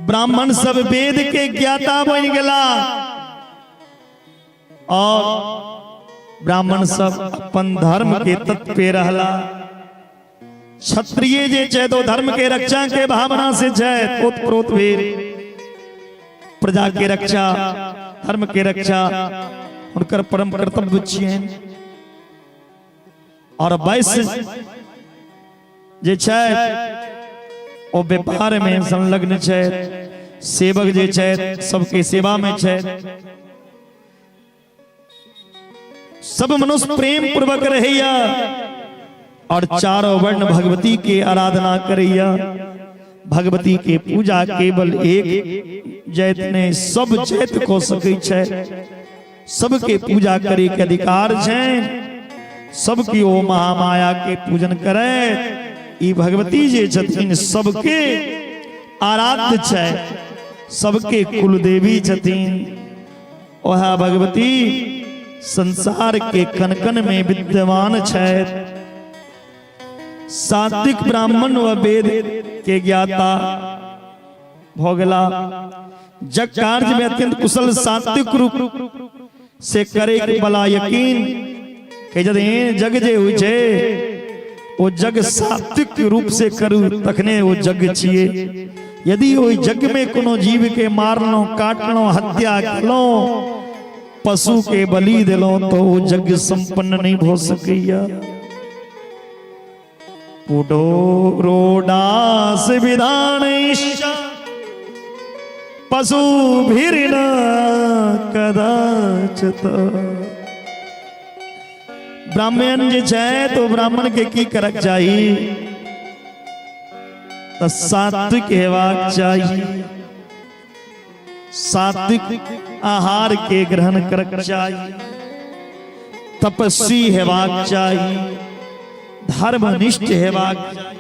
ब्राह्मण सब वेद के ज्ञाता बनि गेला और ब्राह्मण सब अपन धर्म के तत्व पे रहला। क्षत्रिय जे छै तो धर्म के रक्षा के भावना से छै ओतप्रोत भेल। प्रजा के रक्षा, धर्म के रक्षा हुनकर परम कर्तव्य छियनि। और वैश्य जे छै ओ व्यापार में संलग्न छै, सेवक जे छै सबके सेवा में छै। सब मनुष्य प्रेम पूर्वक रहैया और चारों वर्ण भगवती के आराधना करैया। भगवती के पूजा केवल एक जैत ने सब जैत कऽ सकै छै, सबके पूजा करे के अधिकार छै, सबके ओ महामाया के पूजन करे। ई भगवती जे छथिन सबके आराध्य छै, सबके कुलदेवी छथिन। वएह भगवती संसार के कण कण में विद्यमान छथि। सात्विक ब्राह्मण व वेद के ज्ञाता भऽ गेला। जग कार्य में अत्यंत कुशल सात्विक रूप से करे वाला यकीन के जद एहन जग जे होइ छै ओ जग सात्विक रूप से करू तखने ओ जग छियै। यदि ओहि जग में कोनो जीव के मारलहुँ, काटलहुँ, हत्या केलहुँ, पशु के बलि देलहुँ तो ओ यज्ञ संपन्न नहीं भऽ सकैया। पुडो रोडास विधान पशु भीर कदाचित। ब्राह्मण जे छै तो ब्राह्मण के की करक चाही? तऽ सात्विक हेबाक चाही, सात्विक आहार के ग्रहण करक चाही, तपस्वी हेबाक चाही, धर्मनिष्ठ हेबाक चाही,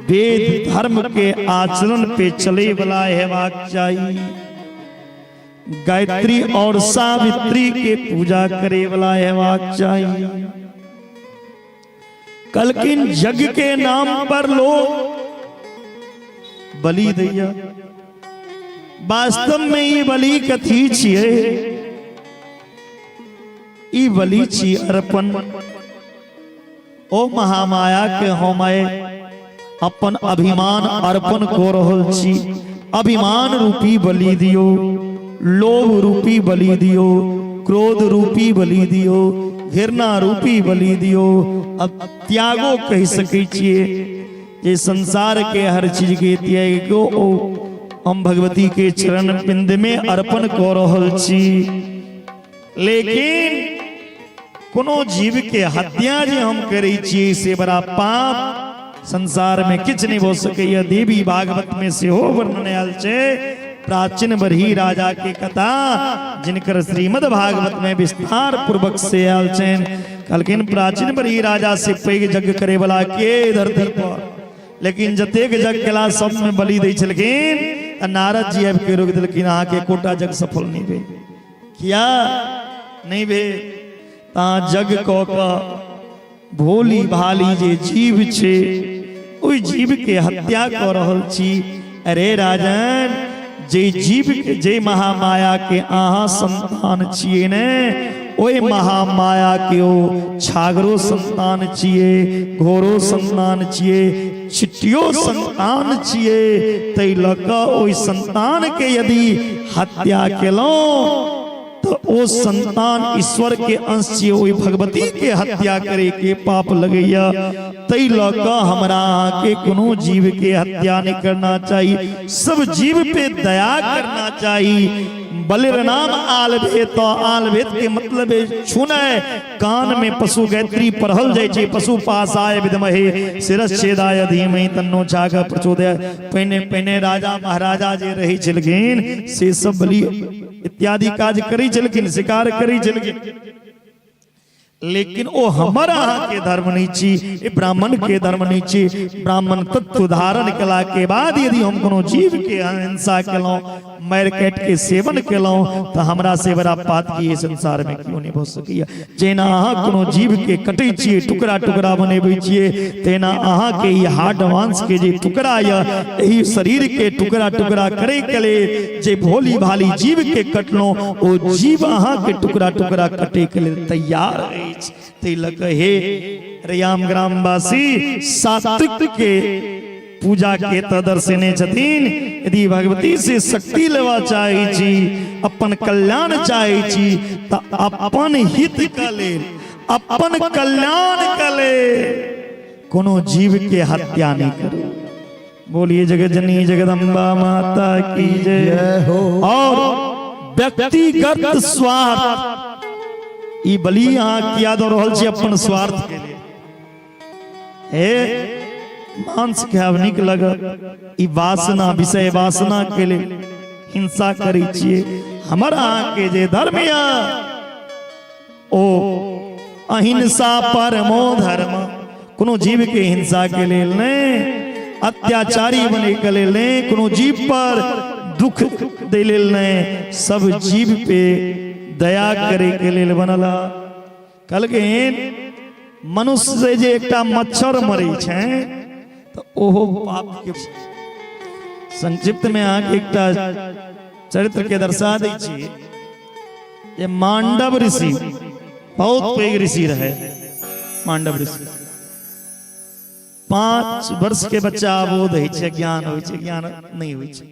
वेद धर्म के आचरण पे चले वाला हेबाक चाही, गायत्री और सावित्री के पूजा करे वाला हेबाक चाही। कलकिन यज्ञ के नाम पर लोग बलि दैया, वास्तव में ई बलि कथी छियै? ई बलि छी अर्पण। ओ महामाया के हम अपन अभिमान अर्पण कऽ रहल छी। अभिमान रूपी बलि दियौ, लोभ रूपी बलि दियौ, क्रोध रूपी बलि दियौ, घृणा रूपी बलि दियौ। अब त्यागो कहि सकै छियै जे संसार के हर चीज के त्याग ओ हम भगवती के चरण बिंद में अर्पण कऽ रहल छी। लेकिन कोनो जीव के हत्या जे हम करै छियै से बड़ा पाप, संसार में किछु नहि भऽ सकैया। देवी भागवत में सेहो वर्णन आयल छै प्राचीन बरही राजा के कथा, जिनकर श्रीमद् भागवत में विस्तार पूर्वक से आयल छनि। कहलखिन प्राचीन बरही राजा से पैघ यज्ञ करे वाला के धरती पर, लेकिन जतेक यज्ञ केला सब में बलि दै छलखिन। आ नारद जी आबि के रोकि देलखिन, अहाँके एकोटा यज्ञ सफल नहि भेल। किया नहि भेल? ता जग कऽ कऽ भोली भाली जे जीव छै ओहि जीव के हत्या कऽ रहल छी। अरे राजन, जे जीव के, जे महामाया के अहाँ संतान छियै ने, ओहि महामाया के ओ छागरो संतान छियै, घोरो संतान छियै, छिटियो संतान छियै। ताहि लऽ कऽ ओहि संतान के यदि हत्या केलहुँ तऽ ओ संतान ईश्वर के अंश छियै, ओहि भगवती के हत्या करे के पाप लगैया। ताहि लऽ कऽ हमरा अहाँके कोनो जीव के हत्या नहीं करना चाही, सब जीव पे दया करना चाही। बलिर नाम आलभेद, तो आलभेद के मतलब है छूनाय। कान में पशु गायत्री पढ़ल जाइ छै, पशु पासाय विद्महे शिरश्छेदाय धीमहि तन्नो छाग प्रचोदयात्। पहिने पहिने राजा महाराजा जे रहै छलखिन से सब बलि इत्यादि काज करै छलखिन, शिकार करै छलखिन, लेकिन ओ हमर अहाँके धर्म नहि छी, ई ब्राह्मण के धर्म नहि छी। ब्राह्मण तत्व धारण केला के बाद यदि हम कोनो जीव के हिंसा केलहुँ, मारि काटि के सेवन केलहुँ, तऽ हमरा से बड़ा पात की एहि संसार में क्यों नहीं भऽ सकैया। जेना अहाँ कोनो जीव के कटै छियै, टुकड़ा टुकड़ा बनेबै छियै, तेना अहाँके ई हाड मांस के जे टुकड़ा यऽ, एहि शरीर के टुकड़ा टुकड़ा करे के लेल जे भोली भाली जीव के कटलहुँ, ओ जीव अहाँके टुकड़ा टुकड़ा कटे के लेल तैयार अछि। ताहि लऽ कऽ हे रैयाम ग्रामवासी, सात्विक के पूजा के तऽ दर्शने छथिन। यदि भगवती से शक्ति लेवा चाहै छी, अपन कल्याण चाहै छी, तऽ अपन हित के लेल, अपन कल्याण के लेल कोनो जीव के हत्या नहीं करू। बोलिए जगत जननी जगदम्बा माता की जय हो। और व्यक्तिगत स्वार्थ, ई बलि अहाँ किया दऽ रहल छी? अपन स्वार्थ के लेल। हे मांस खायब नीक लगत, ई वासना, विषय वासना के लेल हिंसा करै छियै। हमर अहाँके जे धर्म यऽ ओ अहिंसा परमो धर्म। कोनो जीव के हिंसा के लेल नहि, अत्याचारी बने के लेल नहि, कोनो जीव पर दुख दै लेल नहि, सब जीव पे दया करे के लेल बनल। कहलखिन मनुष्य से जे एकटा मच्छर मरै छै तऽ ओहो पाप के। संक्षिप्त में अहाँके एकटा चरित्र के दर्शा दै छी जे मांडव ऋषि बहुत पैघ ऋषि रहे। मांडव ऋषि 5 वर्ष के बच्चा अबोध होइ छै, ज्ञान होइ छै, ज्ञान नहि होइ छै।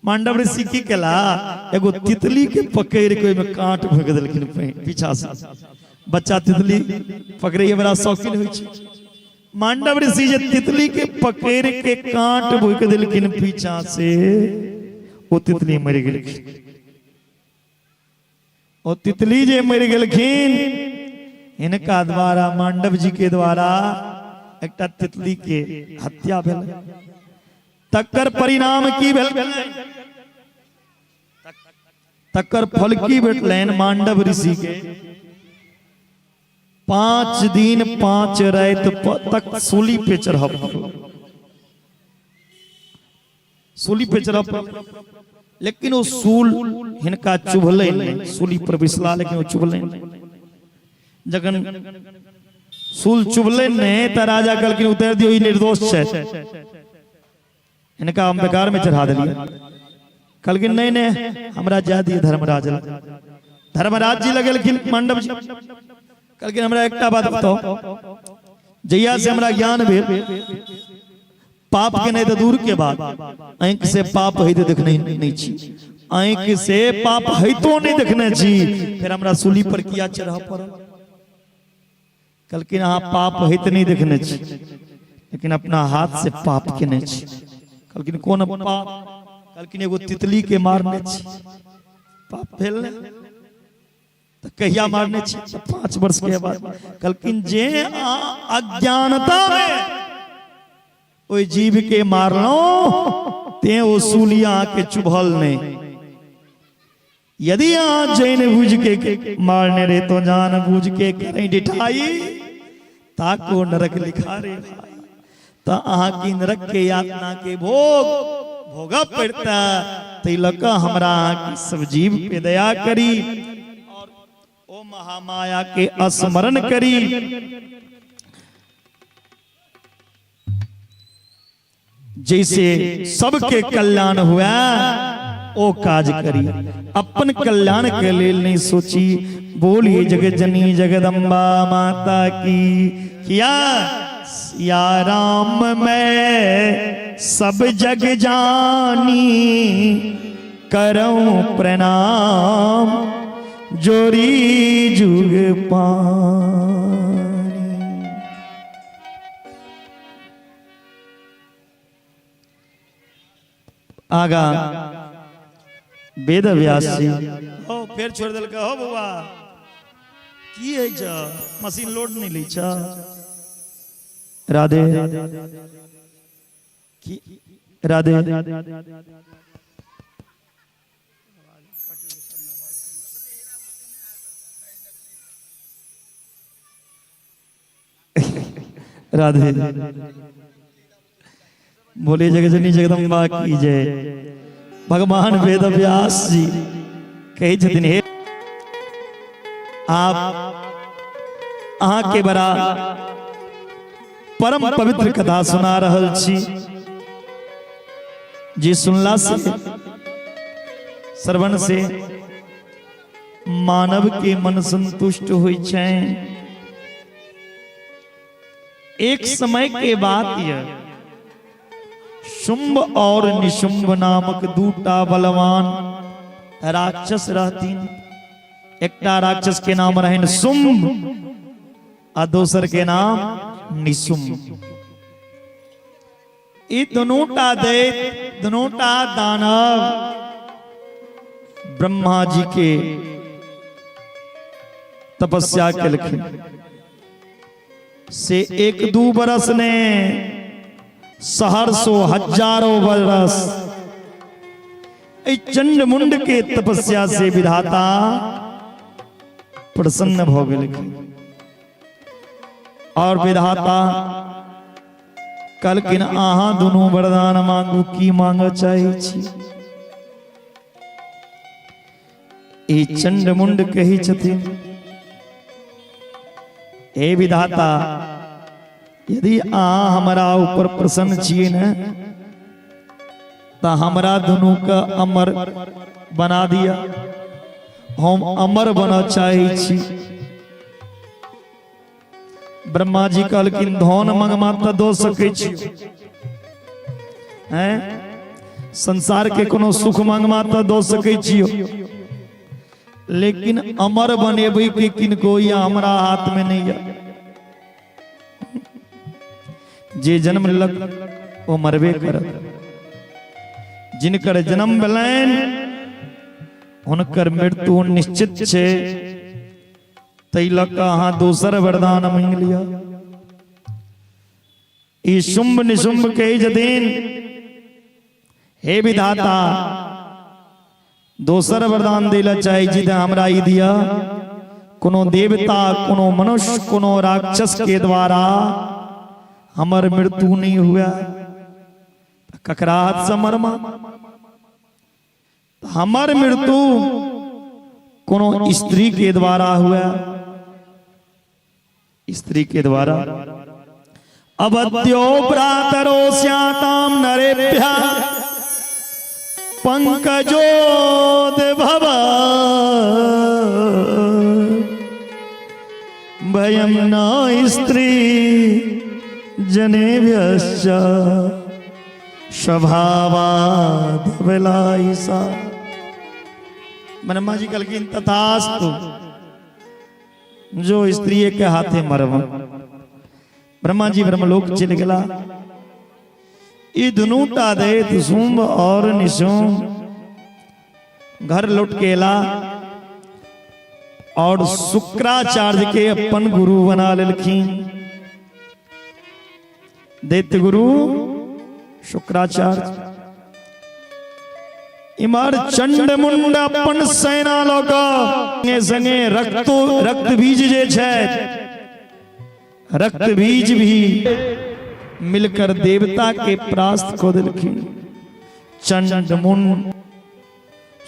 मांडव ऋषि की केला, एगो तितली के पकड़ के ओहिमे कांट भोंक देलखिन पीछा से। बच्चा तितली पकड़े बड़ा शौकीन होइ छै। मांडव ऋषि जे तितली के पकड़ के कांट भोंक देलखिन पीछा से, ओ तितली मरि गेलखिन। ओ तितली जे मरि गेलखिन, हिनका द्वारा, मांडव जी के द्वारा एकटा तितली के हत्या भेल। तकर परिणाम की भेल, तकर फल की भेटलनि मांडव ऋषि के? 5 दिन 5 राति तक सूली पे चढ़ब, सूली पे चढ़ब, लेकिन ओ सूल हिनका चुभलै नहि। सूली पर बैसला, लेकिन ओ चुभलै नहि। जखन सूल चुभलै नहि तऽ राजा कहलखिन, उतारि दियौ, ई निर्दोष छै, हिनका हम बेकार में चढ़ा देलियै। कहलखिन, नहीं नहीं, हमरा जा दिए धर्मराज लग। धर्मराज जी लगेलखिन मांडव जी। कहलखिन, हमरा एकटा बात बताओ, जहिया से हमरा ज्ञान भेल, पाप के नहीं तो दूर के बात, आँखि से पाप होइत देखने नहीं छी, आँखि से पाप होइतो नहीं देखने छी, फिर हमरा सूली पर किया चढ़ऽ पड़ल? कहलखिन, अहाँ पाप होइत नहीं देखने छी, लेकिन अपना हाथ से पाप केने छी। कहलखिन, कोन पाप? कहलखिन, एगो तितली के मारने छी। पाप भेल ने? तऽ कहिया मारने छी? तऽ 5 वर्ष के बाद। कहलखिन, जे अज्ञानता में ओहि जीव के मारलहुं, ते ओ सूली अहाँके चुभल नहीं। यदि अहाँ जैन बुझ के मारने रहे तो जान बुझ के करें डिठाई, ताको नरक लिखा रे भाई। तो अहाँ की नरक के यातना के भोग भोगऽ पड़ता। तै लऽ कऽ हमरा अहाँ की सब जीव पे दया करी और ओ महामाया के स्मरण करी, जैसे सबके कल्याण हुआ ओ काज करी, अपन कल्याण के लेल नहीं सोची। बोलिए जगत जननी जगदम्बा माता की। किया सिया राम मैं सब जग जानी, करऊं प्रणाम जोरी जुग पानी। आगा वेद व्यास जी हो फेर छोड़ देलकै। हो बौआ, की होइ छ? मशीन लोड नहि लै छ? राधे की राधे। राधे। बोले जगजनी जगदम्बा की जय। भगवान वेद व्यास जी कहै छथिन, हे आप अहाँ के बड़ा परम पवित्र कथा सुना रहल छी, जे सुनला से, श्रवण से मानव के मन संतुष्ट होइ छै। एक समय के बात यह, शुंभ और निशुंभ नामक दूटा बलवान राक्षस रहथिन। एकटा राक्षस के नाम रहनि शुंभ आ दोसर के नाम निशुंभ। ई दुनूटा दैत्य, दुनूटा दानव ब्रह्मा जी के तपस्या केलखिन। से 1-2 बरस ने, सहरसो हजारों बरस चंड मुंड के तपस्या से विधाता प्रसन्न भ गेलखिन और विधाता कहलखिन, अहाँ दुनू वरदान मांगू, की मांगऽ चाहै छी? ई चंड मुंड कहै छथिन, हे विधाता, यदि अहाँ हमरा ऊपर प्रसन्न छियै ने तऽ हमरा दुनू के अमर बना दिया। हम अमर बनऽ चाहै छी। ब्रह्मा जी कहलखिन, धन मंगमा तऽ दऽ सकै छी, हैं, संसार के कोनो सुख मंगमा तऽ दऽ सकै छियो, लेकिन अमर बनेबै के किनको या हमरा हाथ में नहीं है। जे जन्म लेलक ओ मरबे करत। जिनकर जन्म भेलनि हुनकर मृत्यु निश्चित छै। ताहि लऽ कऽ अहाँ दोसर वरदान मांगि लिअ। ई शुंभ निशुंभ कहै छथिन, हे विधाता, दोसर वरदान दै लए चाहै छी तऽ हमरा ई दिअ, कोनो देवता, कोनो मनुष्य, कोनो राक्षस के द्वारा हमर मृत्यु नहि हुए। ककरा हाथसँ मरमा? हमर मृत्यु कोनो स्त्री के द्वारा हुए, स्त्री के द्वारा। अवध्यो भ्रातरो स्याताम नरेभ्य पंकजोद्भव भयम न स्त्री जनेभ्यश्च स्वभावाद। ब्रह्मा जी कहलखिन, तथास्तु, जो स्त्री के हाथे मरब। ब्रह्मा जी ब्रह्मलोक चलि गेला। ई दुनूटा दैत शुंभ और निशुंभ घर लौट के एला और शुक्राचार्य के अपन गुरु बना लेलखिन। दैत्य गुरु शुक्राचार्य। इमहर चंड मुंड अपन सेना लऽ कऽ संगे रक्तो रक्त बीज जे छै, रक्त बीज भी मिलकर देवता के परास्त कऽ देलखिन। चंड मुंड,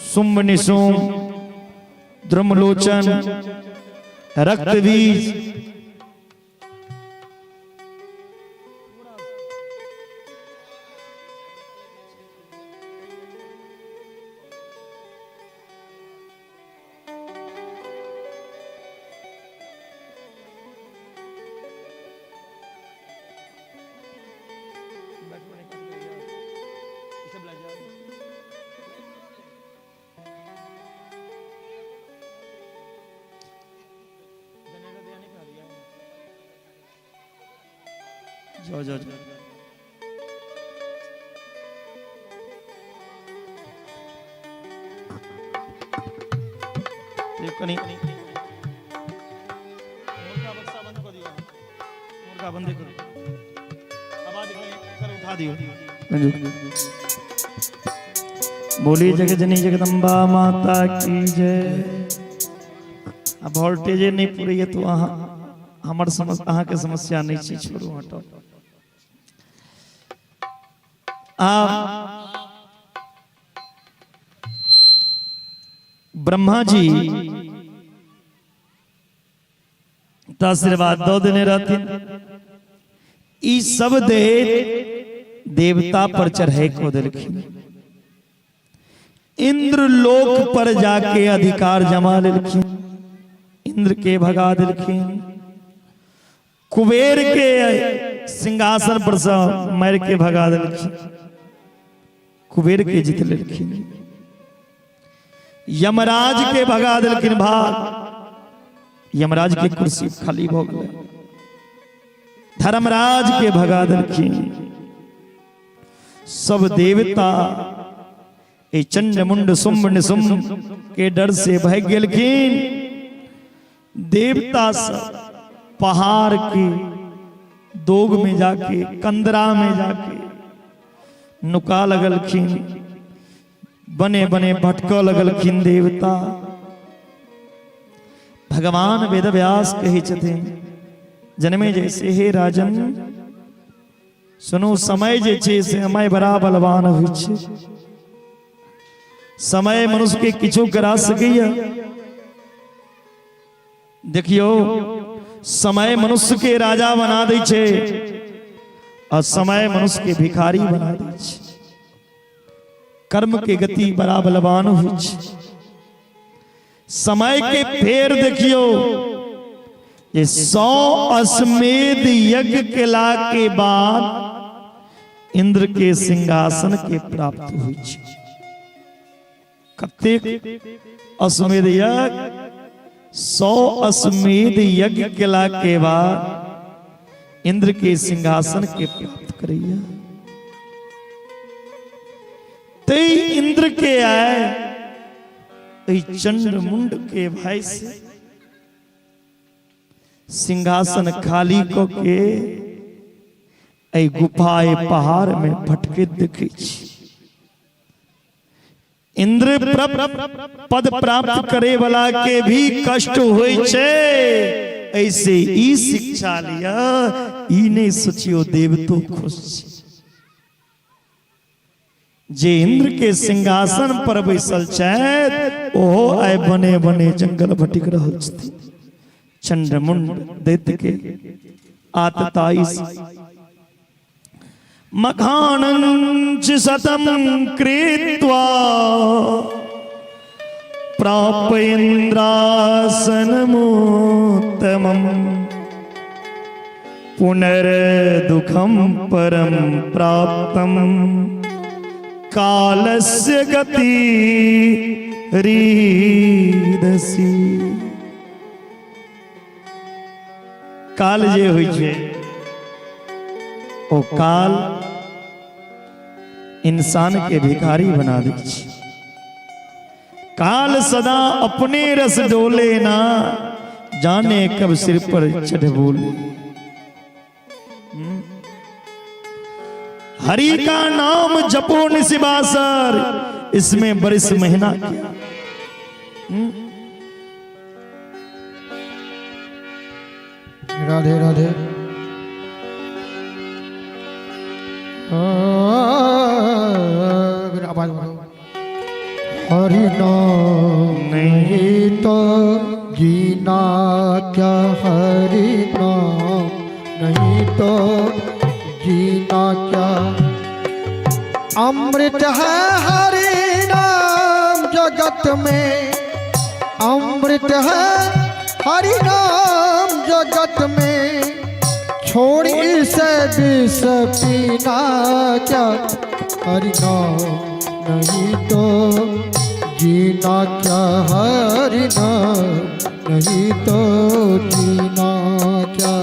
शुंभ निशुंभ, द्रुमलोचन, रक्त बीज। जाओ जाओ जाओ। कनी मुर्गा बक्सा बंद कर दियो, मुर्गा बंद करो, आवाज कर उठा दियो। बोली जगजनी जगदम्बा माता की जय। आ वोल्टेजे नहीं पूरे तो अहाँ हमर समस्या, अहाँके समस्या नहीं छै, छोड़ू, हटाउ। आ ब्रह्मा जी तऽ आशीर्वाद दऽ देने रहथिन। ई सब देह देवता पर चढ़े को देलखिन। इंद्र लोक पर जाके अधिकार जमा लेलखिन, इंद्र के भगा देलखिन, कुबेर के सिंहासन पर से मार के भगा देलखिन, कुबेर के जीत लेलखिन, यमराज के भगा देलखिन भाग, यमराज के कुर्सी खाली भऽ गेलै, धर्मराज के भगा देलखिन। सब देवता ए चंड मुंड शुंभ निशुंभ के डर से भाग गेलखिन। देवता सब पहाड़ के दोग में जाके, कंदरा में जाके नुका लगलखिन, बने बने भटकऽ लगलखिन देवता। भगवान वेद व्यास कहै छथिन जनमे जैसे, हे राजन सुनू, समय जे छै से समय बड़ा बलवान होइ छै। समय मनुष्य के किछु करा सकैया। देखियौ, समय मनुष्य के राजा बना दै छै आ समय मनुष्य के भिखारी बना दै छै। कर्म के गति बड़ा बलवान होइ छै। समय के फेर देखियो जे 100 अश्वमेध यज्ञ केला के बाद इंद्र के सिंहासन के प्राप्त होइ छै। कतेक अश्वमेध यज्ञ? 100 अश्वमेध यज्ञ केला के बाद इंद्र के सिंहासन के प्राप्त करैया। ते इंद्र के आए चंड मुंड के भाई से सिंहासन खाली क के एहि गुफा एहि पहाड़ में भटकैत देखै छी। इंद्र पद प्राप्त करे वाला के भी कष्ट होइ छै। ऐसे ई शिक्षा लिया, ई नहीं सोचियो देवतो खुश छै। जे इंद्र के सिंहासन पर बैसल छथि ओहो आइ बने बने जंगल भटक रहल छथिन। चंडमुंड दैत्य के आतताई मखानंच शतम कृत्वा प्राप्य इंद्रासनमुत्तमम् पुनर्दुःखं परम प्राप्तम कालस्य गति रीदसी। काल जे होइ छै ओ काल इंसान के भिखारी बना दै छै। काल सदा अपने रस डोले ना, जाने कब सिर पर चढ़ बोले। हरि का नाम जपो निशिबासर, इसमें बरिस महीना क्या। राधे राधे। आवाज बढ़ाओ। हरि नाम नहीं तो जीना क्या, हरि नाम नहीं तो जीना क्या। अमृत है हरि नाम जगत में, अमृत है हरि नाम जगत में, छोड़ इसे विष पीना क्या। हरि नाम नहीं तो जीना क्या, हरि नाम नहीं तो जीना क्या।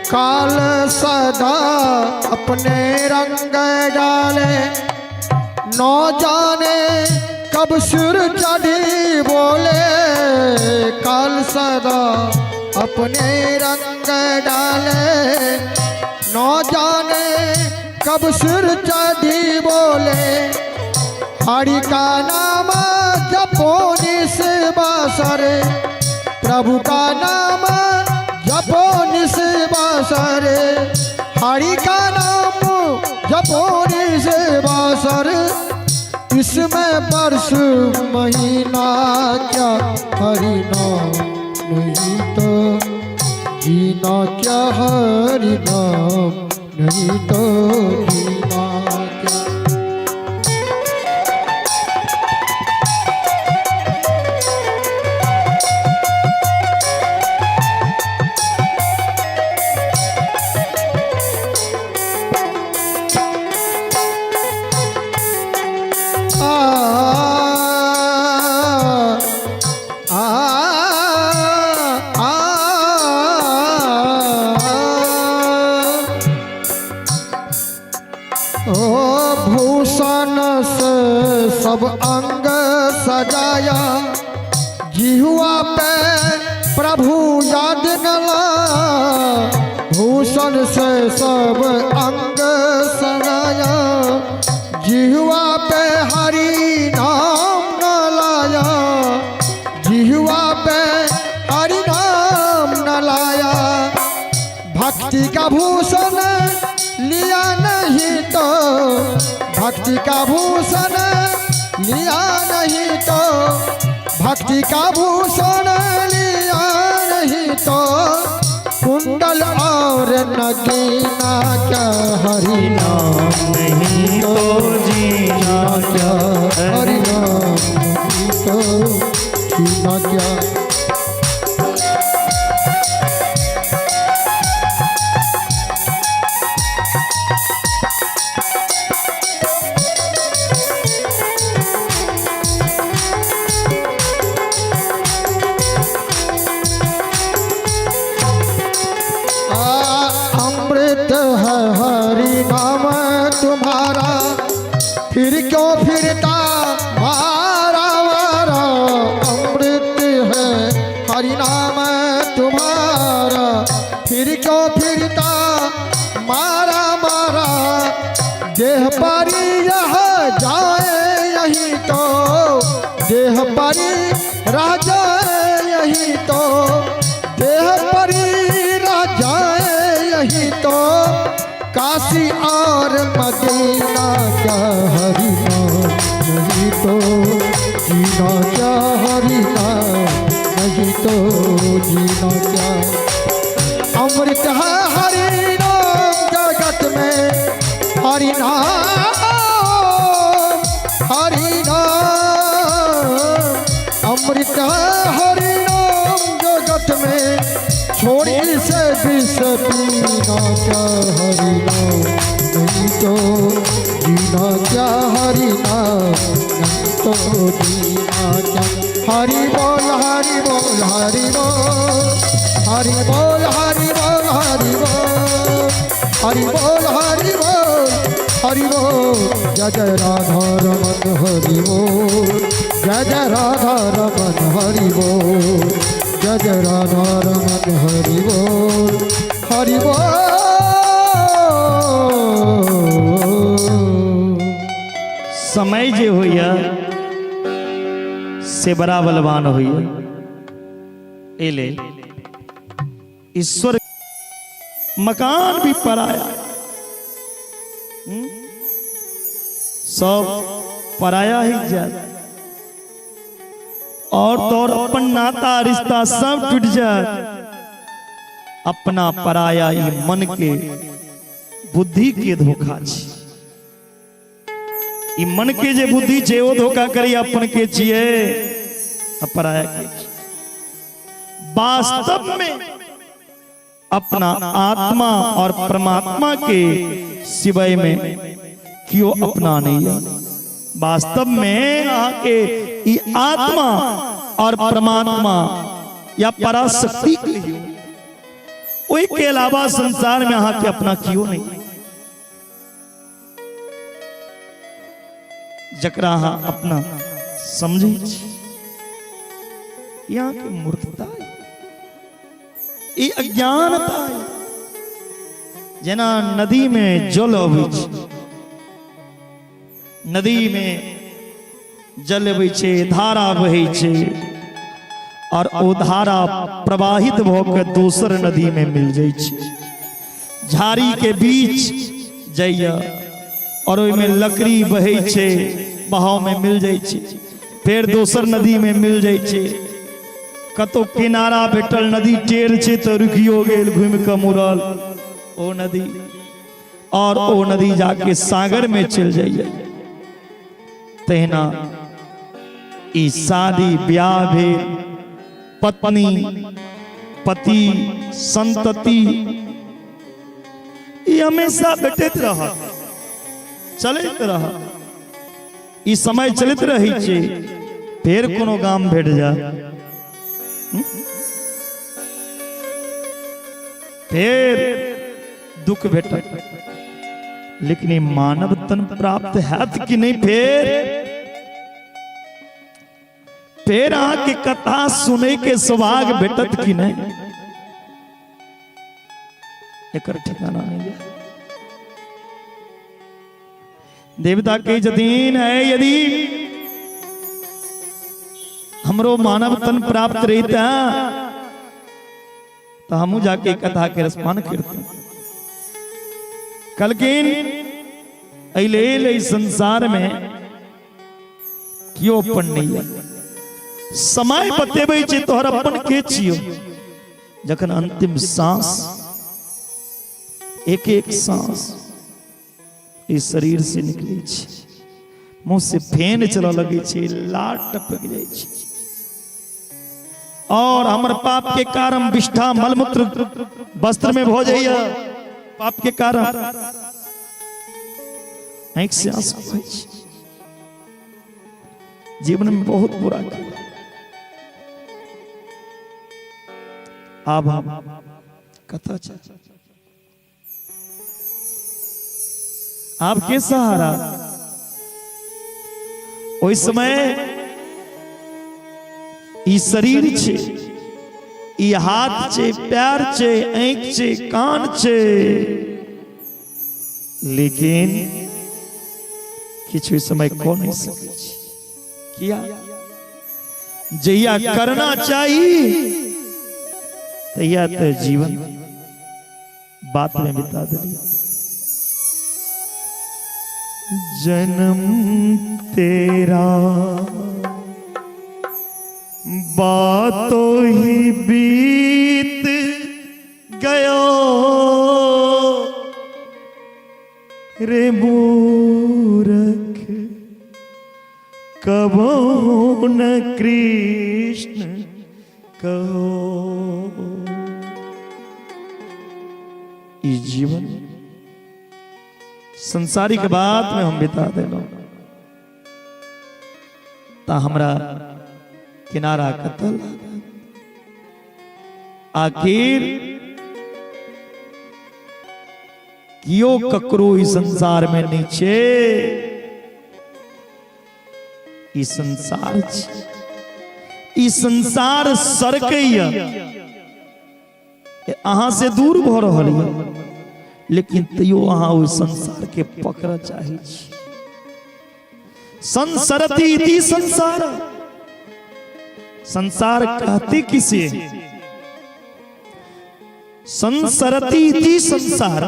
काल सदा अपने रंग डाले, न जाने कब सिर चढ़ी बोले। काल सदा अपने रंग डाले, न जाने कब सिर चढ़ी बोले। हरि का नाम जपो निशिबासर, प्रभु का नाम जपो निशिबासर। हरि का नाम जपो निशिबासर, इसमें वर्ष महीना क्या। हरि नाम नहीं तो जीना क्या, हरि नाम नहीं तो जीना क्या। आ आ आ ओ भूषण से सब अंग सजाया, जिहुआ पे प्रभु याद न ला। भूषण से सब अंग सजाया, जिहुआ पे हरि नाम न लाया। जिहुआ पे हरि नाम न तो भक्ति का भूषण लिया नहीं तो, भक्ति का भूषण लिया नहीं तो, कुंडल और नगीना क्या हरि नाम नहीं तो जीना क्या, हरि नाम नहीं तो जीना क्या। अमृत है हरि नाम तुम्हारा, फिर क्यों फिरता मारा मारा। अमृत है हरि नाम तुम्हारा, फिर क्यों फिरता मारा मारा। देह परी रह जाए यही तो, देह परी रह जाए यही तो, देह परी रह जाए यही तो, काशी और मदीना क्या हरि नाम नहीं तो जीना क्या, हरि नाम नहीं तो जीना क्या। अमृत है हरि नाम जगत में, हरि नाम हरि नाम। अमृत है हरि नाम जगत में, छोड़ी से विष पीना क्या, हरि नाम नहीं तो जीना क्या, हरि नाम नहीं तो जीना क्या। हरि बोल हरि बोल हरि बोल, हरि बोल हरि बोल हरि बोल, हरि बोल हरि बोल हरि बोल। जय जय राधा रमन हरि बोल, जय जय राधा रमन हरि बोल, जय जय राधा रमन हरि बोल हरि बोल। समय जे होइया से बड़ा बलवान होइया। एले ईश्वर मकान भी पराया, सब पराया ही जाए, और तो और अपन नाता रिश्ता सब टूट जाए। अपना पराया ई मन के बुद्धि के धोखा छी। ई मन के जे बुद्धि छे ओ धोखा करी अपन के छिए पराया के। वास्तव में अपना आत्मा और परमात्मा के सिवाय में क्यों अपना नहीं है। वास्तव में आके ई आत्मा और परमात्मा या पराशक्ति कहियो, ओहि के अलावा संसार में अहाँ के अपना क्यों नहीं, जकरा अहाँ अपना समझै छी। यहाँ के मूर्खता, ई अज्ञानता, जेना नदी में जल अबै छै, नदी में जल अबै छै, धारा बहै छै, और ओ धारा प्रवाहित भऽ के दोसर नदी में मिल जाइ छै। झाड़ी के बीच जाइए और ओहिमे लकड़ी बहै छै, बहाव में मिल जाइ छै, फेर दोसर नदी में मिल जाइ छै। कतौ किनारा भेटल, नदी टेढ़ छै तऽ रुकियो गेल, घूमि कऽ मुड़ल ओ नदी, और ओ नदी जाके सागर में चलि जाइए। तहिना ई शादी ब्याह भेल, पत्नी पति संतति, ई हमेशा भेटैत रहत, चलैत रहत, ई समय चलैत रहै छै। फेर कोनो गाम भेट जा, फेर दुख भेटत, लेकिन ई मानव तन प्राप्त हैत कि नहीं? फेर फेर अहाँ के कथा सुनै के सौभाग्य भेटत कि नहीं, एकर ठिकाना नहीं है। देवता कहै छथिन है यदि हमरो मानव तन प्राप्त रहिता तो हमू जाके कथा के रसपान करते। कलकिन एहि लेल एहि संसार में केओ अपन नहीं है। समय बतेबै छै तोहर अपन के छियौ। जखन अंतिम सांस, एक एक सांस इस शरीर से निकलै छै, मुंह से फेन चलऽ लगै छै, लार टपक जाइ छै, और हमर पाप के कारण विष्ठा मलमूत्र वस्त्र में भऽ जाइए। पाप के कारण आँखि से आंसू बहै छै। जीवन में बहुत बुरा किया, आब हम कतऽ जायब? आब के सहारा? ओहि समय ई शरीर छै, ई हाथ छै, पैर छै, आँखि छै, कान छै, लेकिन किछु समय कऽ नहि सकै छी। किया? जहिया करना चाही तहिया तऽ जीवन बात में बिता दिलियै। जन्म तेरा बातों ही बीत गयो रे मूरख, कबो न कृष्ण कहो। ई जीवन संसारिक बात में हम बिता देलहुँ ता हमरा किनारा कतऽ लागत? आखिर कियो ककरो ई संसार में नहीं छे। ई संसार छै, ई संसार सरकैया, अहाँ से दूर भऽ रहल यऽ, लेकिन तैयो अहाँ ओहि संसार के पकड़ऽ चाहै छी। संसरति इति संसार। संसार कहते किसे? संसरति इति संसार,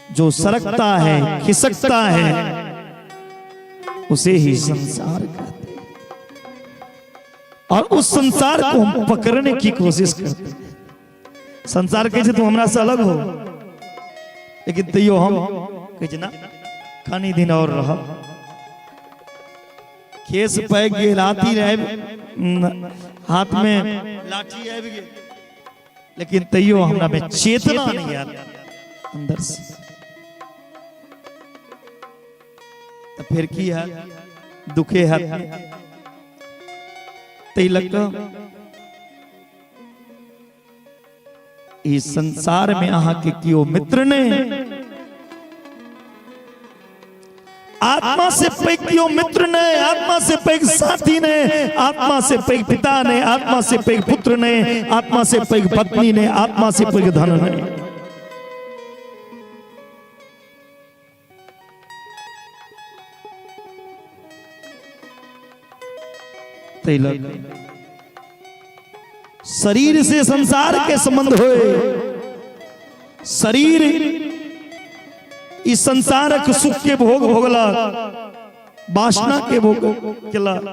जो सरकता है, खिसकता है, उसे ही संसार कहते हैं। और उस संसार को हम पकड़ने की कोशिश करते हैं। संसार कहै छै तू हमरा से अलग हो, लेकिन तैयो हम कहै छै ना, कनी दिन और रह। केस पैक गेल, हाथी आबि, हाथ में लाठी आबि गेल, लेकिन तैयो हमरा में चेतना नहीं आयल अंदर से। तऽ फेर की है? दुखे है। ताहि लऽ कऽ ई संसार में अहाँके केओ मित्र नहि, आत्मा से पैघ केओ मित्र नहीं, आत्मा से पैघ साथी नहीं, आत्मा से पैघ पिता नहीं, आत्मा से पैघ पुत्र नहीं, आत्मा से पैघ पत्नी नहीं, आत्मा से पैघ धन नहीं। ताहि लऽ कऽ शरीर से संसार के संबंध होए, शरीर इस संसारक सुख के भोग भोगलक, वासना के भोग केलक,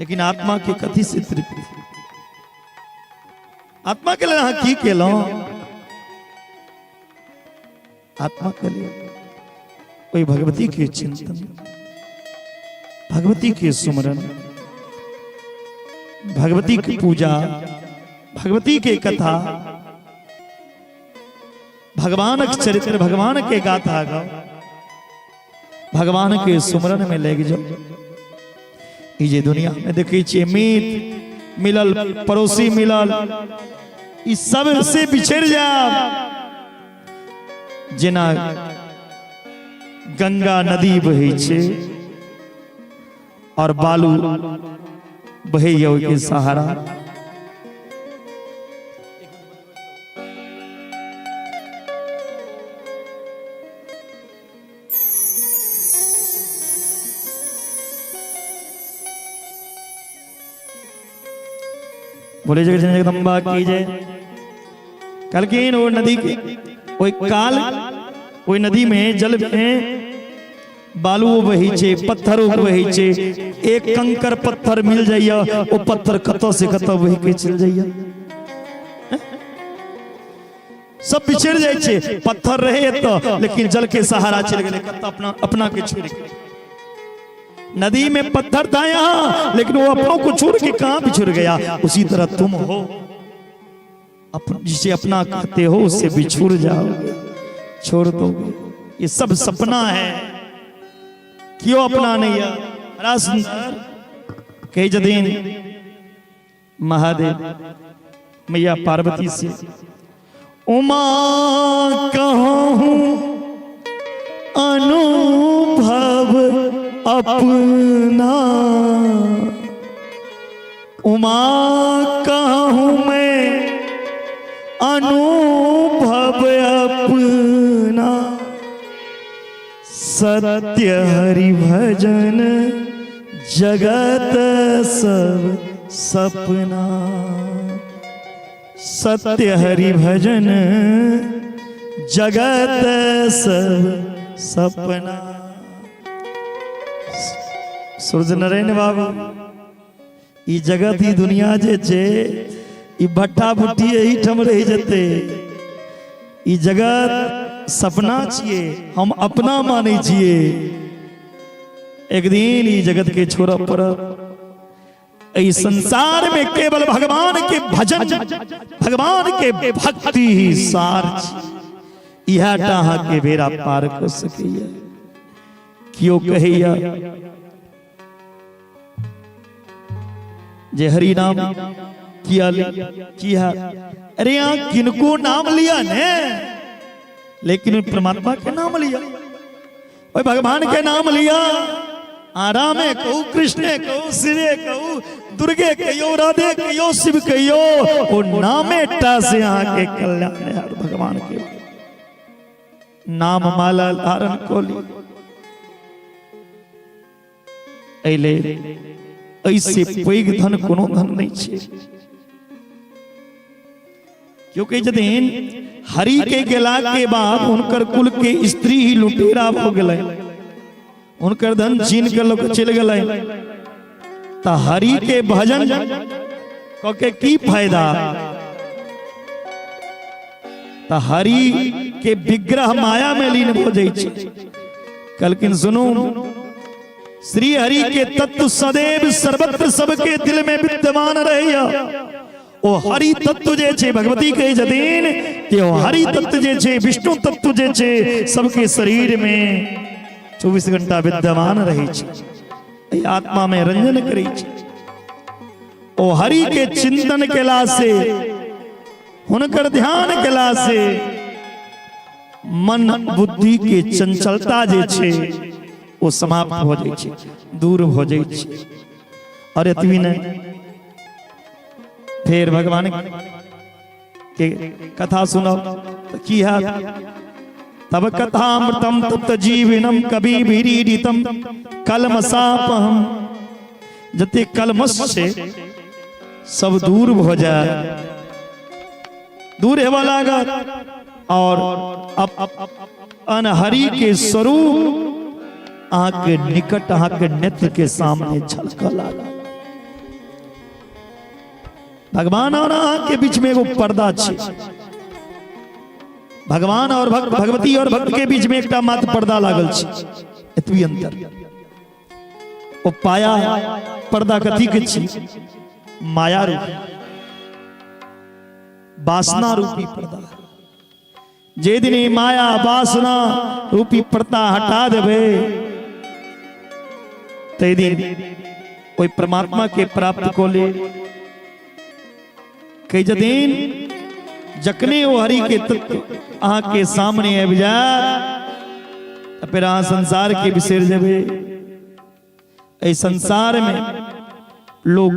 लेकिन आत्मा के कथी से तृप्ति? आत्मा के लिए अहाँ की केलहुँ? आत्मा के लिए ओहि भगवती के चिंतन, भगवती के सुमरन, भगवती की पूजा, भगवती के कथा, भगवानक चरित्र, भगवान के गाथा गाओ, भगवान के सुमरन में लग जाओ। ई जे दुनिया में देखै छियै, मीत मिलल, पड़ोसी मिलल, ई सब से बिछड़ जाब। जेना गंगा नदी बहै छै और बालू बहैया ओहिके सहारा। बोले जगत जननी जगदम्बा की जय। कहलखिन ओ नदी के ओहि काल ओहि नदी में जल में बालुओ बहै छै, पत्थरो बहै छै। एक कंकर पत्थर मिल जाइए, ओ पत्थर कतऽ से कतऽ बहि के चलि जाइए, सब बिछड़ जाइ छै। पत्थर रहे एतऽ, लेकिन जल के सहारा चलि गेलै कतऽ, अपना अपना के छोड़ि के। नदी में पत्थर था यहाँ, लेकिन वो अपनों को छोड़ के कहां बिछुड़ गया। उसी तरह तुम हो, अपन जिसे अपना कहते हो उससे बिछुड़ जाओगे, छोड़ दोगे। ये सब सपना है, क्यों अपना नहीं है। बड़ा सुंदर कही जदीन महादेव मैया पार्वती से, उमा कहूं अनुभव अपना, उमा कहूं मैं अनुभव अपना, सत्य हरि भजन जगत सब सपना, सत्य हरि भजन जगत सब सपना। सूर्य नारायण बाबू, ई जगत ई दुनिया जे छै ई भट्टा भुट्टी एहिठाम रहि जेतै। ई जगत सपना छियै, हम अपना मानै छियै। एक दिन ई जगत के छोड़ऽ पड़त। एहि संसार में केवल भगवान के भजन, भगवान के भक्ति ही सार छी। इएह टा अहाँके बेड़ा पार कऽ सकैया। केओ कहैया जे हरि नाम किया ली किया, अरे यहाँ किनको नाम लिया ने, लेकिन परमात्मा के नाम लिया, ओहि भगवान के नाम लिया। आ रामे कहू, कृष्णे कहू, शिवे कहू, दुर्गे कहियो, राधे कहियो, शिव कहियो, ओ नामे टा से अहाँ के कल्याण है। भगवान के नाम माला धारण को ली। एहि लेल एहिसे पैघ धन कोनो धन नहि छै। क्योंकि जदिन हरि के गेला के बाद हुनकर कुल के स्त्री ही लुटेरा भ गेलै, हुनकर धन छीन के लोग चलि गेलै, तऽ हरि के भजन कऽ के की फायदा? तऽ हरि के विग्रह माया में लीन भऽ जाइ छै। कहलखिन सुनू, श्री हरि के तत्व सदैव सर्वत्र सबके दिल में विद्यमान रहैया। ओ हरि तत्व जे छै, भगवती कहै छथिन कि ओ हरि तत्व जे छै, विष्णु तत्व जे छै, सबके शरीर में 24 घंटा विद्यमान रहै छै, एहि आत्मा में रंजन करै छै। ओ हरि के चिंतन केला से, हुनकर ध्यान केला से मन बुद्धि के चंचलता जे छै ओ समाप्त हो जाइ छै, दूर हो जाइ छै। और एतबी नहि, फेर भगवान के कथा सुनब तऽ की हैत? तब कथामृतम तप्त जीवनम कवि भीरीतम कलमसापहम। जते कलमस छै सब दूर भऽ जाय, दूर हेबऽ लागत और अनहरि के स्वरूप अहाँके निकट, अहाँके नेत्र के सामने झलकऽ लागत। भगवान और अहाँके बीच में एगो पर्दा छै। भगवान और भक्त, भगवती और भक्त के बीच में एकटा मात्र पर्दा लागल छै, एतबी अंतर। ओ पाया पर्दा कथी के छी? माया रूपी, वासना रूपी पर्दा। जे दिन ई माया वासना रूपी पर्दा हटा देबै, तै दिन ओहि परमात्मा के प्राप्त कऽ ले। कहै छथिन जखने ओ हरि के तत्व अहाँ के सामने आबि जायत, तऽ फेर अहाँ संसार के बिसरि जेबै। एहि संसार में लोग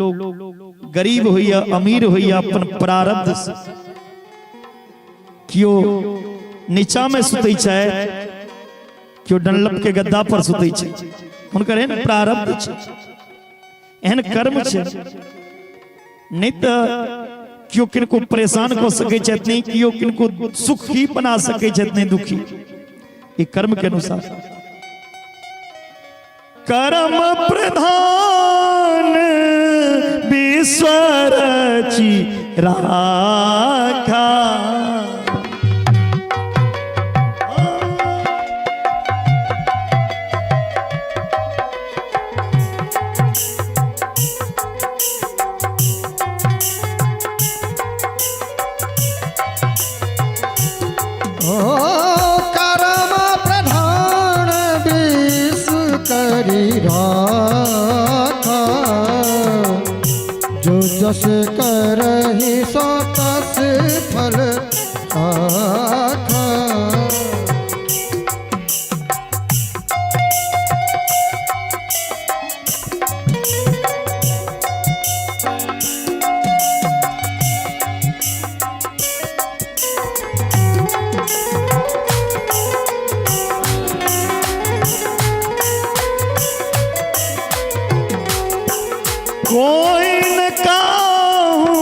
गरीब होइया, अमीर होइया, अपन प्रारब्ध से। केओ नीचा में सुतै छै, केओ डनलप के गद्दा पर सुतै छै। हुनकर एहन प्रारब्ध छै, एहन कर्म छै। नहि तऽ केओ किनको परेशान कऽ सकै छथि, नहि केओ किनको सुखी बना सकै छथि, नहि दुखी। ई कर्म के अनुसार। कर्म प्रधान विश्व रचि राखा। ओ कर्म प्रधान विश्व करी राखा, जो जस करहि सो तस फल चाखा। कोई न काहू,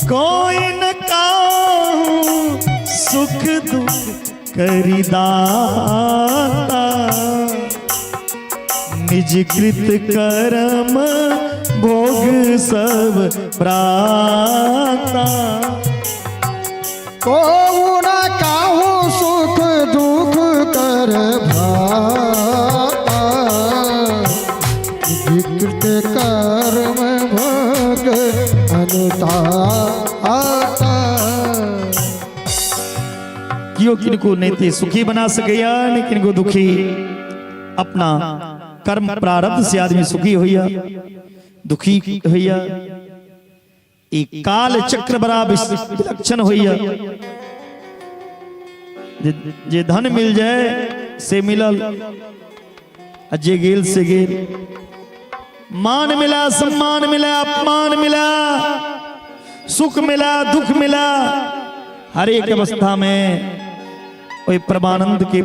कोई न काहू सुख दुख करी दाता, निज कृत कर्म भोग सब प्राता। को न काहू सुख दुख कर भाता, विकृत कर्म भोग अनुताता। कियो किनको नहीं ते सुखी बना सकैया नहीं किनको दुखी। अपना कर्म प्रारब्ध से आदमी सुखी होइया दुखी होइया, ई काल चक्र बड़ा विलक्षण होइया। जे धन मिल जाए से मिलल, आ जे गेल से गेल। मान मिला, सम्मान मिला, अपमान मिला, सुख मिला, दुख मिला, हर एक अवस्था में ओहि परमानंद के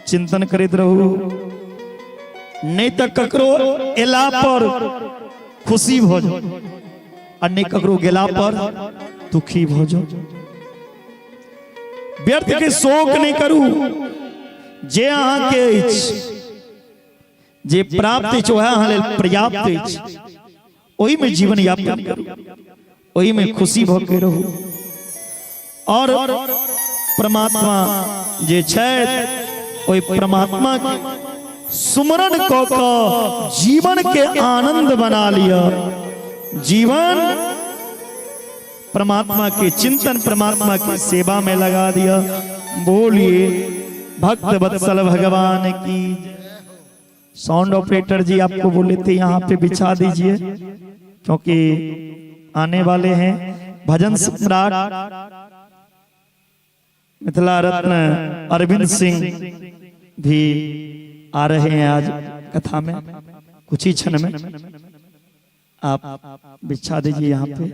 चिंतन करैत रहू। नहीं तो ककरो एला पर खुशी भ जाओ आ नहीं ककरो गेला पर दुखी भ जाओ। व्यर्थ के शोक नहीं करू। जे अहाँ के अछि, जे प्राप्त अछि, वएह अहाँ लेल पर्याप्त अछि। ओहि में जीवन यापन करू, ओहि में खुशी भ के रहू। और परमात्मा जे छथि ओहि परमात्मा के सुमरण क क जीवन के आनंद बना लिअ। जीवन परमात्मा के चिंतन, परमात्मा की सेवा में लगा दिया। बोलिए भक्त वत्सल भगवान की। साउंड ऑपरेटर जी आपको बोले थे यहाँ पे बिछा दीजिए, क्योंकि आने वाले हैं भजन सम्राट मिथिला रत्न अरविंद सिंह भी आ रहे हैं आज कथा में कुछ ही क्षण में। आप बिछा दीजिए यहाँ पे।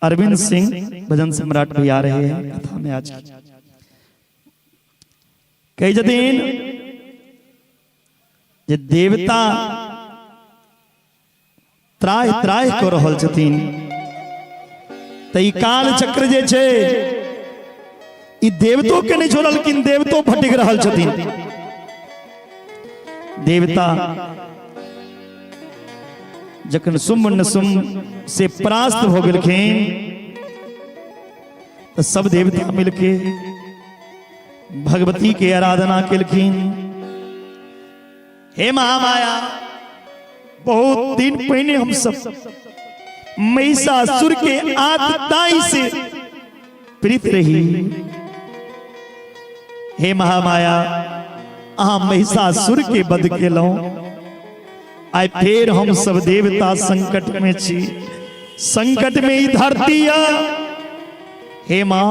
अरविंद सिंह भजन सम्राट भी आ रहे हैं कथा में आज। कही जतीन जे देवता त्राहि त्राहि कऽ रहल छथिन, तऽ ई काल चक्र जे छै ई देवतो के नहीं छोड़लखिन, देवतो भटक रहल छथिन। देवता जखन शुम्भ निशुम्भ से परास्त भऽ गेलखिन तऽ सब देवता मिलके भगवती के आराधना केलखिन। हे महामाया, बहुत दिन पहिने हम सब महिषासुर के आतताई से पीड़ित रही। हे महामाया, अहाँ महिषासुर के वध केलहुं, आइ फेर हम सब देवता संकट में छी, संकट में ई धरती या। हे माँ,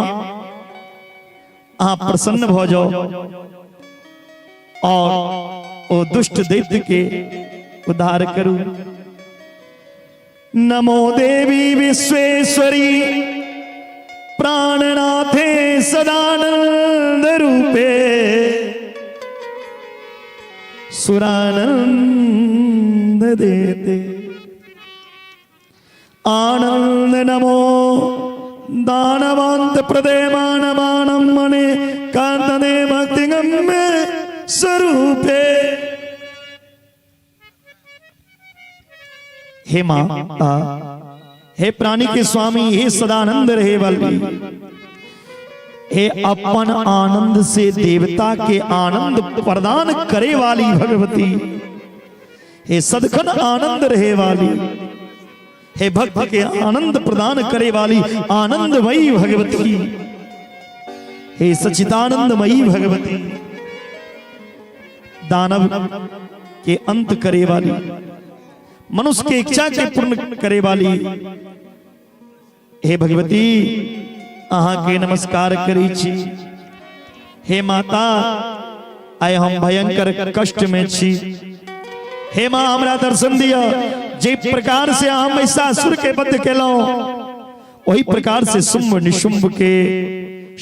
अहाँ प्रसन्न भ जाओ और ओ दुष्ट दैत्य के उद्धार करू। नमो देवी विश्वेश्वरी प्राणनाथे सदानंद रूपे सुरानंद देते। आनंद नमो दानवांत प्रदे मानवानम मने कांतने भक्तिगम्य स्वरूपे। हे माता, हे प्राणी के स्वामी, हे सदानंद रहे वाली, हे अपन आनंद से देवता के आनंद प्रदान करे वाली भगवती, हे सदखन आनंद रहे वाली, हे भक्त के आनंद प्रदान करे वाली आनंदमयी भगवती, हे सचिदानंदमयी भगवती, दानव के अंत करे वाली, मनुष्य के इच्छा के पूर्ण करे वाली, हे भगवती, अहाँ के नमस्कार करी छी। हे माता, आइ हम भयंकर कष्ट में छी। हे माँ, हमरा दर्शन दिया। जे प्रकार से अहाँ महिषासुर के वध केलहुँ, वही प्रकार से शुंभ निशुंभ के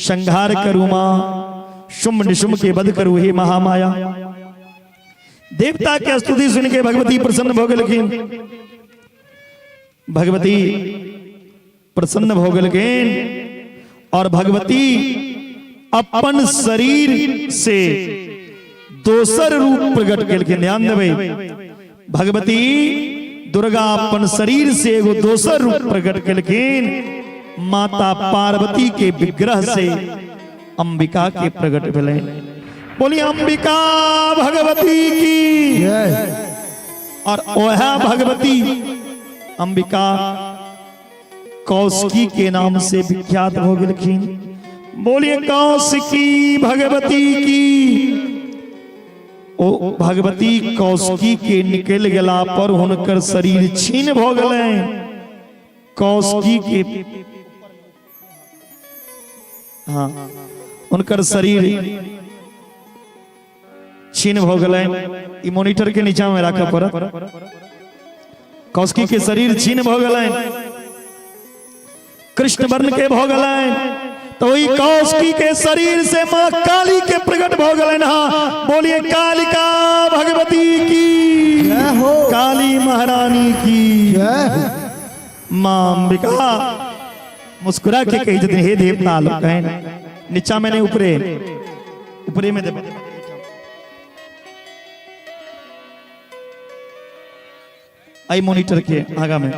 संहार करू माँ। शुंभ निशुंभ के वध करू हे महामाया। देवता के स्तुति सुन के भगवती प्रसन्न भ गेलखिन। भगवती प्रसन्न भ गेलखिन और भगवती अपन शरीर से दोसर रूप प्रकट केलखिन। ध्यान देबै, भगवती दुर्गा अपन शरीर से एगो दोसर रूप प्रकट केलखिन। माता पार्वती के विग्रह से अंबिका के प्रकट भेलनि। बोलिए अंबिका भगवती की। जय। और वह भगवती अंबिका कौशिकी के नाम से विख्यात हो गेलखिन। बोलिए कौशिकी भगवती की। ओ भगवती कौशिकी के निकल गेला पर हुनकर शरीर छीन भ गेलनि। कौशिकी के, हाँ, हुनकर शरीर छीन भ गेलनि। ई मोनिटर के नीचा में राखऽ पड़त। कौशिकी के शरीर छीन भ गेलनि, कृष्ण वर्ण के भ गेलनि, तो वही कौशिकी के शरीर से माँ काली के प्रकट भ गेलनि। हाँ, बोलिए कालिका भगवती की जय हो। काली महारानी की जय हो। माँ अंबिका मुस्कुरा के कही छथिन, हे देवता लोकनि, नीचा में नहीं, ऊपरे, ऊपरे में देबै। एहि मोनिटर के आगा में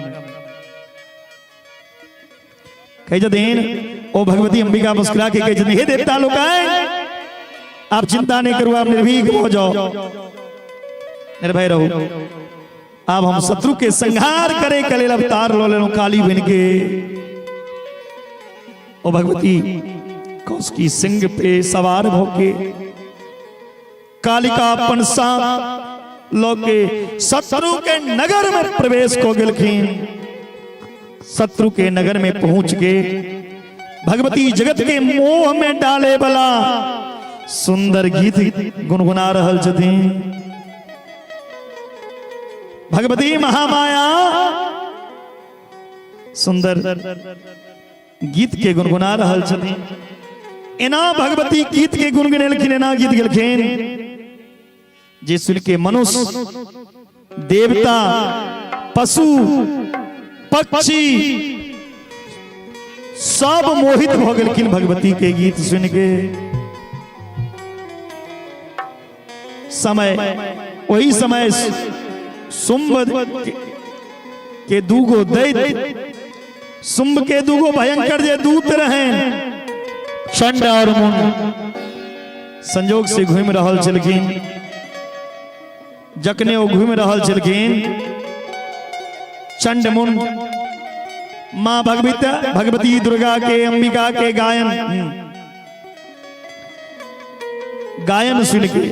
कही छथिन। ओ भगवती अंबिका मुस्कुरा के कही छथिन, हे देवता लोकनि, आप चिंता नहीं करू, आप निर्भीक हो जाओ, निर्भय रहो। आब हम शत्रु के संहार करे के लेल अवतार लऽ लेलहुँ काली बन के। ओ भगवती कौशिकी सिंह पे सवार भऽ के कालिका अपन साथ लऽ के शत्रु के नगर में प्रवेश कऽ गेलखिन। शत्रु के नगर में पहुंच के भगवती जगत के मोह में डाले वाला सुंदर गीत गुनगुना रहल छथिन। भगवती महामाया सुंदर गीत के गुनगुना रहल छथिन। एना भगवती गीत के गुनगुनेलखिन, एना गीत गेलखिन जे सुन के मनुष्य, देवता, पशु, पक्षी सब मोहित भऽ गेलखिन भगवती के गीत सुन के। समय वही समय शुंभ के दूगो दैत्य, शुंभ के दूगो भयंकर जे दूत रहन, चंड और मुंड, संजोग से घूमि रहल छलखिन। जखने ओ घूमि रहल छलखिन चंड मुंड, माँ भगवती भगवती दुर्गा के, अंबिका के गायन गायन सुन के,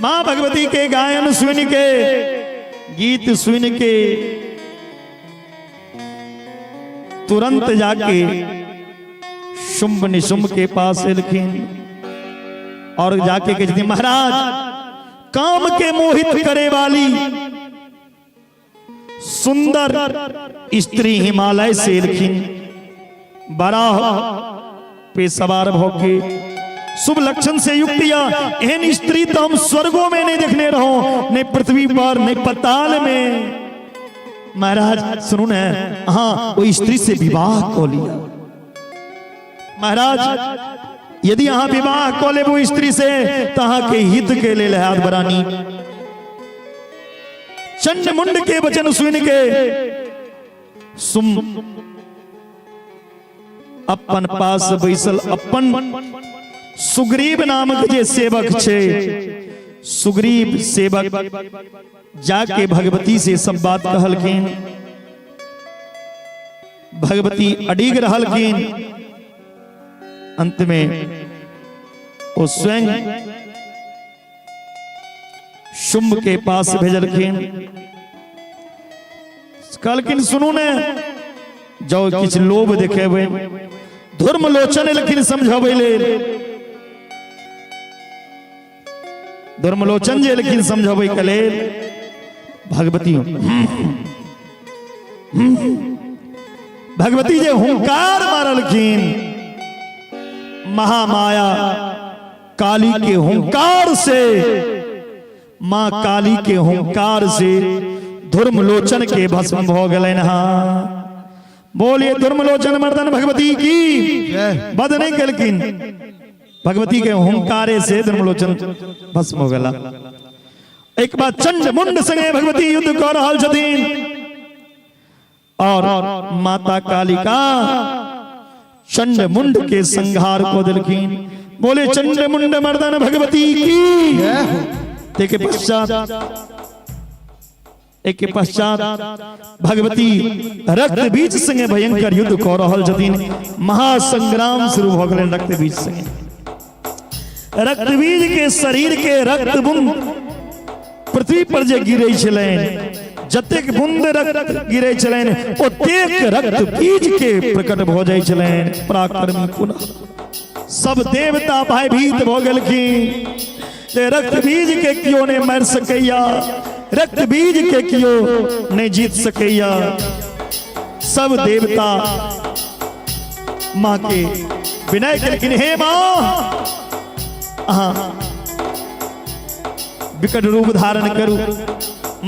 माँ भगवती के गायन सुन के, गीत सुन के तुरंत जाके शुंभ निशुंभ के पास एलखिन और जाके कहै छथिन, महाराज, काम के मोहित करे वाली सुंदर स्त्री हिमालय से एलखिन, बराह पे सवार भ के, शुभ लक्षण से युक्त या एहन स्त्री तो हम स्वर्गों में नहीं देखने रहो, नहीं पृथ्वी पर, नहीं पताल में। महाराज सुनू ने, अहाँ ओहि स्त्री से विवाह कऽ लिअ। महाराज यदि अहाँ विवाह कऽ लेब ओहि स्त्री से तऽ अहाँके हित के लेल हैत बड़ा नीक। चंड मुंड के वचन सुन के सुम अपन पास बैसल अपन सुग्रीव नामक जे सेवक छै, सुग्रीव सेवक जाके भगवती से सब बात कहलखिन। भगवती अडिग रहलखिन। अंत में ओ स्वयं शुंभ के पास भेजलखिन, कहलखिन सुनू ने, जाउ किछु लोभ देखेबै। धर्मलोचन एलखिन समझाबै लेल। धर्मलोचन जे एलखिन समझाबै के लेल, भगवती भगवती जे हुंकार मारलखिन, महामाया काली के हुंकार से, माँ काली के हुंकार से धर्मलोचन के भस्म भ गेलनि। हाँ बोलिए धर्मलोचन मर्दन भगवती की। बद नहीं केलखिन, भगवती के हुंकारे से धर्मलोचन भस्म हो गेला। एक बार चंड मुंड संगे भगवती युद्ध कर रहल छथिन और माता कालिका चंड मुंड के संहार को दिलखिन। बोले चंड मुंड मर्दन भगवती की। के पश्चात एक के पश्चात भगवती रक्त बीज संगे भयंकर युद्ध कऽ रहल छथिन। महासंग्राम शुरू भऽ गेलनि रक्त बीज संगे। रक्त बीज के शरीर के रक्त बूंद पृथ्वी पर जे गिरै छलनि, जतेक बूंद रक्त गिरै छलनि ओतेक रक्त बीज के प्रकट भऽ जाइ छलनि। पराक्रमी पुनः सब देवता भयभीत भऽ गेलखिन जे रक्त बीज के कियो नहीं मारि सकैया, रक्त बीज के कियो नहीं जीत सकैया। सब देवता माँ के विनय केलखिन, हे माँ अहाँ विकट रूप धारण करू।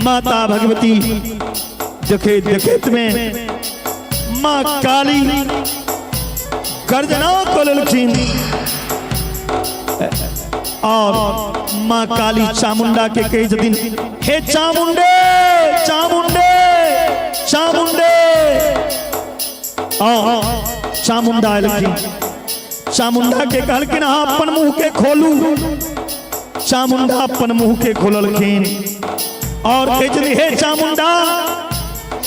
माता भगवती देखे देखैत में माँ काली गर्जना कऽ लेलखिन और माँ काली चामुंडा के कहै छथिन, हे चामुंडे चामुंडे चामुंडे। और चामुंडा एलखिन, चामुंडा के कहलखिन अहाँ अपन मुंह के खोलू। चामुंडा अपन मुंह के खोललखिन और कहै छथिन, हे चामुंडा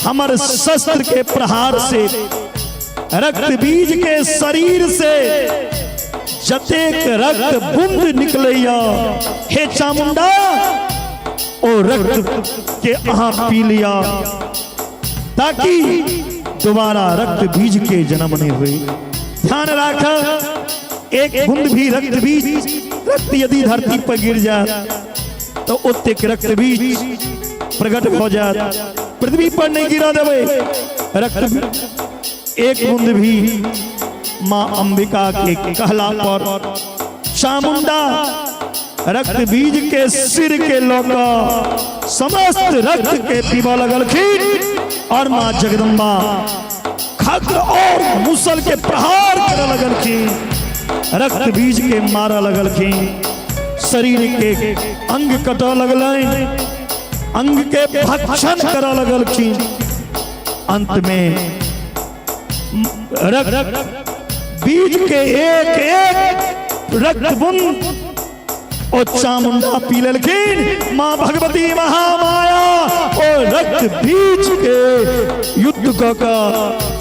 हमर शस्त्र के प्रहार से रक्त बीज के शरीर से जतेक रक्त बूंद निकलैया, हे चामुंडा ओ रक्त के अहाँ पी लिया ताकि दोबारा रक्त बीज के जन्म नहीं हुए। ध्यान राख, एक बूंद भी रक्त बीज रक्त यदि धरती पर गिर जाए तो ओतेक रक्त बीज प्रकट हो जाए, पृथ्वी पर नहीं गिरा देवे रक्त एक बूंद भी। माँ अंबिका के कहला पर चामुंडा रक्त बीज के सिर के लौका समस्त रक्त के पीबा लगलखिन और माँ जगदम्बा खग्र और मुसल के प्रहार करे लगलखिन, रक्त बीज के मारा लगलखिन, शरीर के अंग कटऽ लगलनि, अंग के भक्षण करऽ लगलखिन। अंत में रक्त बीज के एक एक रक्त बूंद ओ चामुंडा पी लेलखिन। माँ भगवती महामाया ओ रक्त बीज के युद्ध कऽ कऽ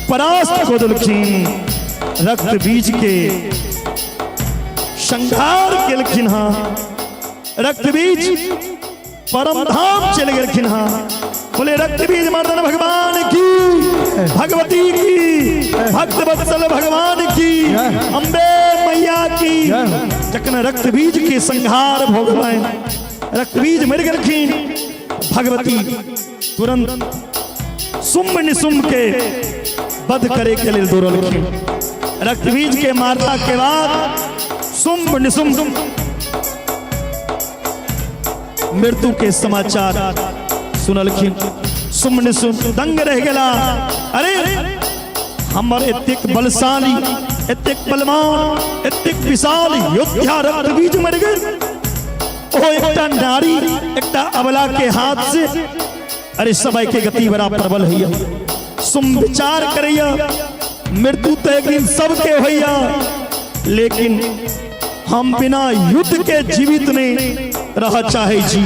परास्त कऽ देलखिन, रक्त बीज के संहार केलखिन। हाँ रक्त बीज परम धाम चलि गेलखिन। हाँ बोले रक्त बीज मर्दन भगवान की, भगवती की, भक्त वत्सल भगवान की, अम्बे मैया की। जखन रक्त बीज के संहार भऽ गेलनि, रक्त बीज मरि गेलखिन, भगवती तुरंत शुम्भ निशुम्भ के वध करे के लेल दौड़लखिन। रक्त बीज के मारला के बाद शुम्भ निशुम्भ मृत्यु के समाचार सुनलखिन शुम्भ निशुम्भ दंग रहि गेला। अरे हमर एतेक बलशाली, एतेक बलवान, एतेक विशाल योद्धा रक्तबीज मरि गेल, ओ एकटा नारी, एकटा अबला के हाथ से। अरे समय के गति बड़ा प्रबल है। शुम्भ विचार करैया, मृत्यु तो एक दिन सबके होइया, लेकिन हम बिना युद्ध के जीवित नहीं रह चाहे छी।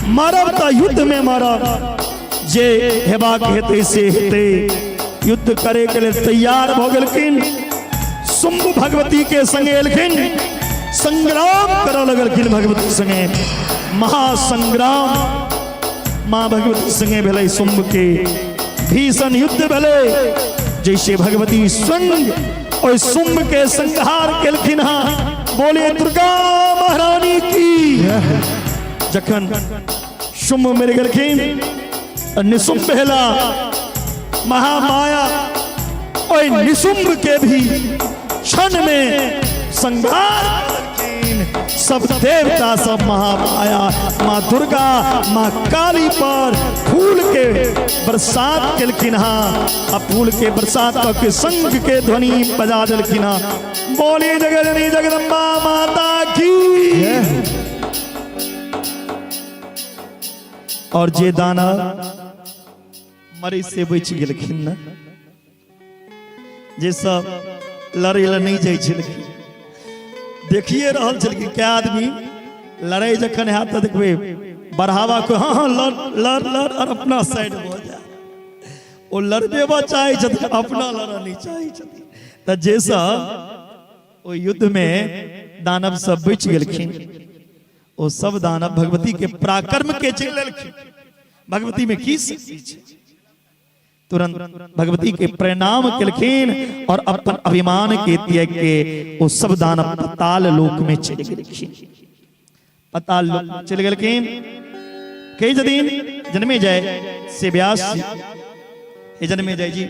मरब तो युद्ध में मरब, जे हेबाक हेतै से हेतै। युद्ध करे के लिए तैयार भ गेलखिन। शुम्भ भगवती के संगे एलखिन, संग्राम करऽ लगलखिन भगवती संगे। महासंग्राम माँ भगवती संगे भेलै। शुम्भ के भीषण युद्ध भेलै, जैसे भगवती स्वयं ओहि शुम्भ के संहार केलखिन। हाँ, बोले दुर्गा महारानी की। जखन शुम्भ मरि गेलखिन, निशुम्भ भेला। महामाया ओहि निशुम्भ के भी क्षण में संहार केलखिन। सब देवता सब महामाया माँ दुर्गा माँ काली पर फूल के बरसात केलखिन। हाँ, आ फूल के बरसात कऽ के शंख के ध्वनि बजा देलखिन। हाँ, बोलिए जगजननी जगदम्बा माता की। और जे दानव मरे से बचि गेलखिन ने, जे सब लड़ै लए नहि जाइ छलखिन, देखिए रहल छलखिन। कै आदमी लड़ाई जखन हैत तऽ देखबै बढ़ावा को, हाँ हाँ लड़ लड़ लड़, और अपना साइड भऽ जाय। ओ लड़बेबा चाहै छथिन, अपना लड़ऽ नहि चाहै छथिन। तऽ जे सब ओहि युद्धमे दानव सब बचि गेलखिन, ओ सब दानव भगवती के पराक्रम के चिन्ह लेलखिन। भगवती में की शक्ति छै, तुरंत भगवती के प्रणाम केलखिन और अपन अभिमान के त्याग के ओ सब दानव पताल लोक में चलि गेलखिन। पताल लोक चलि गेलखिन। कही छथिन जन्मे जाय से व्यास जी, हे जन्मे जाय जी,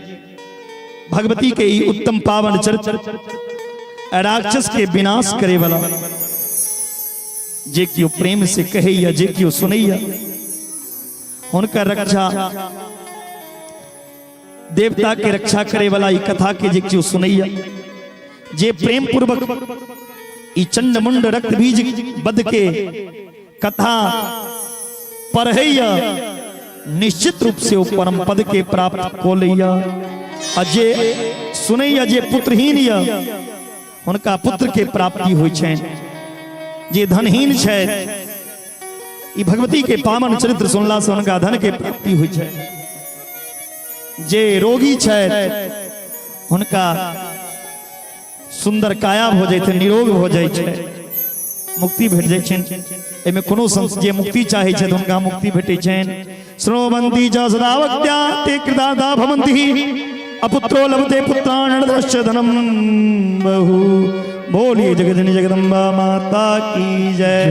भगवती के ई उत्तम पावन चरित्र, राक्षस के विनाश करे वाला, जे केओ प्रेम से कहैया, जे केओ सुनैया, हुनकर रक्षा, देवता के रक्षा करे वाला ई कथा के जे केओ सुनैया, जे प्रेम पूर्वक ई चंडमुंड रक्त बीज बद के कथा पढ़ैया, निश्चित रूप से वो परम पद के प्राप्त को लैया। आ जे सुनैया, जे पुत्रहीन या, हुनका पुत्र के प्राप्ति होइ छनि। जे धनहीन छथि, ई भगवती के पावन चरित्र सुनला से हुनका धन के प्राप्ति होइ छै। जे रोगी छथि, हुनका सुंदर काया भऽ जाइ छै, निरोग भऽ जाइ छै, मुक्ति भेट जाइ छनि। एहिमे कोनो संशय, जे मुक्ति चाहै छथि हुनका मुक्ति भेटै छनि। श्रोवन्ति च सदा भक्त्या ते कृतार्था भवन्ति, अपुत्रो लभते पुत्रान् धनम बहु। बोलिए जगजनी जगदम्बा माता की जय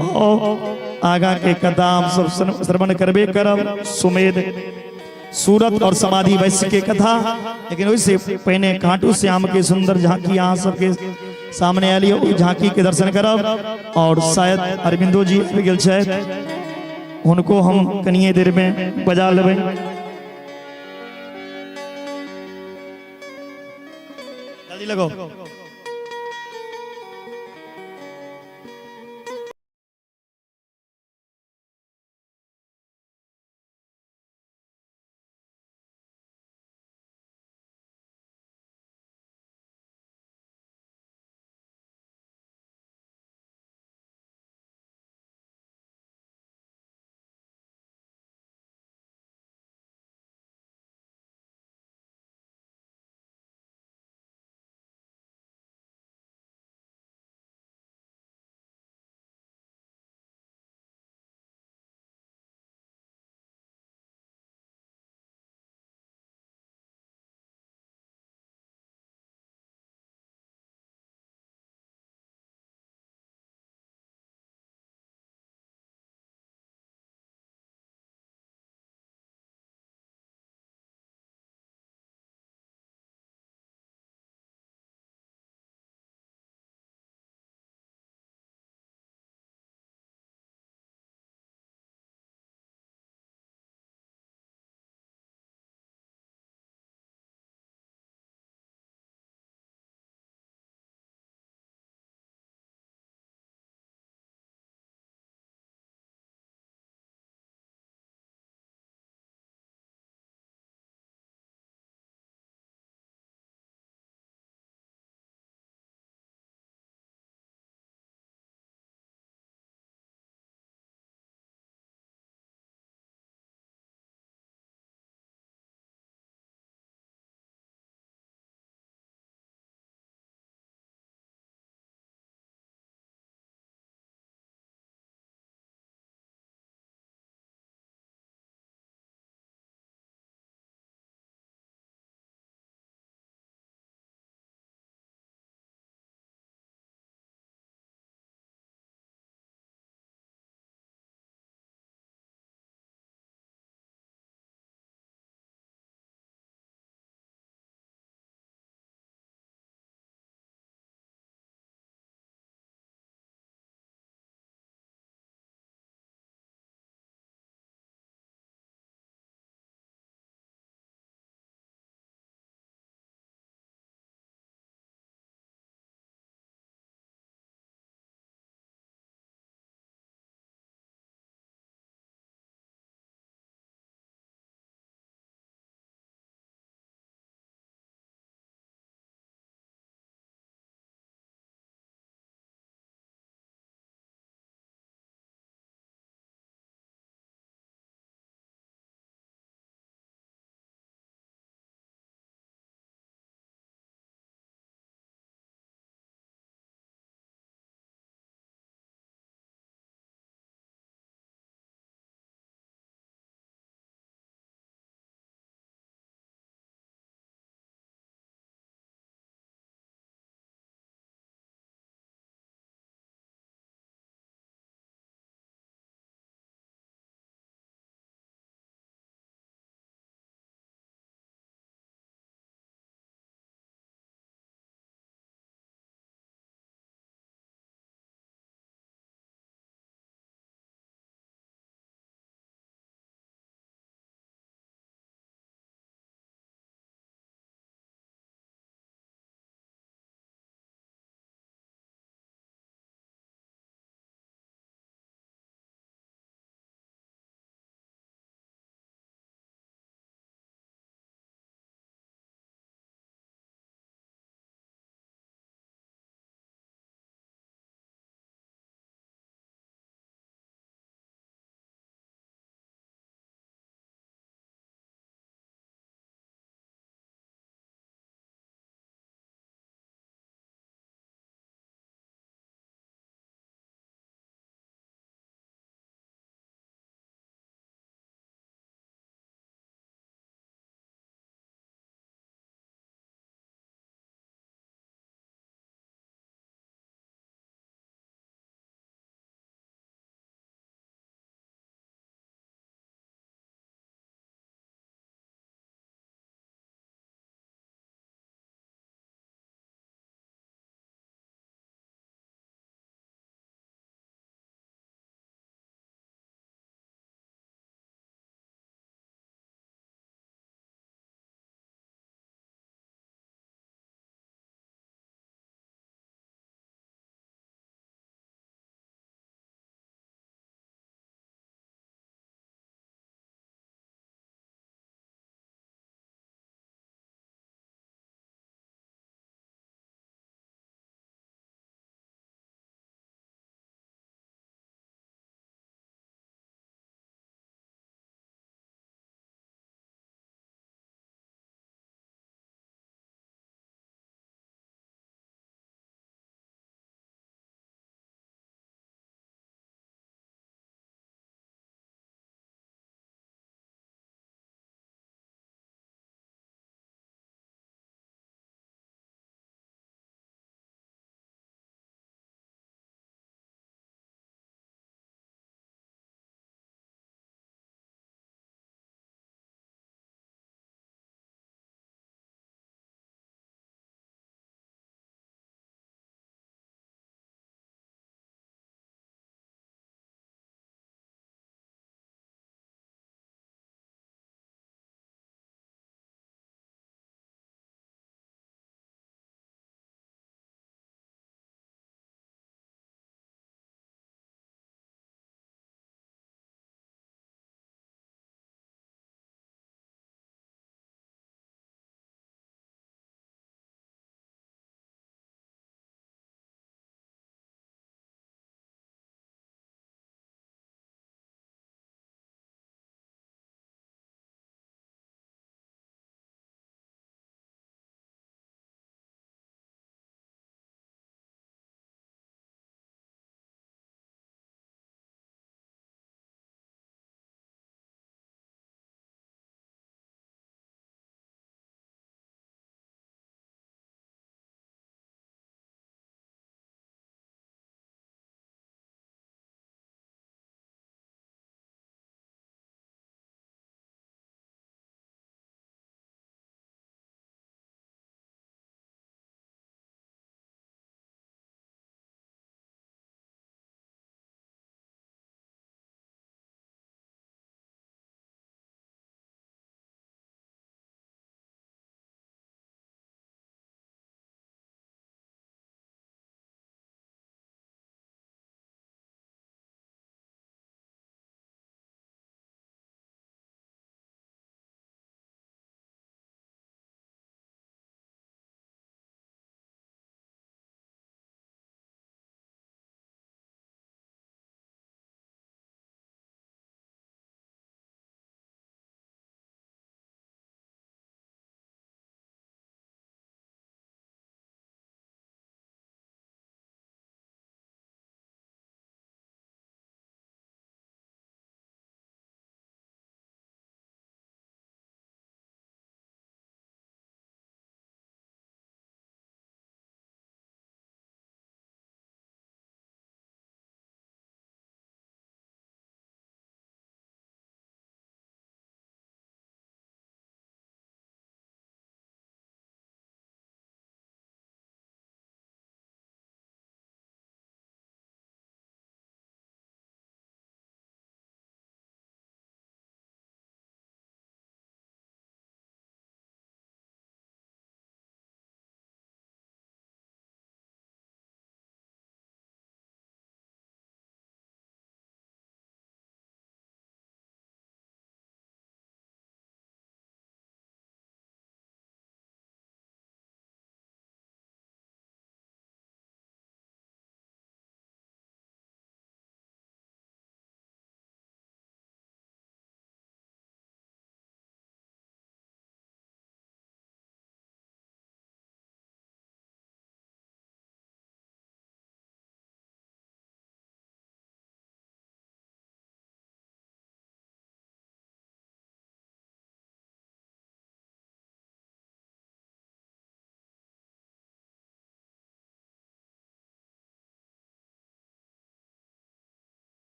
हो। आगा के कथा हम सब श्रवण करबे करब, सुमेध सूरत और समाधि वैश्य के कथा। लेकिन ओहिसे पहिने खाटू श्याम के सुंदर झांकी अहाँ सबके सामने आयल यऽ, ओहि झांकी के दर्शन करब। और शायद अरविंदो जी आबि गेल छथि, हुनको हम कनिए देर में बजा लेबै। जल्दी लगाओ।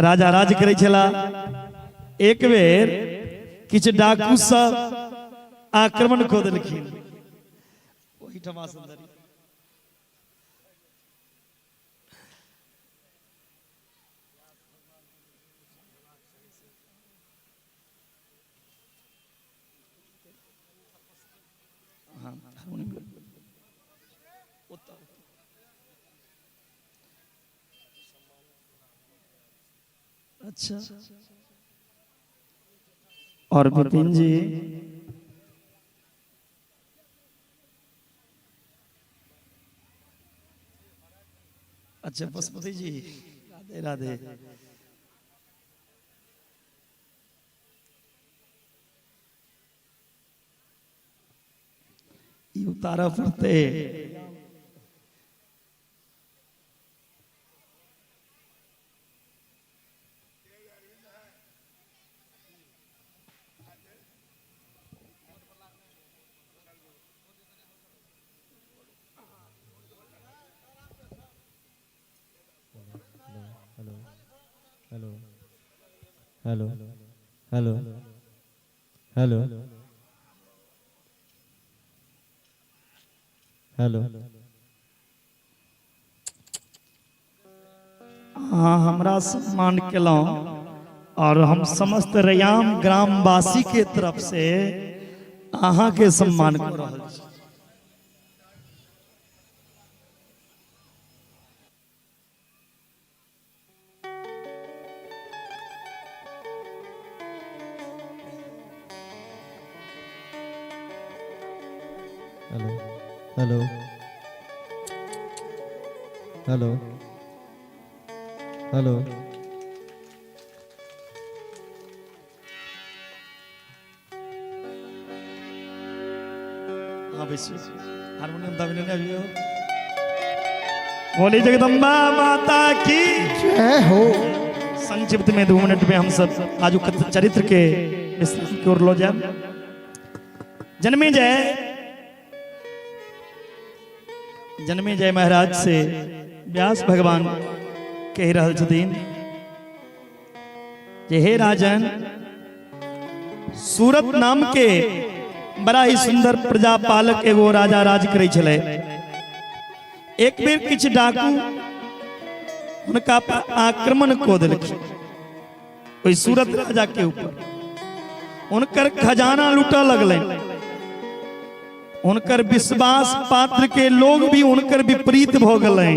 राजा राज करै छला। एक बेर किछु डाकू सब आक्रमण कऽ देलखिन ओहिठमा सुन्दरी। अच्छा, और विपिन जी अच्छा, पशुपति जी, राधे राधे। ई उतारऽ पड़तै। Hello hello hello hello hello hello. अहाँ हमरा सम्मान केलहुँ और हम समस्त रैयाम ग्रामवासी के तरफ से अहाँ के सम्मान कऽ रहल छी। Hello hello hello hello. हाँ बेसी हारमोनियम दाबी लेने अबियो। बोली जगदम्बा माता की जय हो। संक्षिप्त में 2 मिनट में हम सब आजू चरित्र के विश्लेषण की ओर लो जाए। जन्मे जय जन्मे जय महाराज से व्यास भगवान कहि रहल छथिन जे हे राजन, सूरत नाम के बड़ा ही सुंदर प्रजापालक एगो राजा राज करै छलै। एक बेर किछु डाकू हुनका पर आक्रमण कऽ देलखिन। ओहि सूरत राजा के ऊपर हुनकर खजाना लूटऽ लगलनि। हुनकर विश्वास पात्र के लोग भी हुनकर विपरीत भऽ गेलनि।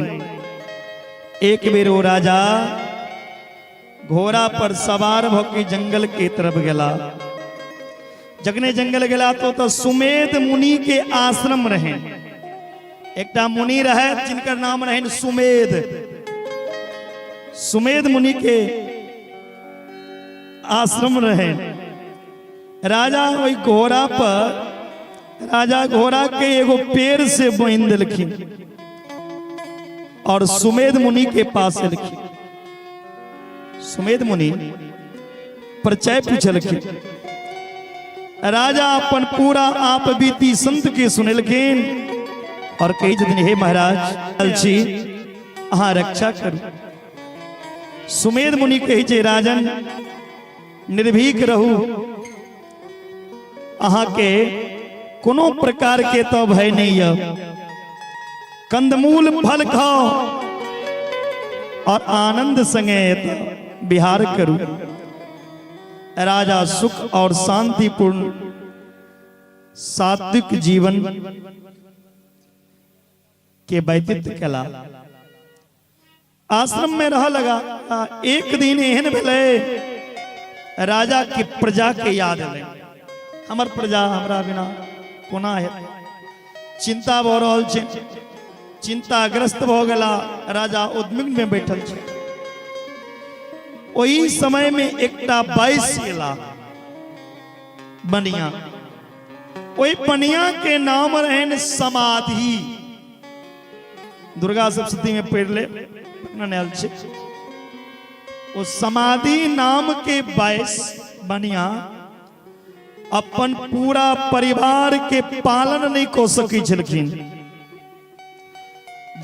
एक बेर ओ राजा घोड़ा पर सवार भ के जंगल के तरफ गेला। जखने जंगल गेला तो सुमेध मुनि के आश्रम रहे। एकटा मुनि रहे जिनकर नाम रहे सुमेध। सुमेध मुनि के आश्रम रहे। राजा ओहि घोड़ा पर राजा घोड़ा के एगो पेड़ से बांधि देलखिन और सुमेध मुनि के पास एलखिन। सुमेध मुनि परिचय पूछलखिन। राजा अपन पूरा आप बीती संत के सुनेलखिन और कही छथिन, हे महाराज छी, अहाँ रक्षा करू। सुमेध मुनि कहै छै, राजन निर्भीक रहू, अहाँ के कोनो प्रकार के तो भय नहीं है। कंदमूल फल खाओ और आनंद संगे विहार करू। राजा सुख और शांतिपूर्ण सात्विक जीवन के व्यतीत कला आश्रम में रह लगा। एक दिन एहन भेलै, राजा के प्रजा के याद एलै, हमर प्रजा हमरा बिना कोना हेतै। चिंता भऽ रहल छै, चिंताग्रस्त भऽ गेला राजा, उद्विग्न में बैठल छै। ओहि समय में एकटा बाइस एला बनिया। ओहि बनिया के नाम रहनि समाधि। दुर्गा सप्तशती में पढ़ ले आयल छै। ओ समाधि नाम के बाइस बनिया अपन पूरा परिवार के पालन नहीं कऽ सकै छलखिन।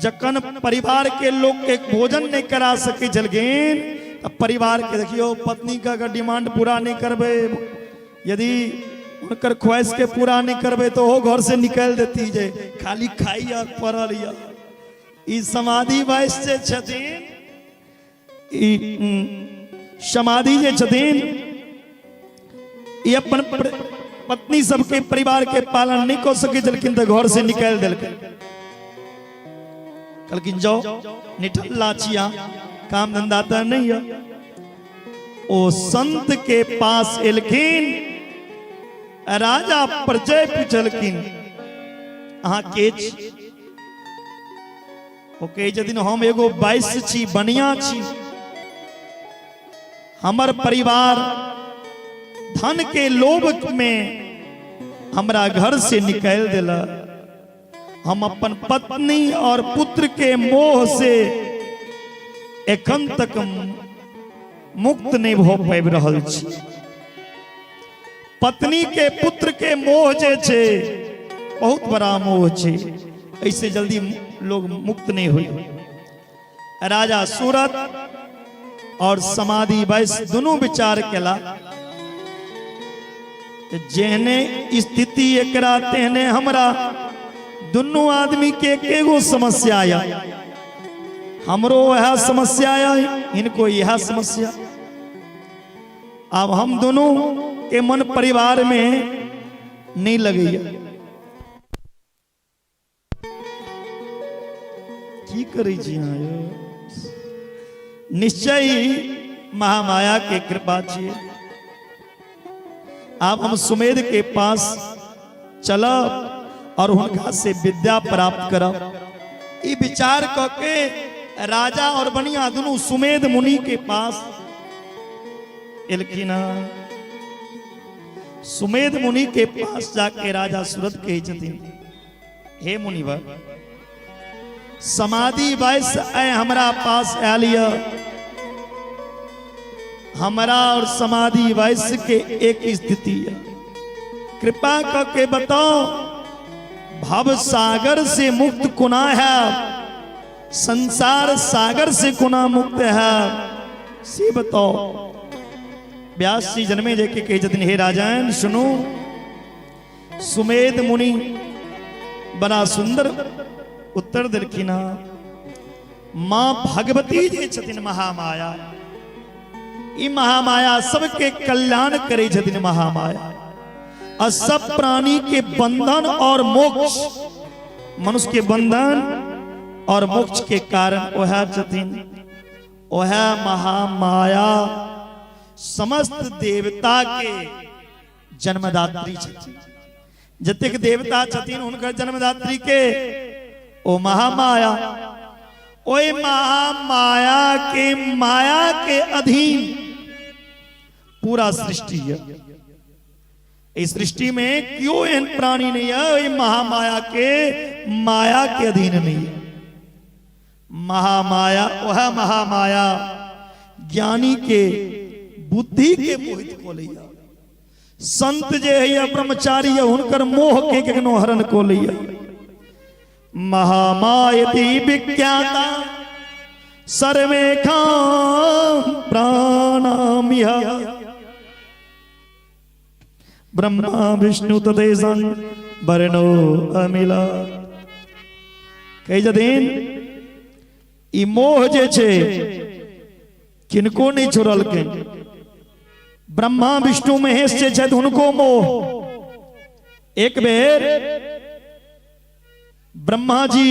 जखन परिवार के लोग के भोजन नहीं करा सकै छलखिन तऽ परिवारके देखियौ, पत्नीके अगर डिमांड पूरा नहि करबै, यदि हुनकर ख्वाहिशके पूरा नहि करबै तऽ ओहो घरसँ निकालि देती जे खाली खाइया पड़ल यऽ। ई समाधि वैश्य जे छथिन, ई समाधि जे छथिन, ई अपन पत्नी सबके परिवार के पालन नहीं कऽ सकै छलखिन तऽ घर से निकालि देलखिन। कहलखिन जाओ, निठल्ला छी अहाँ, काम धंधा तऽ नहीं है। ओ संत के पास एलखिन, राजा परिचय पूछलखिन, अहाँ के छी? ओ कहै छथिन हम एगो वैश्य छी, बनिया छी, हमर परिवार धन के लोभ में हमरा घर से निकालि देलक। हम अपन पत्नी और पुत्र के मोह से एखन तक मुक्त नहीं भऽ पाबि रहल छी। पत्नी के पुत्र के मोह जे छै बहुत बड़ा मोह छै, ऐसे जल्दी लोग मुक्त नहीं हुई। राजा सूरत और समाधि वैश्य दोनों विचार केला, जेहने स्थिति एकरा तेहने हमरा, दुनू आदमी के एकेगो समस्या आया, हमरो वह समस्या आया, इनको यह समस्या। अब हम दोनों के मन परिवार में नहीं लगैया, की करै छी अहाँ यौ? निश्चय ही महामाया के कृपा छियै। आब हम सुमेध के पास चलब और हुनका से विद्या प्राप्त करब। ई विचार क के राजा और बनिया दुनू सुमेध मुनि के पास एलखिन। सुमेध मुनि के पास जाके राजा सूरत कहै छथिन, हे मुनिवर, समाधि वैश्य आइ हमरा पास आयल यऽ, हमरा और समाधि वैश्य के एक स्थिति है, कृपा करके बताओ भव सागर से मुक्त कोना है, संसार सागर से कोना मुक्त है, से बताओ। व्यास जी जन्मे जे के कहै छथिन, हे राजन सुनू। सुमेध मुनि बड़ा सुंदर उत्तर देलखिन। माँ भगवती जे छथिन महामाया, ई महामाया सबके कल्याण करै छथिन महामाया, आ सब प्राणी के बंधन और मोक्ष, मनुष्य के बंधन और मोक्ष के कारण वह छथिन। वह महामाया समस्त देवता के जन्मदात्री छथिन। जतेक देवता छथिन हुनकर जन्मदात्री के ओ महामाया। ओहि महामाया के माया के अधीन पूरा सृष्टि है। इस सृष्टि में क्यों एहन प्राणी नहीं है ओहि महामाया के माया के अधीन नहीं है। महामाया वह महामाया ज्ञानी के बुद्धि के मोहित को लिया, संत जे है ब्रह्मचारी है हुनकर मोह के केकनो हरण को लिया। महामायति विख्याता सर्वे प्राणामिह ब्रह्मा विष्णु तदेशं वर्णो अमिला। कहै छथिन ई मोह जे छै किनको नहीं छोड़लकै, ब्रह्मा विष्णु महेश जे छथि हुनको मोह। एक बेर ब्रह्मा जी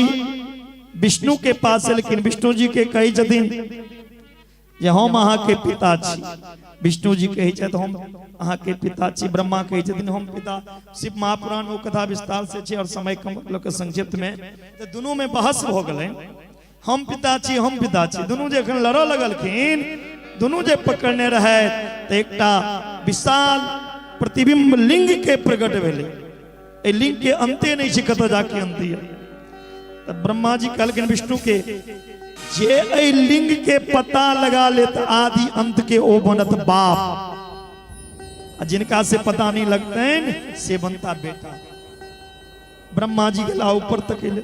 विष्णु के पास एलखिन, विष्णु जी के कहै छथिन जे हम अहाँ के पिता छी। विष्णु जी कहै छथि हम अहाँ के पिता छी, ब्रह्मा कहै छथिन हम पिता। शिव महापुराण ओ कथा विस्तार से छै और समय कम लोक संक्षिप्त में, तऽ दुनू में बहस भऽ गेलै, हम पिता छी हम पिता छी। दुनू जे एखन लड़ऽ लगलखिन, दुनू जे पकड़ने रहै तऽ एकटा विशाल प्रतिबिंब लिंग के प्रकट भेलै। एहि लिंग के अंते नहीं छै, कतऽ जाके अंत यऽ। तऽ ब्रह्मा जी कहलखिन विष्णु के, जे एहि लिंग के पता लगा लेत आदि अंत के ओ बनत बाप, आ जिनका से पता नहीं लगतनि से बनता बेटा। ब्रह्मा जी गेला ऊपर तक एले,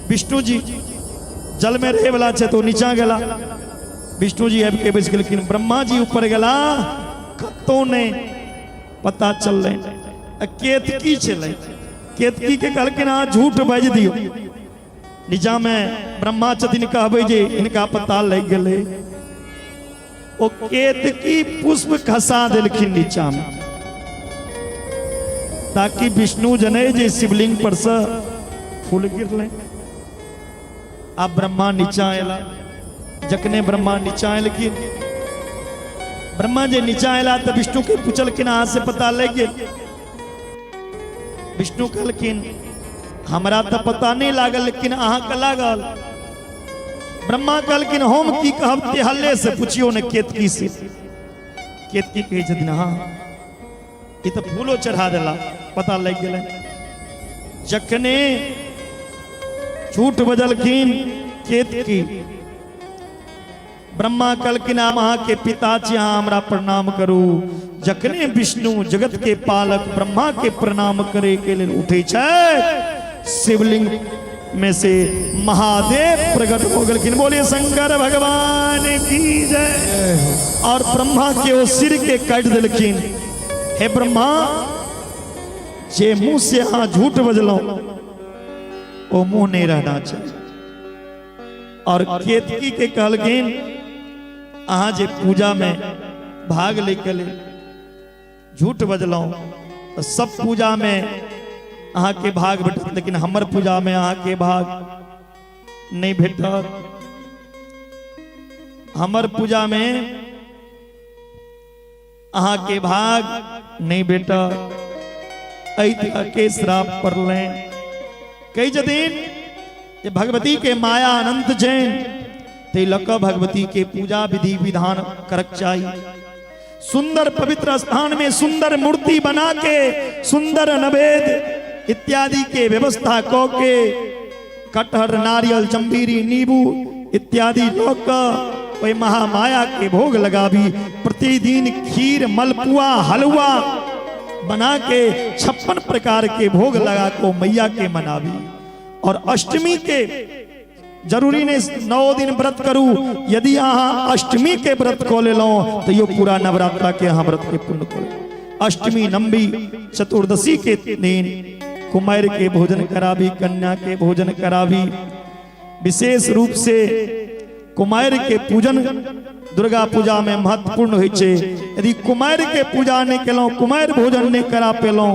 विष्णु जी जल में रहे वाला छै तो नीचा गेला। विष्णु जी आबि के बैस गेलखिन। ब्रह्मा जी ऊपर गेला, कतौ नहि पता चललै। आ केतकी छलै, केतकी के कहलखिन अहाँ झूठ बाजि दियौ, नीचा में ब्रह्मा छथिन, कहबै जे हिनका पता लागि गेलै। ओ केतकी पुष्प खसा देलखिन नीचा में, ताकि विष्णु जने जे शिवलिंग पर से फूल गिरलै। आब ब्रह्मा नीचा अयला। जखने ब्रह्मा नीचा एलखिन, ब्रह्मा जे नीचा अयला तऽ विष्णु के पूछलखिन, अहाँ से पता लागि गेल? विष्णु कहलखिन, हमरा तऽ पता नहि लागल, लेकिन अहाँके लागल। ब्रह्मा कहलखिन, हम की कहब, तेहल्ले से पुछियो ने, केतकी से। केतकी कहै छथिन, हाँ, ई तऽ फूलो चढ़ा देला, पता लागि गेलै। जखने झूठ बजलखिन केतकी, ब्रह्मा कहलखिन, हम अहाँके पिता छी, अहाँ हमरा प्रणाम करू। जखने विष्णु जगत के पालक ब्रह्मा के प्रणाम करे के लेल उठे छै, शिवलिंग में से महादेव प्रकट हो गेलखिन। बोलिए शंकर भगवान की जय। और ब्रह्मा के ओ सिर के काटि देलखिन। हे ब्रह्मा, जे मुंह से अहाँ झूठ बजलहुँ, ओ मुंह नहीं रहना चाहिए। और केतकी के कहलखिन, अहाँ जे पूजा में भाग ले के लेल झूठ बजलहुँ, तऽ सब पूजा में अहाँके भाग भेटत, लेकिन हमर पूजा में अहाँके भाग नहीं भेटत। हमर पूजा में अहाँके भाग नहीं भेटत। एहि तरह के श्राप पड़लनि। कहै छथिन जे भगवती के माया अनंत जैन, ताहि लऽ कऽ भगवती के पूजा विधि विधान करक चाही। सुंदर पवित्र स्थान में सुंदर मूर्ति बना के, सुंदर नैवेद्य इत्यादि के व्यवस्था कऽ के, कटहर, नारियल, जम्बीरी, नींबू इत्यादि लऽ कऽ ओहि महामाया के भोग लगाबी। प्रतिदिन खीर, मलपुआ, हलवा बना के 56 प्रकार के भोग लगा को मैया के मनाबी। और अष्टमी के जरूरी नहीं 9 दिन व्रत करू, यदि अहाँ अष्टमी के व्रत कऽ लेलहुँ तो यो पूरा नवरात्रा के अहाँ व्रत के पूर्ण कऽ लेलहुँ। अष्टमी, नवमी, चतुर्दशी के दिन कुमार के भोजन कराबी, कन्या के भोजन कराबी। विशेष रूप से कुमार के पूजन दुर्गा पूजा में महत्वपूर्ण होइ छै। यदि कुमार के पूजा नहीं केलहुँ, कुमार भोजन नहीं करा पेलहुँ,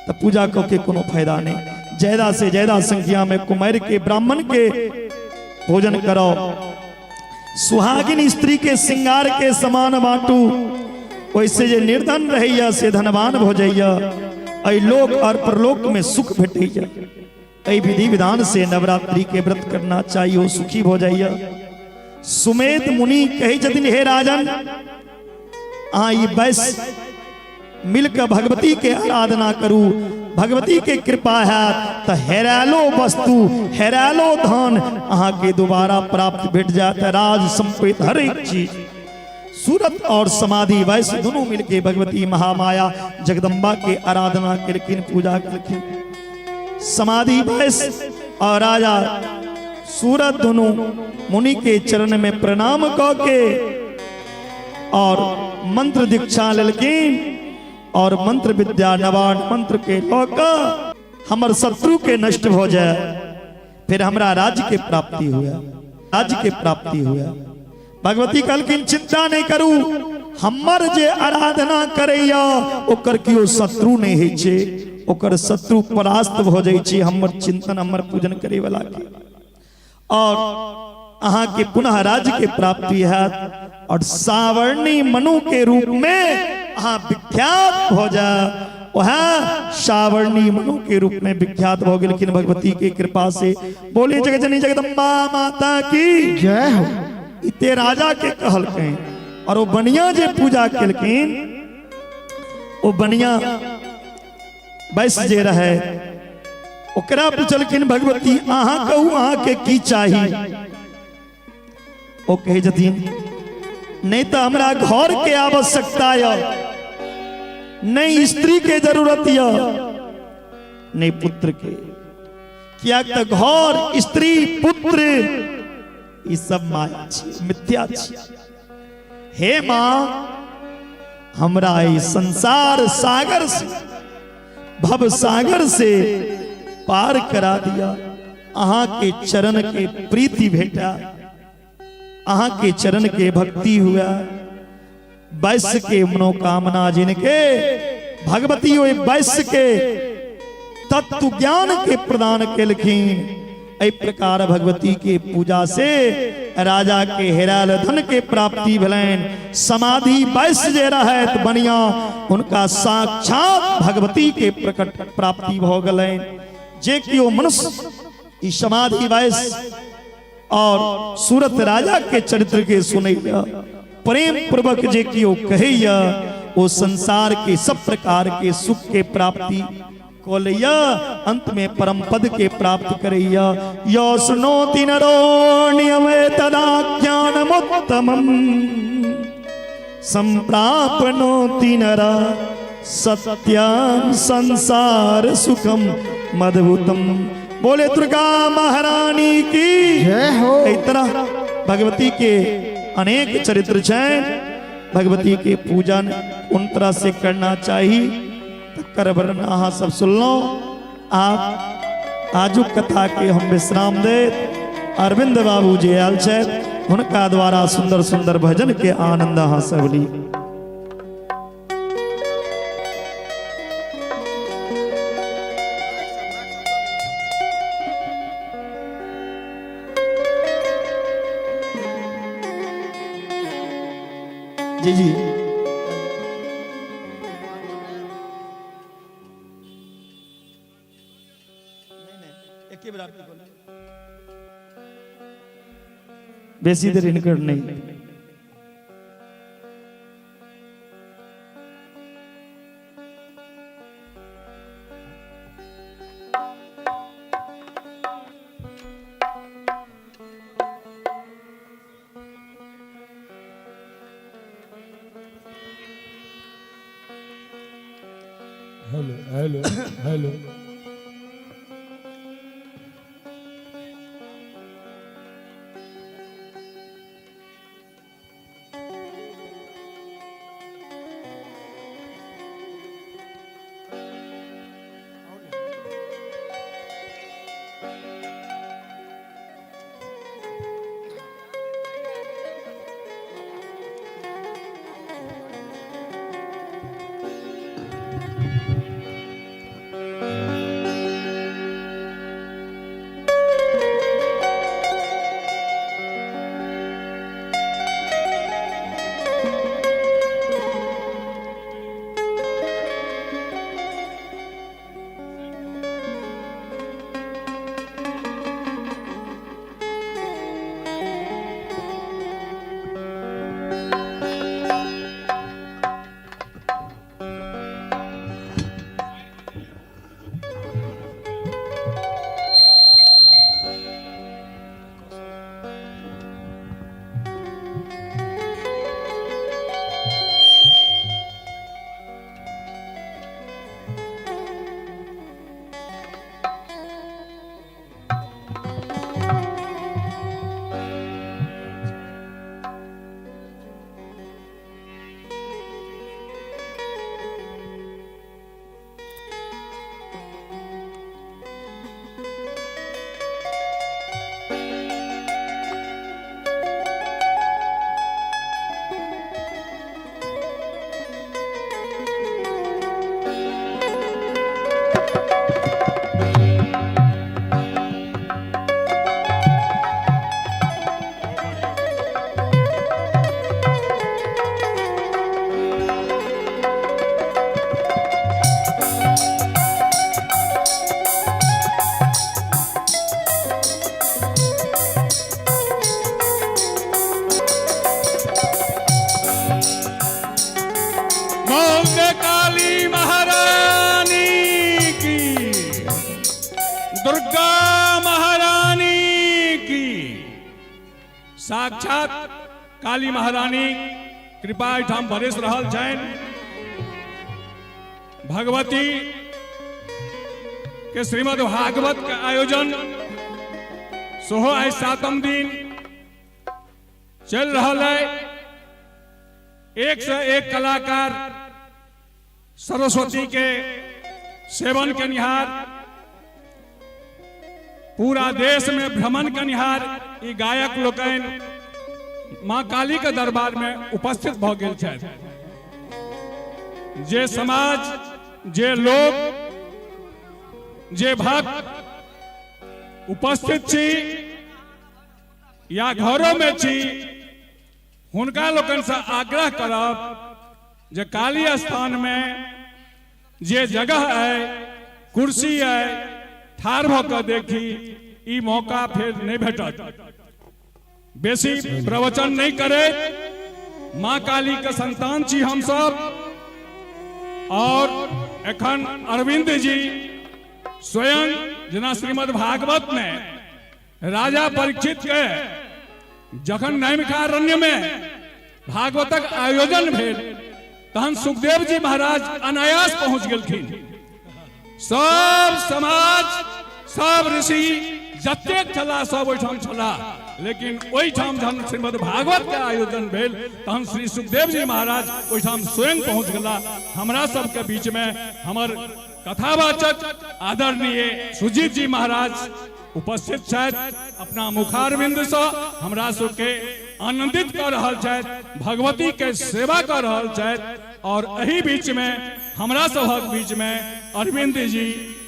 तऽ पूजा कऽ के कोनो फायदा नहीं। ज्यादा से ज्यादा संख्या में कुमार के, ब्राह्मण के भोजन कराओ। सुहागिन स्त्री के श्रृंगार के समान बांटू, ओहिसे जे निर्धन रहैया से धनवान भऽ जाइया, एहि लोक और परलोक में सुख भेटैया। एहि विधि विधान से नवरात्रि के व्रत करना चाहिए, ओ सुखी भऽ जाइया। सुमेध मुनि कहै छथिन, हे राजन, अहाँ ई बैस मिलकर भगवती के आराधना करू, भगवती के कृपा हैत तऽ हेरायलो वस्तु, हेरायलो धन अहाँ के दोबारा प्राप्त भेट जायत, राज संपत्ति हर एक चीज। सूरत और समाधि वैश्य दोनों मिलके भगवती महामाया जगदम्बा के आराधना केलखिन, पूजा केलखिन। समाधि वैश्य और राजा सूरत दोनों मुनि के चरण में प्रणाम कऽ के और मंत्र दीक्षा लेलखिन और मंत्र विद्या नवान मंत्र के लऽ कऽ हमर शत्रु के नष्ट भऽ जाय, फिर हमरा राज्य के प्राप्ति हुए, राज्य के प्राप्ति हुए। भगवती कहलखिन, चिंता नहीं करू, हमर जे आराधना करैया ओकर केओ शत्रु नहीं होइ छै, ओकर शत्रु परास्त भऽ जाइ छै हमर चिंतन, हमर पूजन करे वाला के, और अहाँ के पुनः राज्य के प्राप्ति हैत और सावर्णी मनु के रूप में अहाँ विख्यात भऽ जाय। वह सावर्णी मनु के रूप में विख्यात भऽ गेलखिन भगवती के कृपा से। बोले जगजनी जगदम्बा माता की जय हो। इते राजा के कहलखिन और ओ बनिया जे पूजा केलखिन, ओ बनिया बैस जे रहे, ओकरा पुछलखिन भगवती, अहाँ कहू अहाँ के की चाही? ओ कहै छथिन, नहीं तो हमरा घर के आवश्यकता यऽ, नहीं स्त्री के जरूरत यऽ, नहीं पुत्र के, किया तऽ घर, स्त्री, पुत्र ई सब माया छी, मिथ्या छी। हे माँ, हमरा ई संसार सागर से, भव सागर से पार करा दिया। अहाँ के चरण के प्रीति भेटा, अहाँ के चरण के भक्ति हुआ। वैश्य के मनोकामना जिनके भगवती ओहि वैश्य के तत्व ज्ञान के प्रदान केलखिन। एहि प्रकार भगवती के पूजा से राजा के हेरायल धन के प्राप्ति भेलनि। समाधि वैश्य जे रहत बनिया, हुनका साक्षात भगवती के प्रकट प्राप्ति भऽ गेलनि। जे केओ मनुष्य ई समाधि वैश्य और सूरत राजा के चरित्र के सुनैया, प्रेम पूर्वक जे केओ कहैया, ओ संसार के सब प्रकार के सुख के प्राप्ति कऽ लैया, अंत में परम पद के प्राप्त करैया। यो सुनोति नरो नियमे तदा ज्ञानमुत्तमम् संप्राप्नोति नरा सत्यम संसार सुखम मधुतम। बोले दुर्गा महारानी की जय हो। एहि तरह भगवती के अनेक चरित्र छनि। भगवती के पूजन कोन तरह से करना चाही तकर वर्णन अहाँ सब सुनलहुँ। आप आजुक कथा के हम विश्राम दैत अरविंद बाबू जे आयल छथि हुनका द्वारा सुंदर सुंदर भजन के आनंद अहाँ सब ली। जी जी बेसी देर हिनकर नहीं। Hello hello hello. बोले काली महारानी की, दुर्गा महारानी की। साक्षात काली महारानी कृपा एहिठाम बरसि रहल छनि। भगवती के श्रीमद् भागवत के आयोजन सेहो आइ 7म दिन। चलि रहल है। एक से एक कलाकार सरस्वती के सेवन केनिहार, पूरा देश में भ्रमण केनिहार ई गायक लोकनि माँ काली के दरबार में उपस्थित भ गेल छथि। जे समाज, जे लोक, जे भक्त उपस्थित छी या घरों में छी, हुनका लोकनि से आग्रह करब जे काली स्थान में जे जगह है, कुर्सी है, ठाढ़ भऽ कऽ देखी। ई मौका फेर नहीं भेटत। बेसी प्रवचन नहीं करे। माँ काली के संतान छी हम सब और एखन अरविंद जी स्वयं, जेना श्रीमद् भागवत में राजा परीक्षित के जखन नैमिषारण्य में भागवतक आयोजन भेल, तहन सुखदेव जी महाराज अनायास पहुंच गेलखिन। सब समाज, सब ऋषि जतेक छला, सब ओहिठाम छला, लेकिन ओहिठाम जहन श्रीमद् भागवत के आयोजन भेल, तहन श्री सुखदेव जी महाराज ओहिठाम स्वयं पहुंच गेला। हमरा सबके बीच में हमर कथावाचक आदरणीय सुजीत जी महाराज उपस्थित छथि। अपना मुखारविंद से हमरा सबके आनंदित कर रहल छथि, भगवती के सेवा कर रहल छथि और एही बीच में, हमरा सभक बीच में अरविंद जी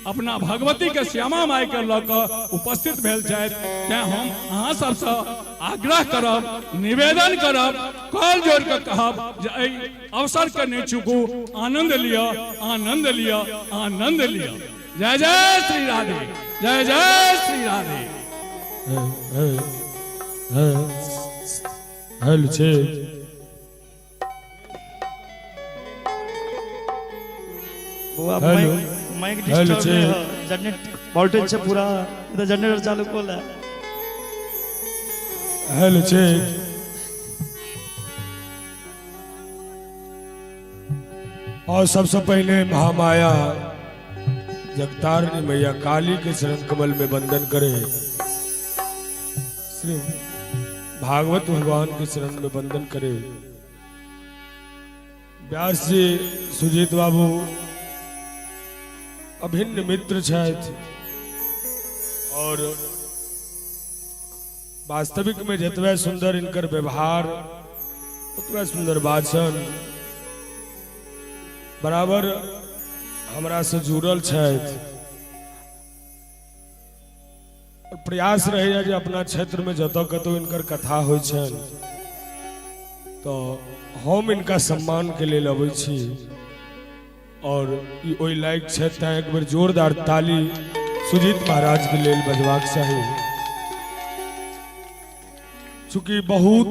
अपना भगवती के श्यामा माई के लऽ कऽ उपस्थित भेल छथि। तेँ हम अहाँ सबसँ आग्रह करब, निवेदन करब, कल जोड़ कऽ कहब जे एहि अवसर के नहि चुकू। आनंद लिअ, आनंद लिअ, आनंद लिअ। जय जय श्री राधे, जय जय श्री राधे। हेलो छै। बौआ। Hello. Mike, mike hello. Disturb छै। नहीं हो। जनरेटर वोल्टेज छै पूरा, ई तऽ जनरेटर चालू कोल है। हेलो छै। और सबसे पहले महामाया जगतारिणी मैया काली के चरण कमल में वंदन करे, श्री भागवत भगवान के चरण में वंदन करे। व्यास जी, सुजीत बाबू अभिन्न मित्र छथि और वास्तविक में जतबे सुंदर इनकर व्यवहार, ओतबे सुंदर वाचन। बराबर हमरा से जुड़ल छथि और प्रयास रहैया जे अपना क्षेत्र में जतऽ कतौ इनकर कथा होइ छनि, तऽ हम इनका सम्मान के लेल अबै छी और ई ओहि लायक छथि, तैं एक बेर जोरदार ताली सुजीत महाराज के लेल बजबाक चाही। चूंकि बहुत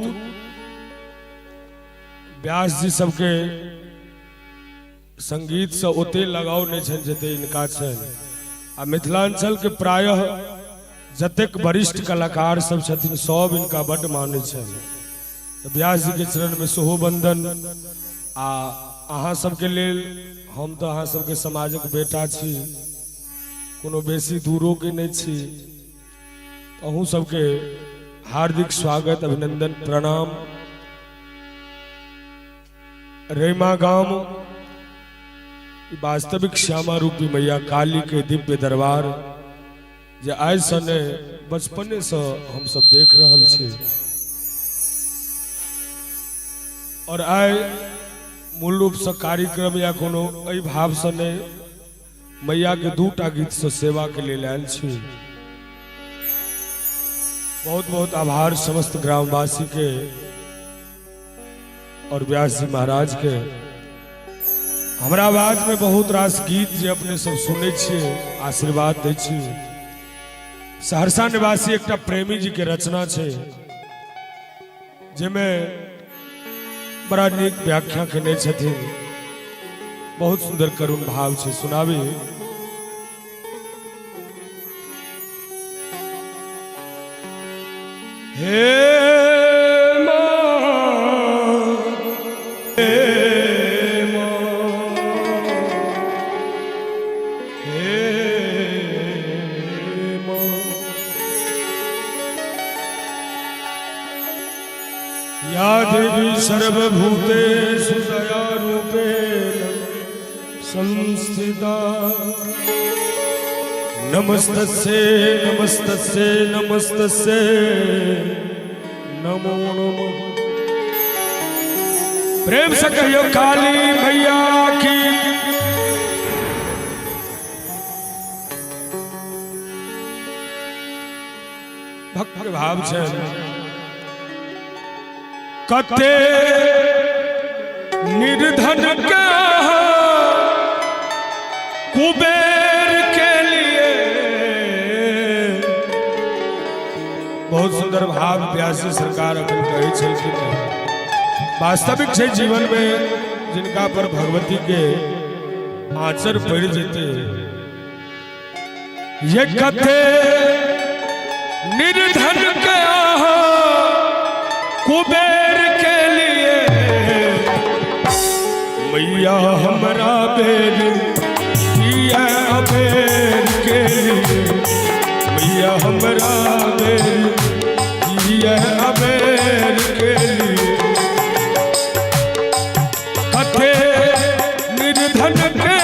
व्यास जी सबके संगीत से ओते लगाव नहीं छनि जते इनका छनि आ मिथिलांचल के प्रायः जतेक वरिष्ठ कलाकार सब छथिन, सब इनका बड्ड मानै छनि। तऽ व्यास जी के चरण में सेहो वंदन। आ अहाँ सबके लेल हम तऽ अहाँ सबके समाजक बेटा छी, कोनो बेसी दूरो के नहि छी। अहूँ सबके हार्दिक स्वागत, अभिनंदन, प्रणाम। रैमा गाम ई वास्तविक श्यामा रूपी मैया काली के दिव्य दरबार, जे आइ से नहि, बचपने से हम सब देख रहल छी और आइ मूल रूप से कार्यक्रम या कोनो एहि भाव से नहि, मैया के दूटा गीत से सेवा के लेल आयल छी। बहुत बहुत आभार समस्त ग्रामवासी के और व्यास जी महाराज के। हमरा आवाज में बहुत रास गीत जे अपने सब सुनै छियै, आशीर्वाद दै छी। सहरसा निवासी एकटा प्रेमी जी के रचना छै, जाहिमे बड़ा नीक व्याख्या केने छथिन। बहुत सुंदर करुण भाव छै, सुनाबी। हे माँ, हे माँ, हे माँ। या देवी सर्वभूतेषु दयारूपेण संस्थिता। नमस्तस्यै नमस्तस्यै नमस्तस्यै नमो नमः। प्रेम से कहियो काली मैया की। भक्त के भाव छै, कते निर्धन के कुबेर के लिए। बहुत सुंदर भाव व्यास जी सरकार अखन कहै छलखिन हेँ। वास्तविक छै, जीवन में जिनका पर भगवती के आंचर पड़ि जेतै, ये कते निर्धन के कुबेर के लिए, मैया हमरा बेर किया अबेर के लिए, मैया हमरा बेर किया अबेर के लिए। कथे निर्धन के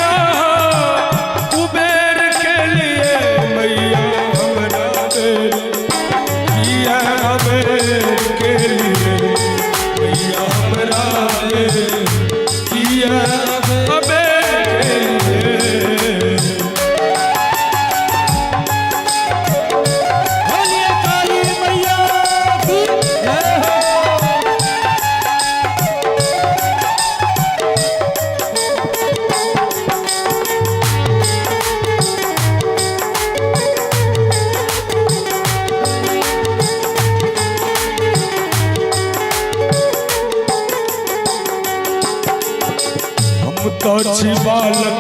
कुबेर के लिए, मैया हमरा बेर किया अबेर के लिए, मैया हमरा बेर किया अबेर के लिए। बोलिए काली मैया की जय हो। हम तो छी बालक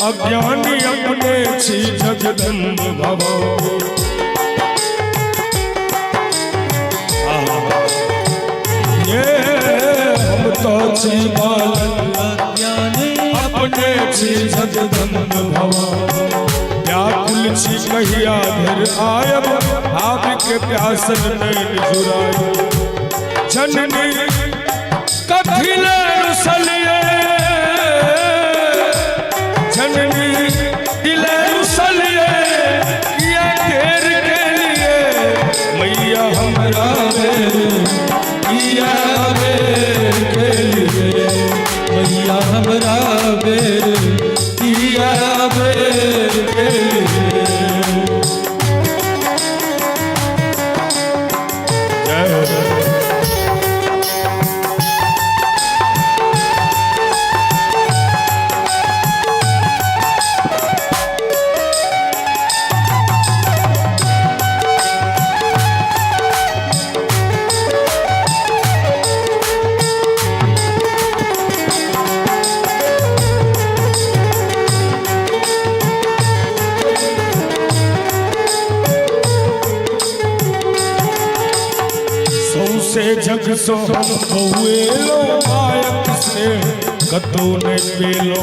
अज्ञानी, अपने छी जगदम्ब भवानी। आहा। ये हम तो छी बालक अज्ञानी, अपने छी जगदम्ब भवानी। व्याकुल छी कहिया धरि आयब, आबि के प्यासल नैन जुड़ायब। जननी कथी ले रुसलिए, जननी दिले रुसलिए किया देर के लिए, मैया हमरा बेर किया बेर के लिए, मैया हमरा बेर किया बेर के लिए। जय हो। सौसे जग सो हम बउएलो, मायक स्नेह कतौ नहि पेलो।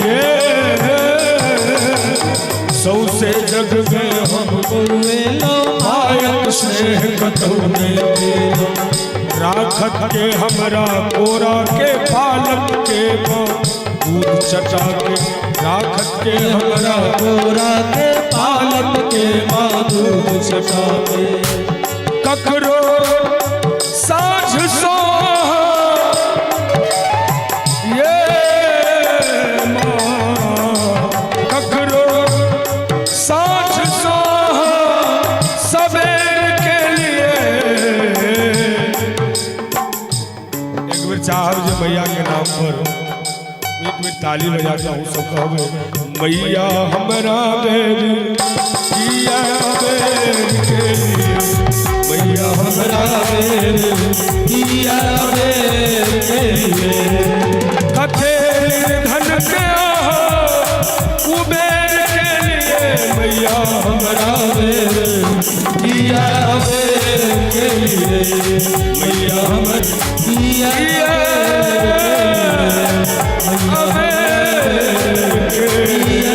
ये सौसे जग में हम बउएलो, मायक स्नेह कतौ नहि पेलो। राखत के हमरा कोरा के, पालक के माँ दूध चटा के, राखत के हमरा कोरा के, पालक के माँ दूध चटा के। ककरो साँझ सो ये माँ, ककरो साँझ सो सबेर के लिए। एक बेर चाहब जे मैया के नाम पर एक बेर ताली बजा के अहूँ सब कहबै, मैया हमरा बेर किया बेर के लिए, मैया हमरा बेर किया बेर के लिए। कथे धन के कुबेर के लिए, मैया हमरा बेर किया बेर के लिए, मैया हमरा किया अबेर के लिए।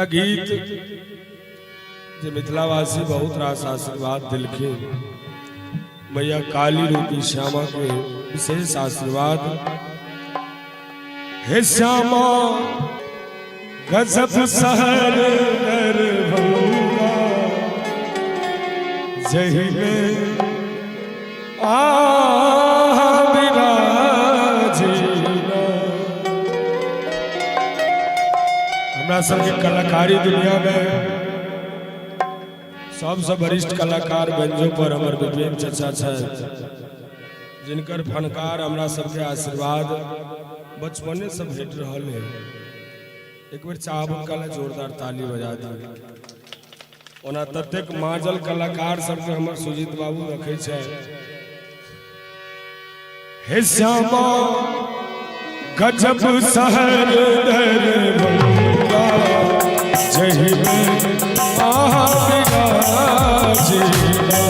एकटा गीत जे मिथिलावासी बहुत रास आशीर्वाद दिलखिन, मैया काली रूपी श्यामा के विशेष आशीर्वाद। हे श्यामा गजब शहर दरभंगा जही में आ विराजीना। हमरा सबके कलाकारी दुनिया में सबसे वरिष्ठ कलाकार व्यंजो पर हमर विपिन चचा छथि, जिनकर फनकार हमरा सबके आशीर्वाद बचपने से भेट रहल है। एक बेर चाहब हुनका ला जोरदार ताली बजा दी। ओना ततेक माजल कलाकार सबके हमर सुजीत बाबू रखै छै। हे श्यामा गजब शहर दरभंगा जही में आहा विराजीना।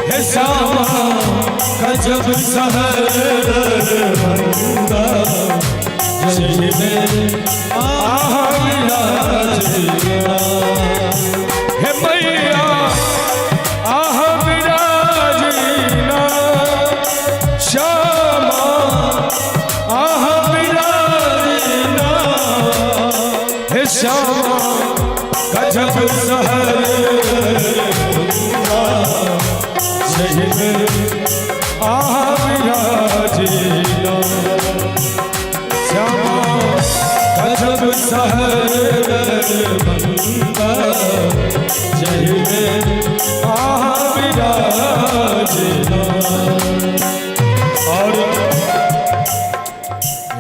हे श्यामा गजब शहर दरभंगा जही में आहा विराजीना। हे मैया आहा विराजीना, श्यामा आहा विराजीना। हे श्यामा गजब शहर दरभंगा जही में आहा विराजीना। श्यामा गजब शहर दरभंगा जही में आहा विराजीना। और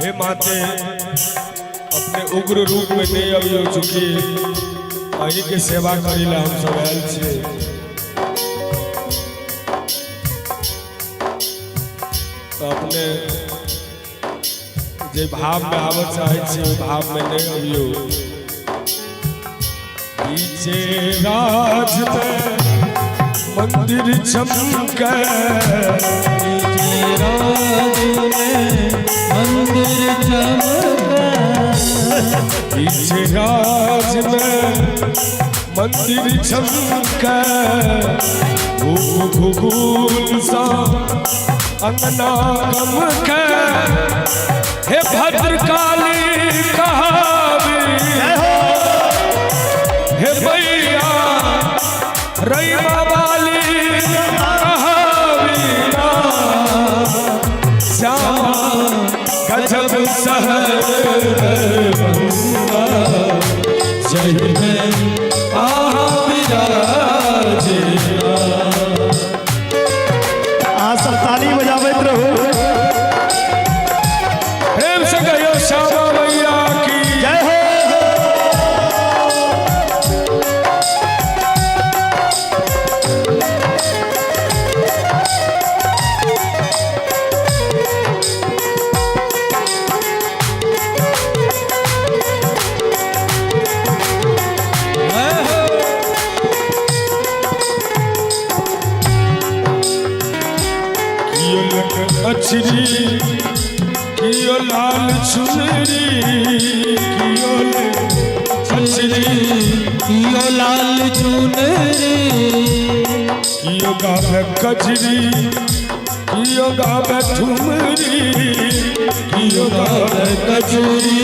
हे माते, अपने उग्र रूप में नहीं अभी हो चुकी, अही के सेवा करी ला हम सब आयल छियै। तो अपने जे भाव में आबऽ चाहै छियै ओहि भाव में नहीं अबियौ। बीचे राज में मंदिर चमके, बीचे राज में मंदिर चमके, बीचे राज में मंदिर चमके, धूप घुघुल सा अंगना गमके। हे भद्रकाली कहावी, हे मैया रईमा वाली कहावी ना। श्यामा गजब शहर दरभंगा जही में आहा विराजीना। अहाँ सब ताली बजाबैत रहू। प्रेम से कहियो श्यामा मैया की जय हो। कियो लक अछरी, कियो लाल चुनरी, कियो लक अछरी, कियो लाल चुनरी, कियो गावे कजरी, कियो गावे ठुमरी, कियो गावे कजरी,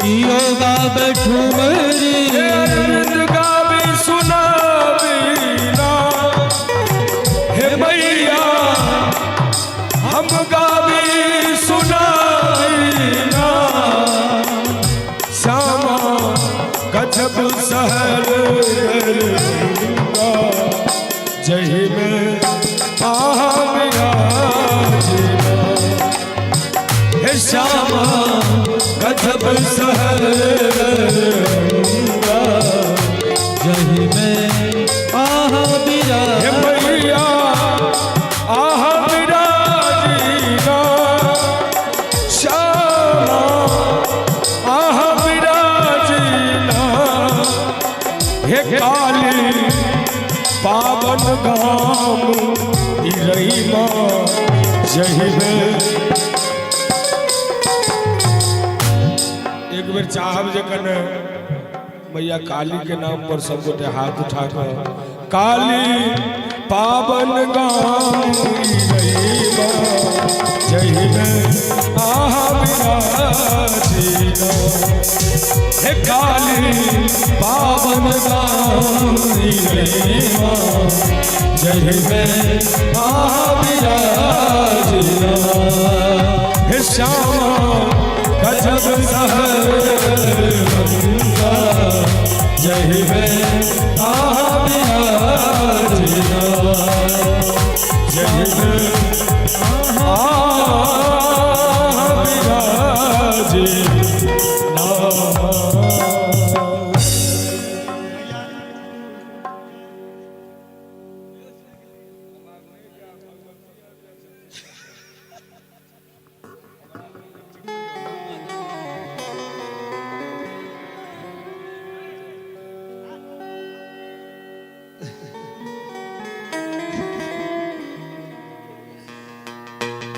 कियो गावे ठुमरी। हे अरविंद गावे सुनावी ना। हे मैया हम गावे सुनावी ना। श्यामा गजब शहर दरभंगा जही में आहा विराजीना। हे श्यामा गजब शहर दरभंगा जही में आहा हे विराजीना। मैया आहा विराजीना, श्यामा आहा विराजीना। हे काली पावन धाम ई रहीमा जही में। एक बेर चाहब जे कने मैया काली के नाम पर सब गोटे हाथ उठा कर काली पावन गाम जय आहा विराजीना। हे काली पावन गाम जय में आहा विराजीना। हे श्यामा गजब सहर गंगा जय में आहा विराजीना। जय में आहा विराजीना।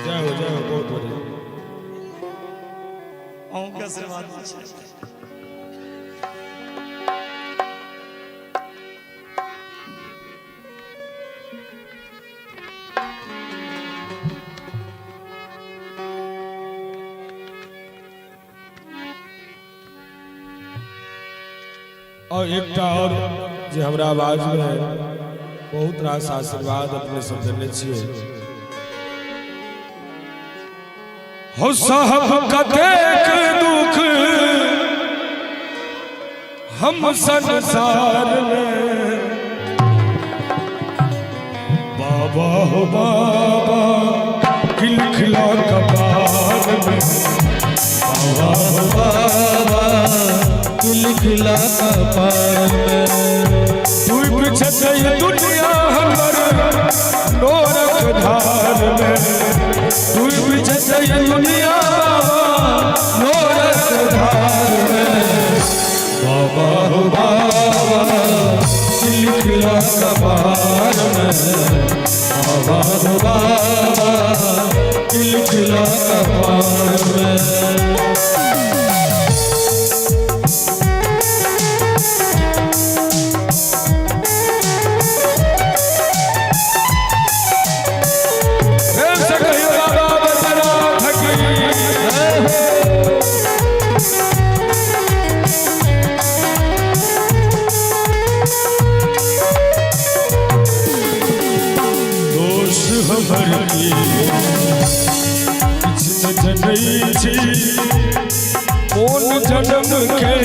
जय हो जय हो, बहुत बढ़िया। अहूँके आशीर्वाद छै। और एकटा और जे हमरा आवाज में बहुत रास आशीर्वाद अपने सब देने छियै। हो साहब कतेक दुख हम संसार में, बाबा हो बाबा खिलखिला कपार में, बाबा हो बाबा खिलखिला कपार में। डूब छतई दुनिया हमर नोरक धार में, डूब छतई दुनिया नोरक धार में, बाबा हो बाबा खिलखिला कपार में, बाबा हो बाबा खिलखिला कपार में। प्रेम से कहियो बाबा बैद्यनाथ की। दोष हमर की किछु न जनै छी, कोन जन्म के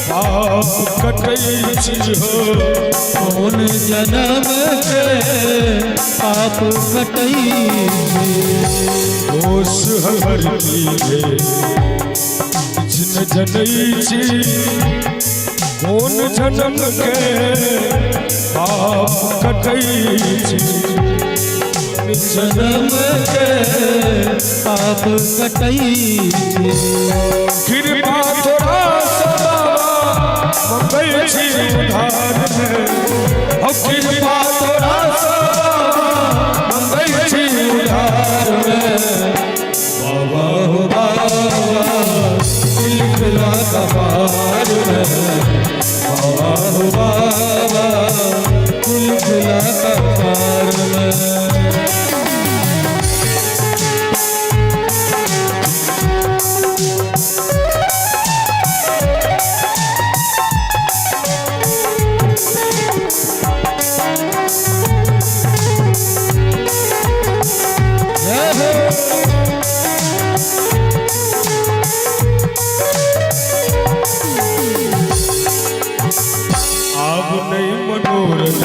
पाप कटै छी हो, कौन जन्म के पाप कटई। दोष हमर की किछु न जनै छी, कोन जन्म के पाप कटै छी, जन्म के पाप कटई। कृपा तोरा सदा मंगै छी उधार में, हो कृपा तोरा सदा मंगै छी उधार में, बाबा हो बाबा खिलखिला कपार में, बाबा हो बाबा खिलखिला कपार में। जय हो। आब नहीं मनोरथ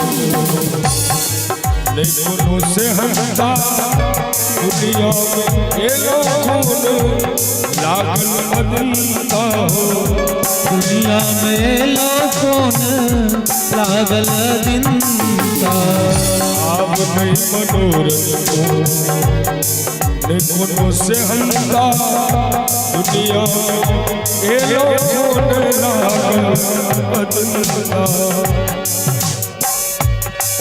नहीं कोनो से हंता, दुनिया में एलो खून लागल अदंता हो, दुनिया में कौन लागल दिनता। आब नहीं मनोरथ नहीं कोनो से हंता, दुनिया में एलो खून लागल अदंता।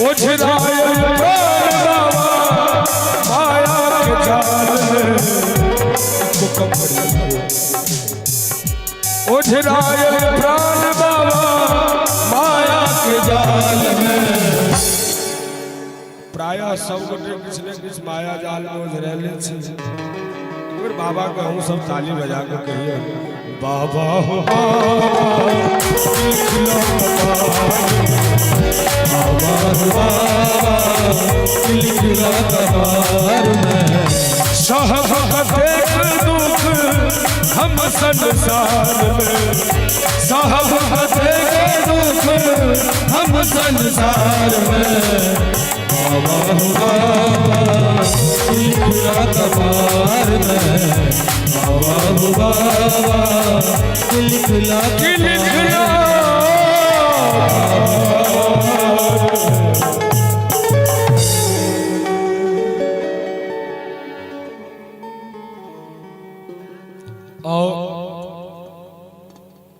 ओझरायल प्राण बाबा माया के जाल में, ओझरायल प्राण बाबा प्रायः सब गोटे किछु ने किछु माया जाल में ओझरायले छी। एक बेर बाबा के अहूँ सब ताली बजा के कहियौ, बाबा हो बाबा, लिख लो कपार। बाबा हो बाबा लिख लो कपार में। साहब कतेक दुख हम संसार में, साहब कतेक दुख हम संसार में। बाबा हो बाबा लिख लो कपार में। बाबा हो बाबा लिख लो कि लिख लो। और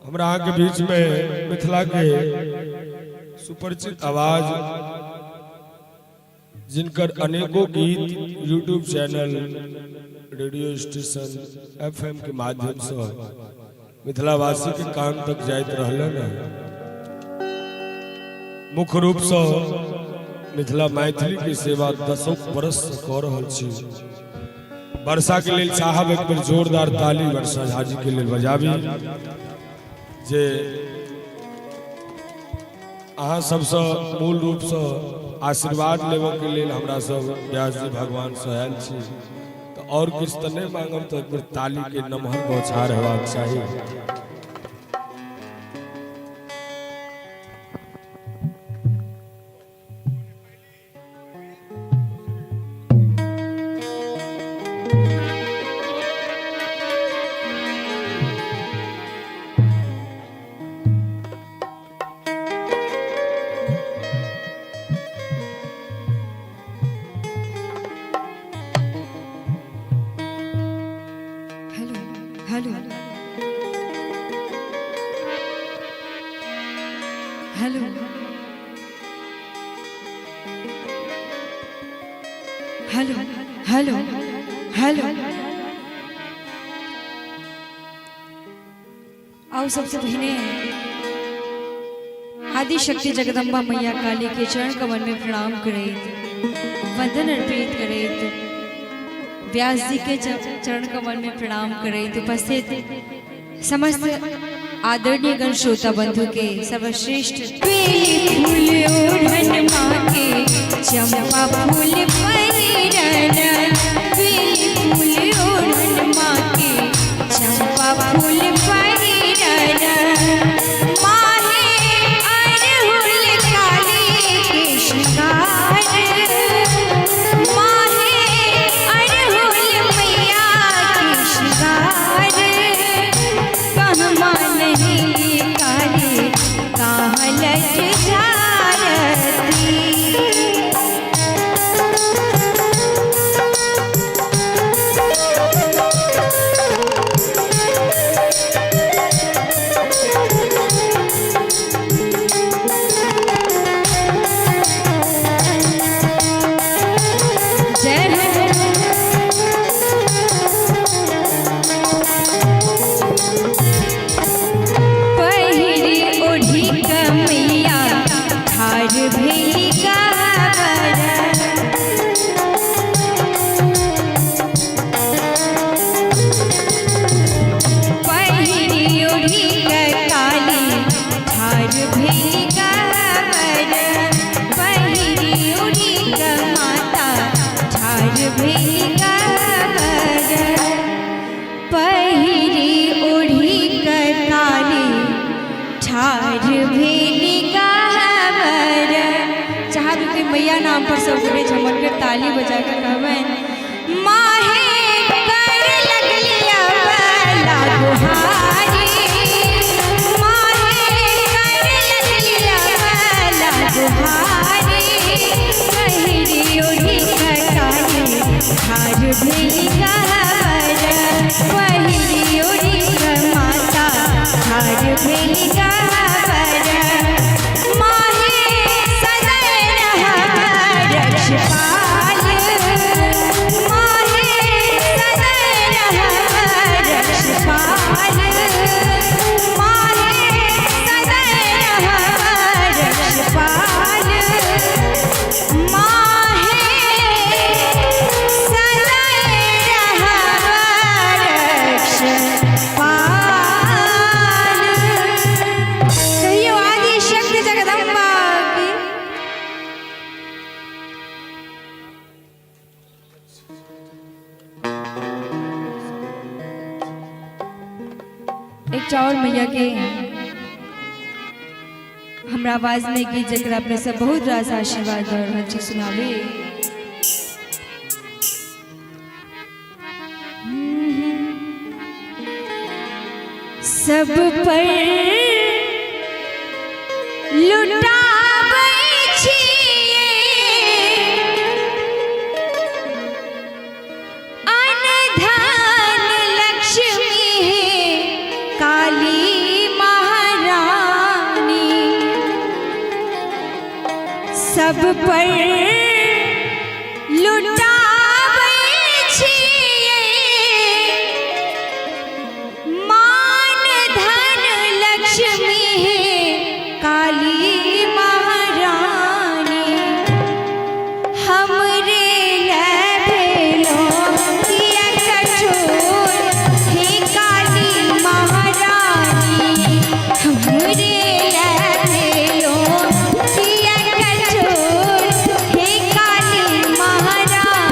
हमरा अहाँके बीच में मिथिला के सुपरिचित आवाज, जिनकर अनेकों गीत YouTube channel, radio station, FM के माध्यम से मिथिलावासी के कान तक जाइत रहलन है। मुख्य रूप से मिथिला मैथिली के सेवा दसों बरस से कऽ रहल छी। वर्षा के लेल चाहब एक बेर जोरदार ताली वर्षा झा जी के लेल बजाबी, जे अहाँ सबसँ मूल रूपसँ आशीर्वाद लेबऽ के लेल हमरा सब व्यास जी भगवान से आयल छी, तऽ और किछु तऽ नहि मांगब, तऽ एक बेर ताली के नमहर बौछार हेबाक चाही। Hello hello hello hello hello hello. आओ सबसे पहले आदि शक्ति जगदम्बा मैया काली के चरण कमल में प्रणाम करैत, वंदन अर्पित करैत, व्यास जी के चरण कमल में प्रणाम करैत उपस्थित समस्त आदरणीय गण श्रोता बंधु के सर्वश्रेष्ठ बेली फूल ओढ़न माँ के चंपा फूल पहिरन, बेली फूल ओढ़न माँ के चंपा फूल पहिरन, माहे अड़हुल काली के श्रृंगार, माहे अड़हुल मैया के श्रृंगार, कहमा नहीं काली कहाँ लज जारती। जय हो। पहिरी ओढ़ी कमैया ठाढ़ भेली गाबर, पहिरी ओढ़ी काली ठाढ़ भेली गाबर, पहिरी ओढ़ी माता ठाढ़ भेली गाबर, पहिरी ओढ़ी काली ठाढ़ भेली गाबर। चाहब कि मैया नाम पर सब गोटे झमट कर ताली बजा कर कहबनि, माहे कर लगलिया बला गुहारी, माहे कर लगलिया बला गुहारी, पहिरी ओढ़ी काली ठाढ़ भेली गाबर, पहिरी ओढ़ी माता ठाढ़ भेली गाबर, माहे सदै रह रक्षपाल, माहे सदै रह रक्षपाल, एकटा और मैया के हमरा आवाज में गीत जकरा अपने सब बहुत रास आशीर्वाद दऽ रहल छी सुनावे। सब पर लुटाबै छियै अनधन लक्ष्मी हे काली महारानी। सब पर लुटाबै छियै मान धन लक्ष्मी हे काली महारानी। हमरे लै भेलो किया कठोर हे काली महारानी। हमरे लै भेलो किया कठोर हे काली महारानी।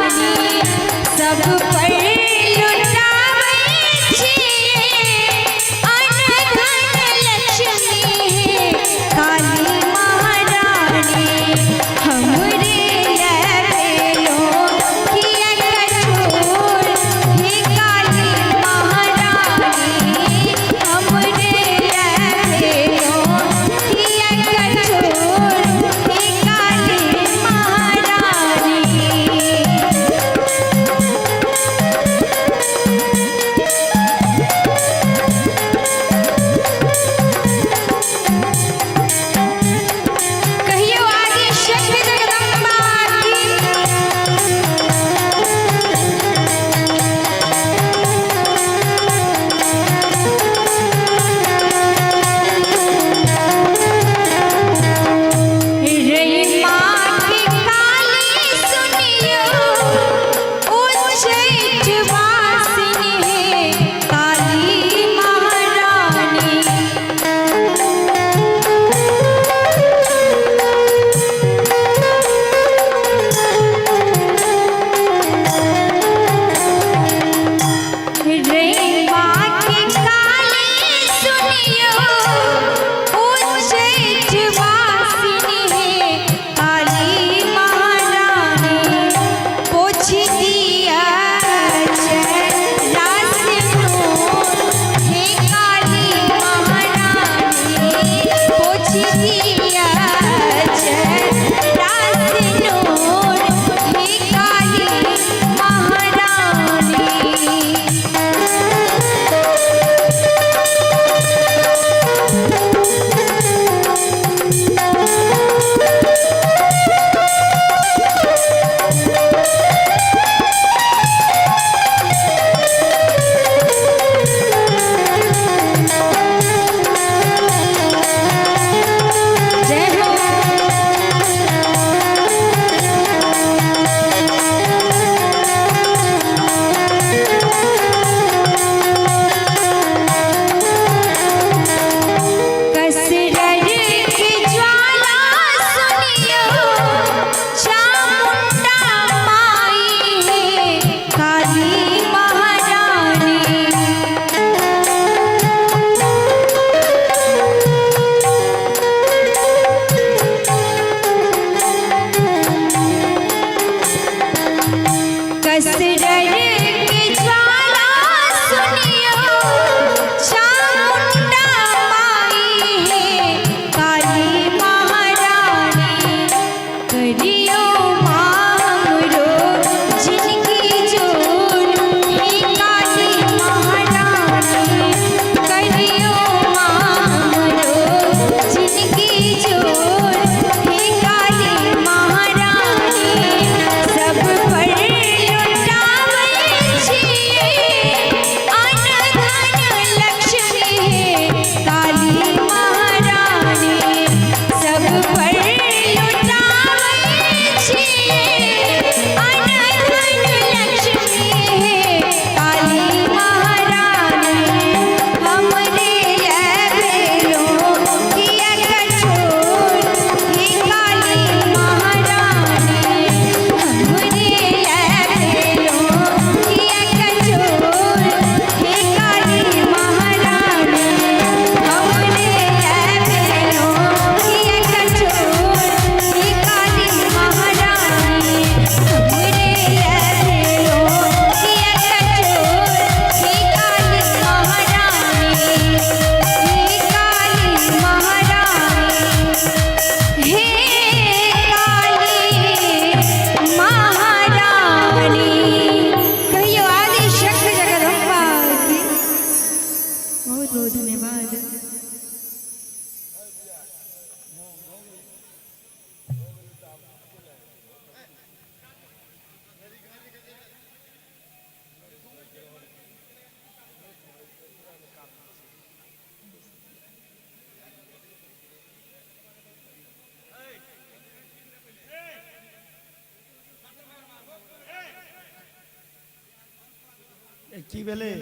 की भेलै?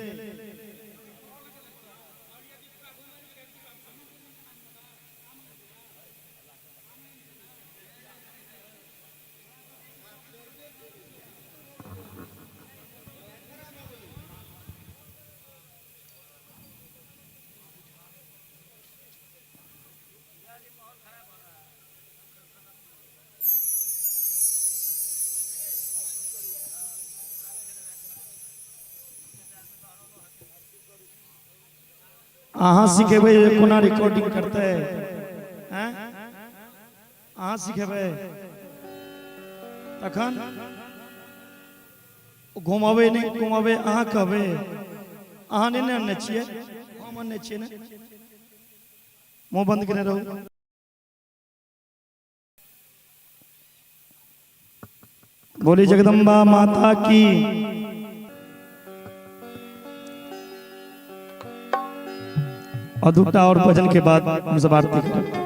अहाँ सिखेबै जे कोना रिकॉर्डिंग करतै? हैं, अहाँ सिखेबै? तखन घुमाबै नहि घुमाबै अहाँ कहबै? अहाँ नहि ने अनने छियै, हम अनने छियै ने। मुँह बंद केने रहू। बोली जगदम्बा माता की। और दूटा और भजन के बाद हम सब आरती करब।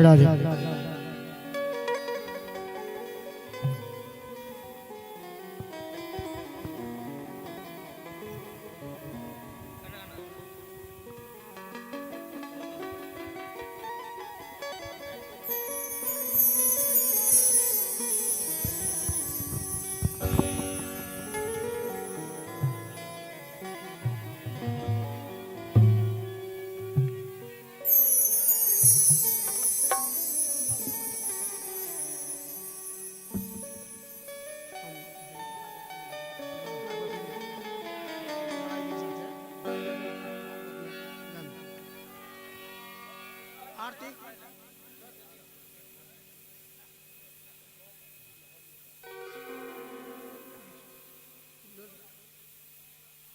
राधे।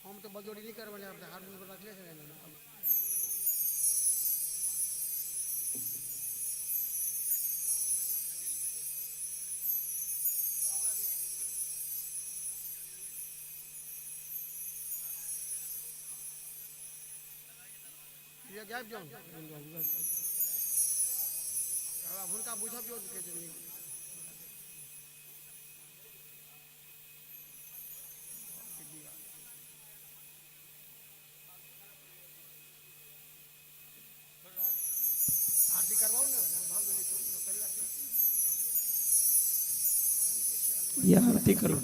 हम तो बलजोरी नहीं करबे, हारमोनियम पर रखले छै ने। ये गायब जाऊं, हुनका बुझब जो के जे आरती करवाऊ ने, भऽ गेलै। ये आरती करो।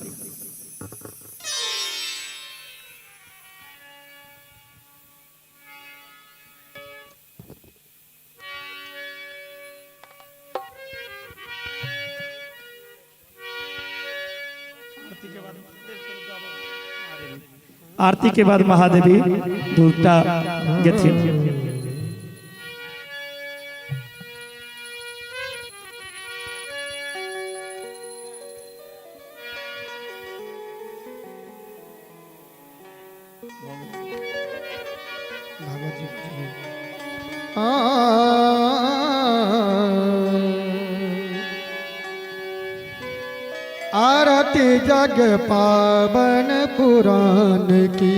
आरती के बाद महादेवी दूटा गेथिन। भागवत जी। आरती जग पावन पुराण की,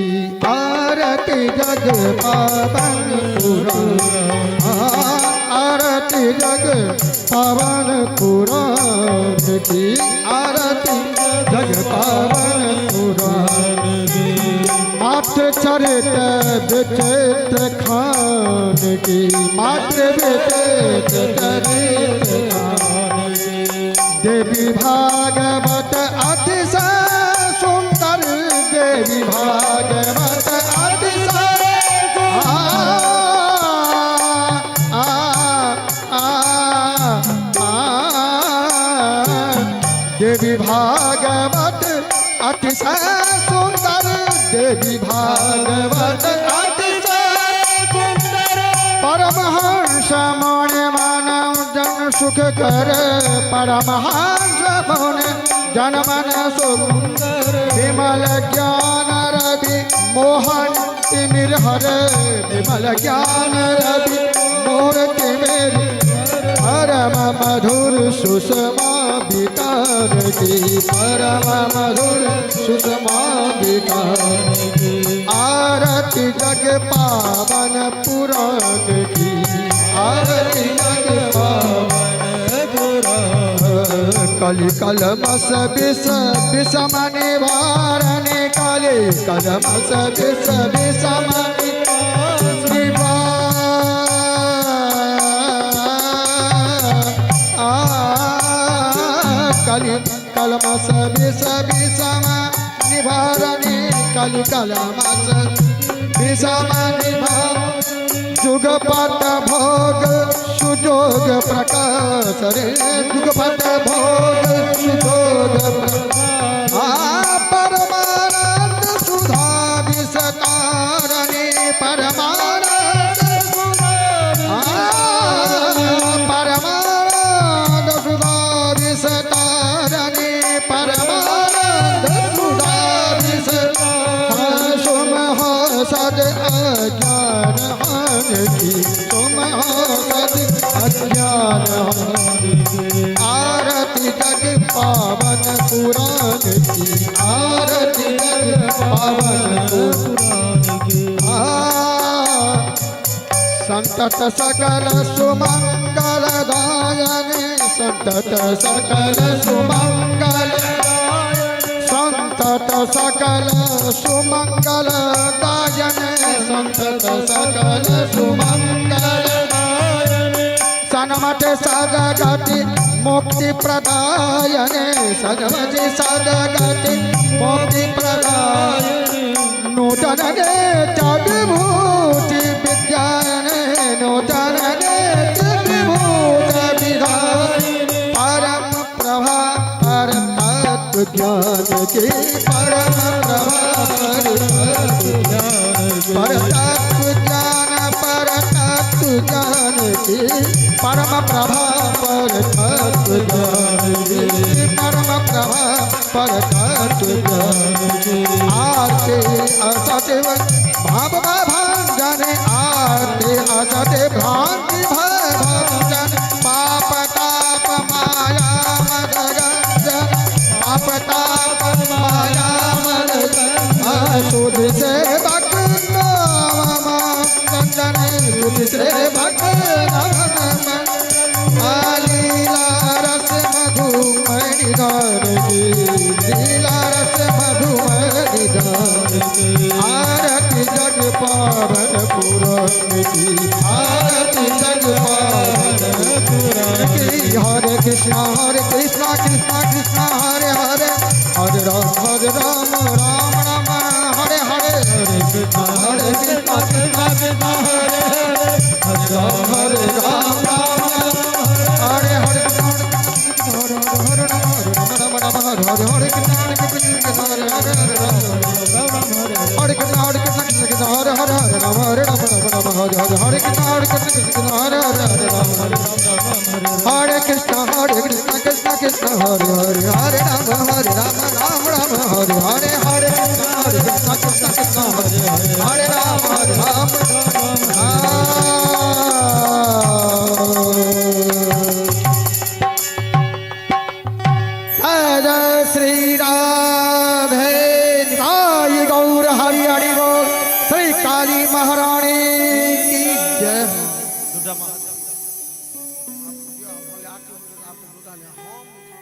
आरती जग पावन पुराण, आरती जग पावन पुराण की, आरती जग पावन पुराण। पुराण मात्र चरित विचित्र खान की, मात्र विचित्र चरित खान की। देवी भागवत अतिशय सुंदर, देवी भागवत अतिशय आ आ आ आ देवी भागवत अतिशय सुंदर, देवी भागवत अतिशय सुंदर। परमहंस मुनि मानव जन सुख कर, परमहंस मुनि जन मन सुख। विमल ज्ञान रवि मोहन तिमिर हर, विमल ज्ञान रवि मोर तिमिर परम मधुर सुषमा वितार की, परम मधुर सुषमा वितार की। आरती जग पावन पुराण की, आरती जग पावन पुराण। कलि कलमस विष विषम निवारण, कलि कलमस विष विषम कलि कलमस विष विषम निवारण, कलि कलमस विषम निवारण। जुगपत भोग सुजोग प्रकाश रे, जुगपत भोग सुजोग प्रकाश। परमानंद सुधा विस्तारणे, परमानंद परमानंद सुधा विस्तारणे, परमानंद सुधा विस्तार। तुम हो सद अज्ञान हान की, तुम हो सद अज्ञान हान की। आरती जग पावन पुराण की, आरती जग पावन पुराण की। संतत सकल सुमंगल दायने, संतत सकल सुमंगल, संतत सकल सुमंगल दायने, संतत सकल सुमंगल। सनमत सदगति मुक्ति प्रदायने, सनमति सदगति मुक्ति प्रदायने। नूतन विभूति विद्याने, नूतन विभूत विधान। परम प्रभा पर तत्व ज्ञान की, परम प्रभा पर तत्व पर तत्व ज्ञान, पर तत्व ज्ञान की, परम प्रभा पर तत्व ज्ञान की, परम प्रभा पर तत्व ज्ञान की। आरती असत्य भाव भंजन, आरती असत्य भ्रांति भंजन। पाप ताप माया मद गंजन, पाप ताप माया मद सुध से भक्त वंदन, सुध से भक्त लीला रस मधुमय निदान की, लीला रस मधुमय निदान की। आरती जग पावन पुराण की, आरती जग पावन पुराण की। हरे कृष्णा हरे कृष्णा कृष्णा कृष्णा हरे हरे, हरे राम राम राम हरे हरे। हरे कृष्णा कृष्णा कृष्णा हरे हरे, हरे राम राम हरे हरे। हरे हरे राम राम हरे हरे, हरे कृष्णा हरे कृष्णा हरे हरे, हरे राम हरे कृष्णा हरे कृष्णा कृष्ण कृष्ण हरे हरे, हरे राम राम राम हरे हरे। हरे कृष्णा हरे कृष्ण कृष्ण हरे हरे, हरे राम हरे कृष्णा हरे कृष्ण कृष्ण कृष्ण हरे हरे, हरे राम राम राम हरे हरे। हरे कृष्णा हरे कृष्ण कृष्ण कृष्ण हरे हरे, हरे राम राम। जय जय श्री राधे निताई गौर हरि हरि बोल। श्री काली महारानी की जय हो। आरती हम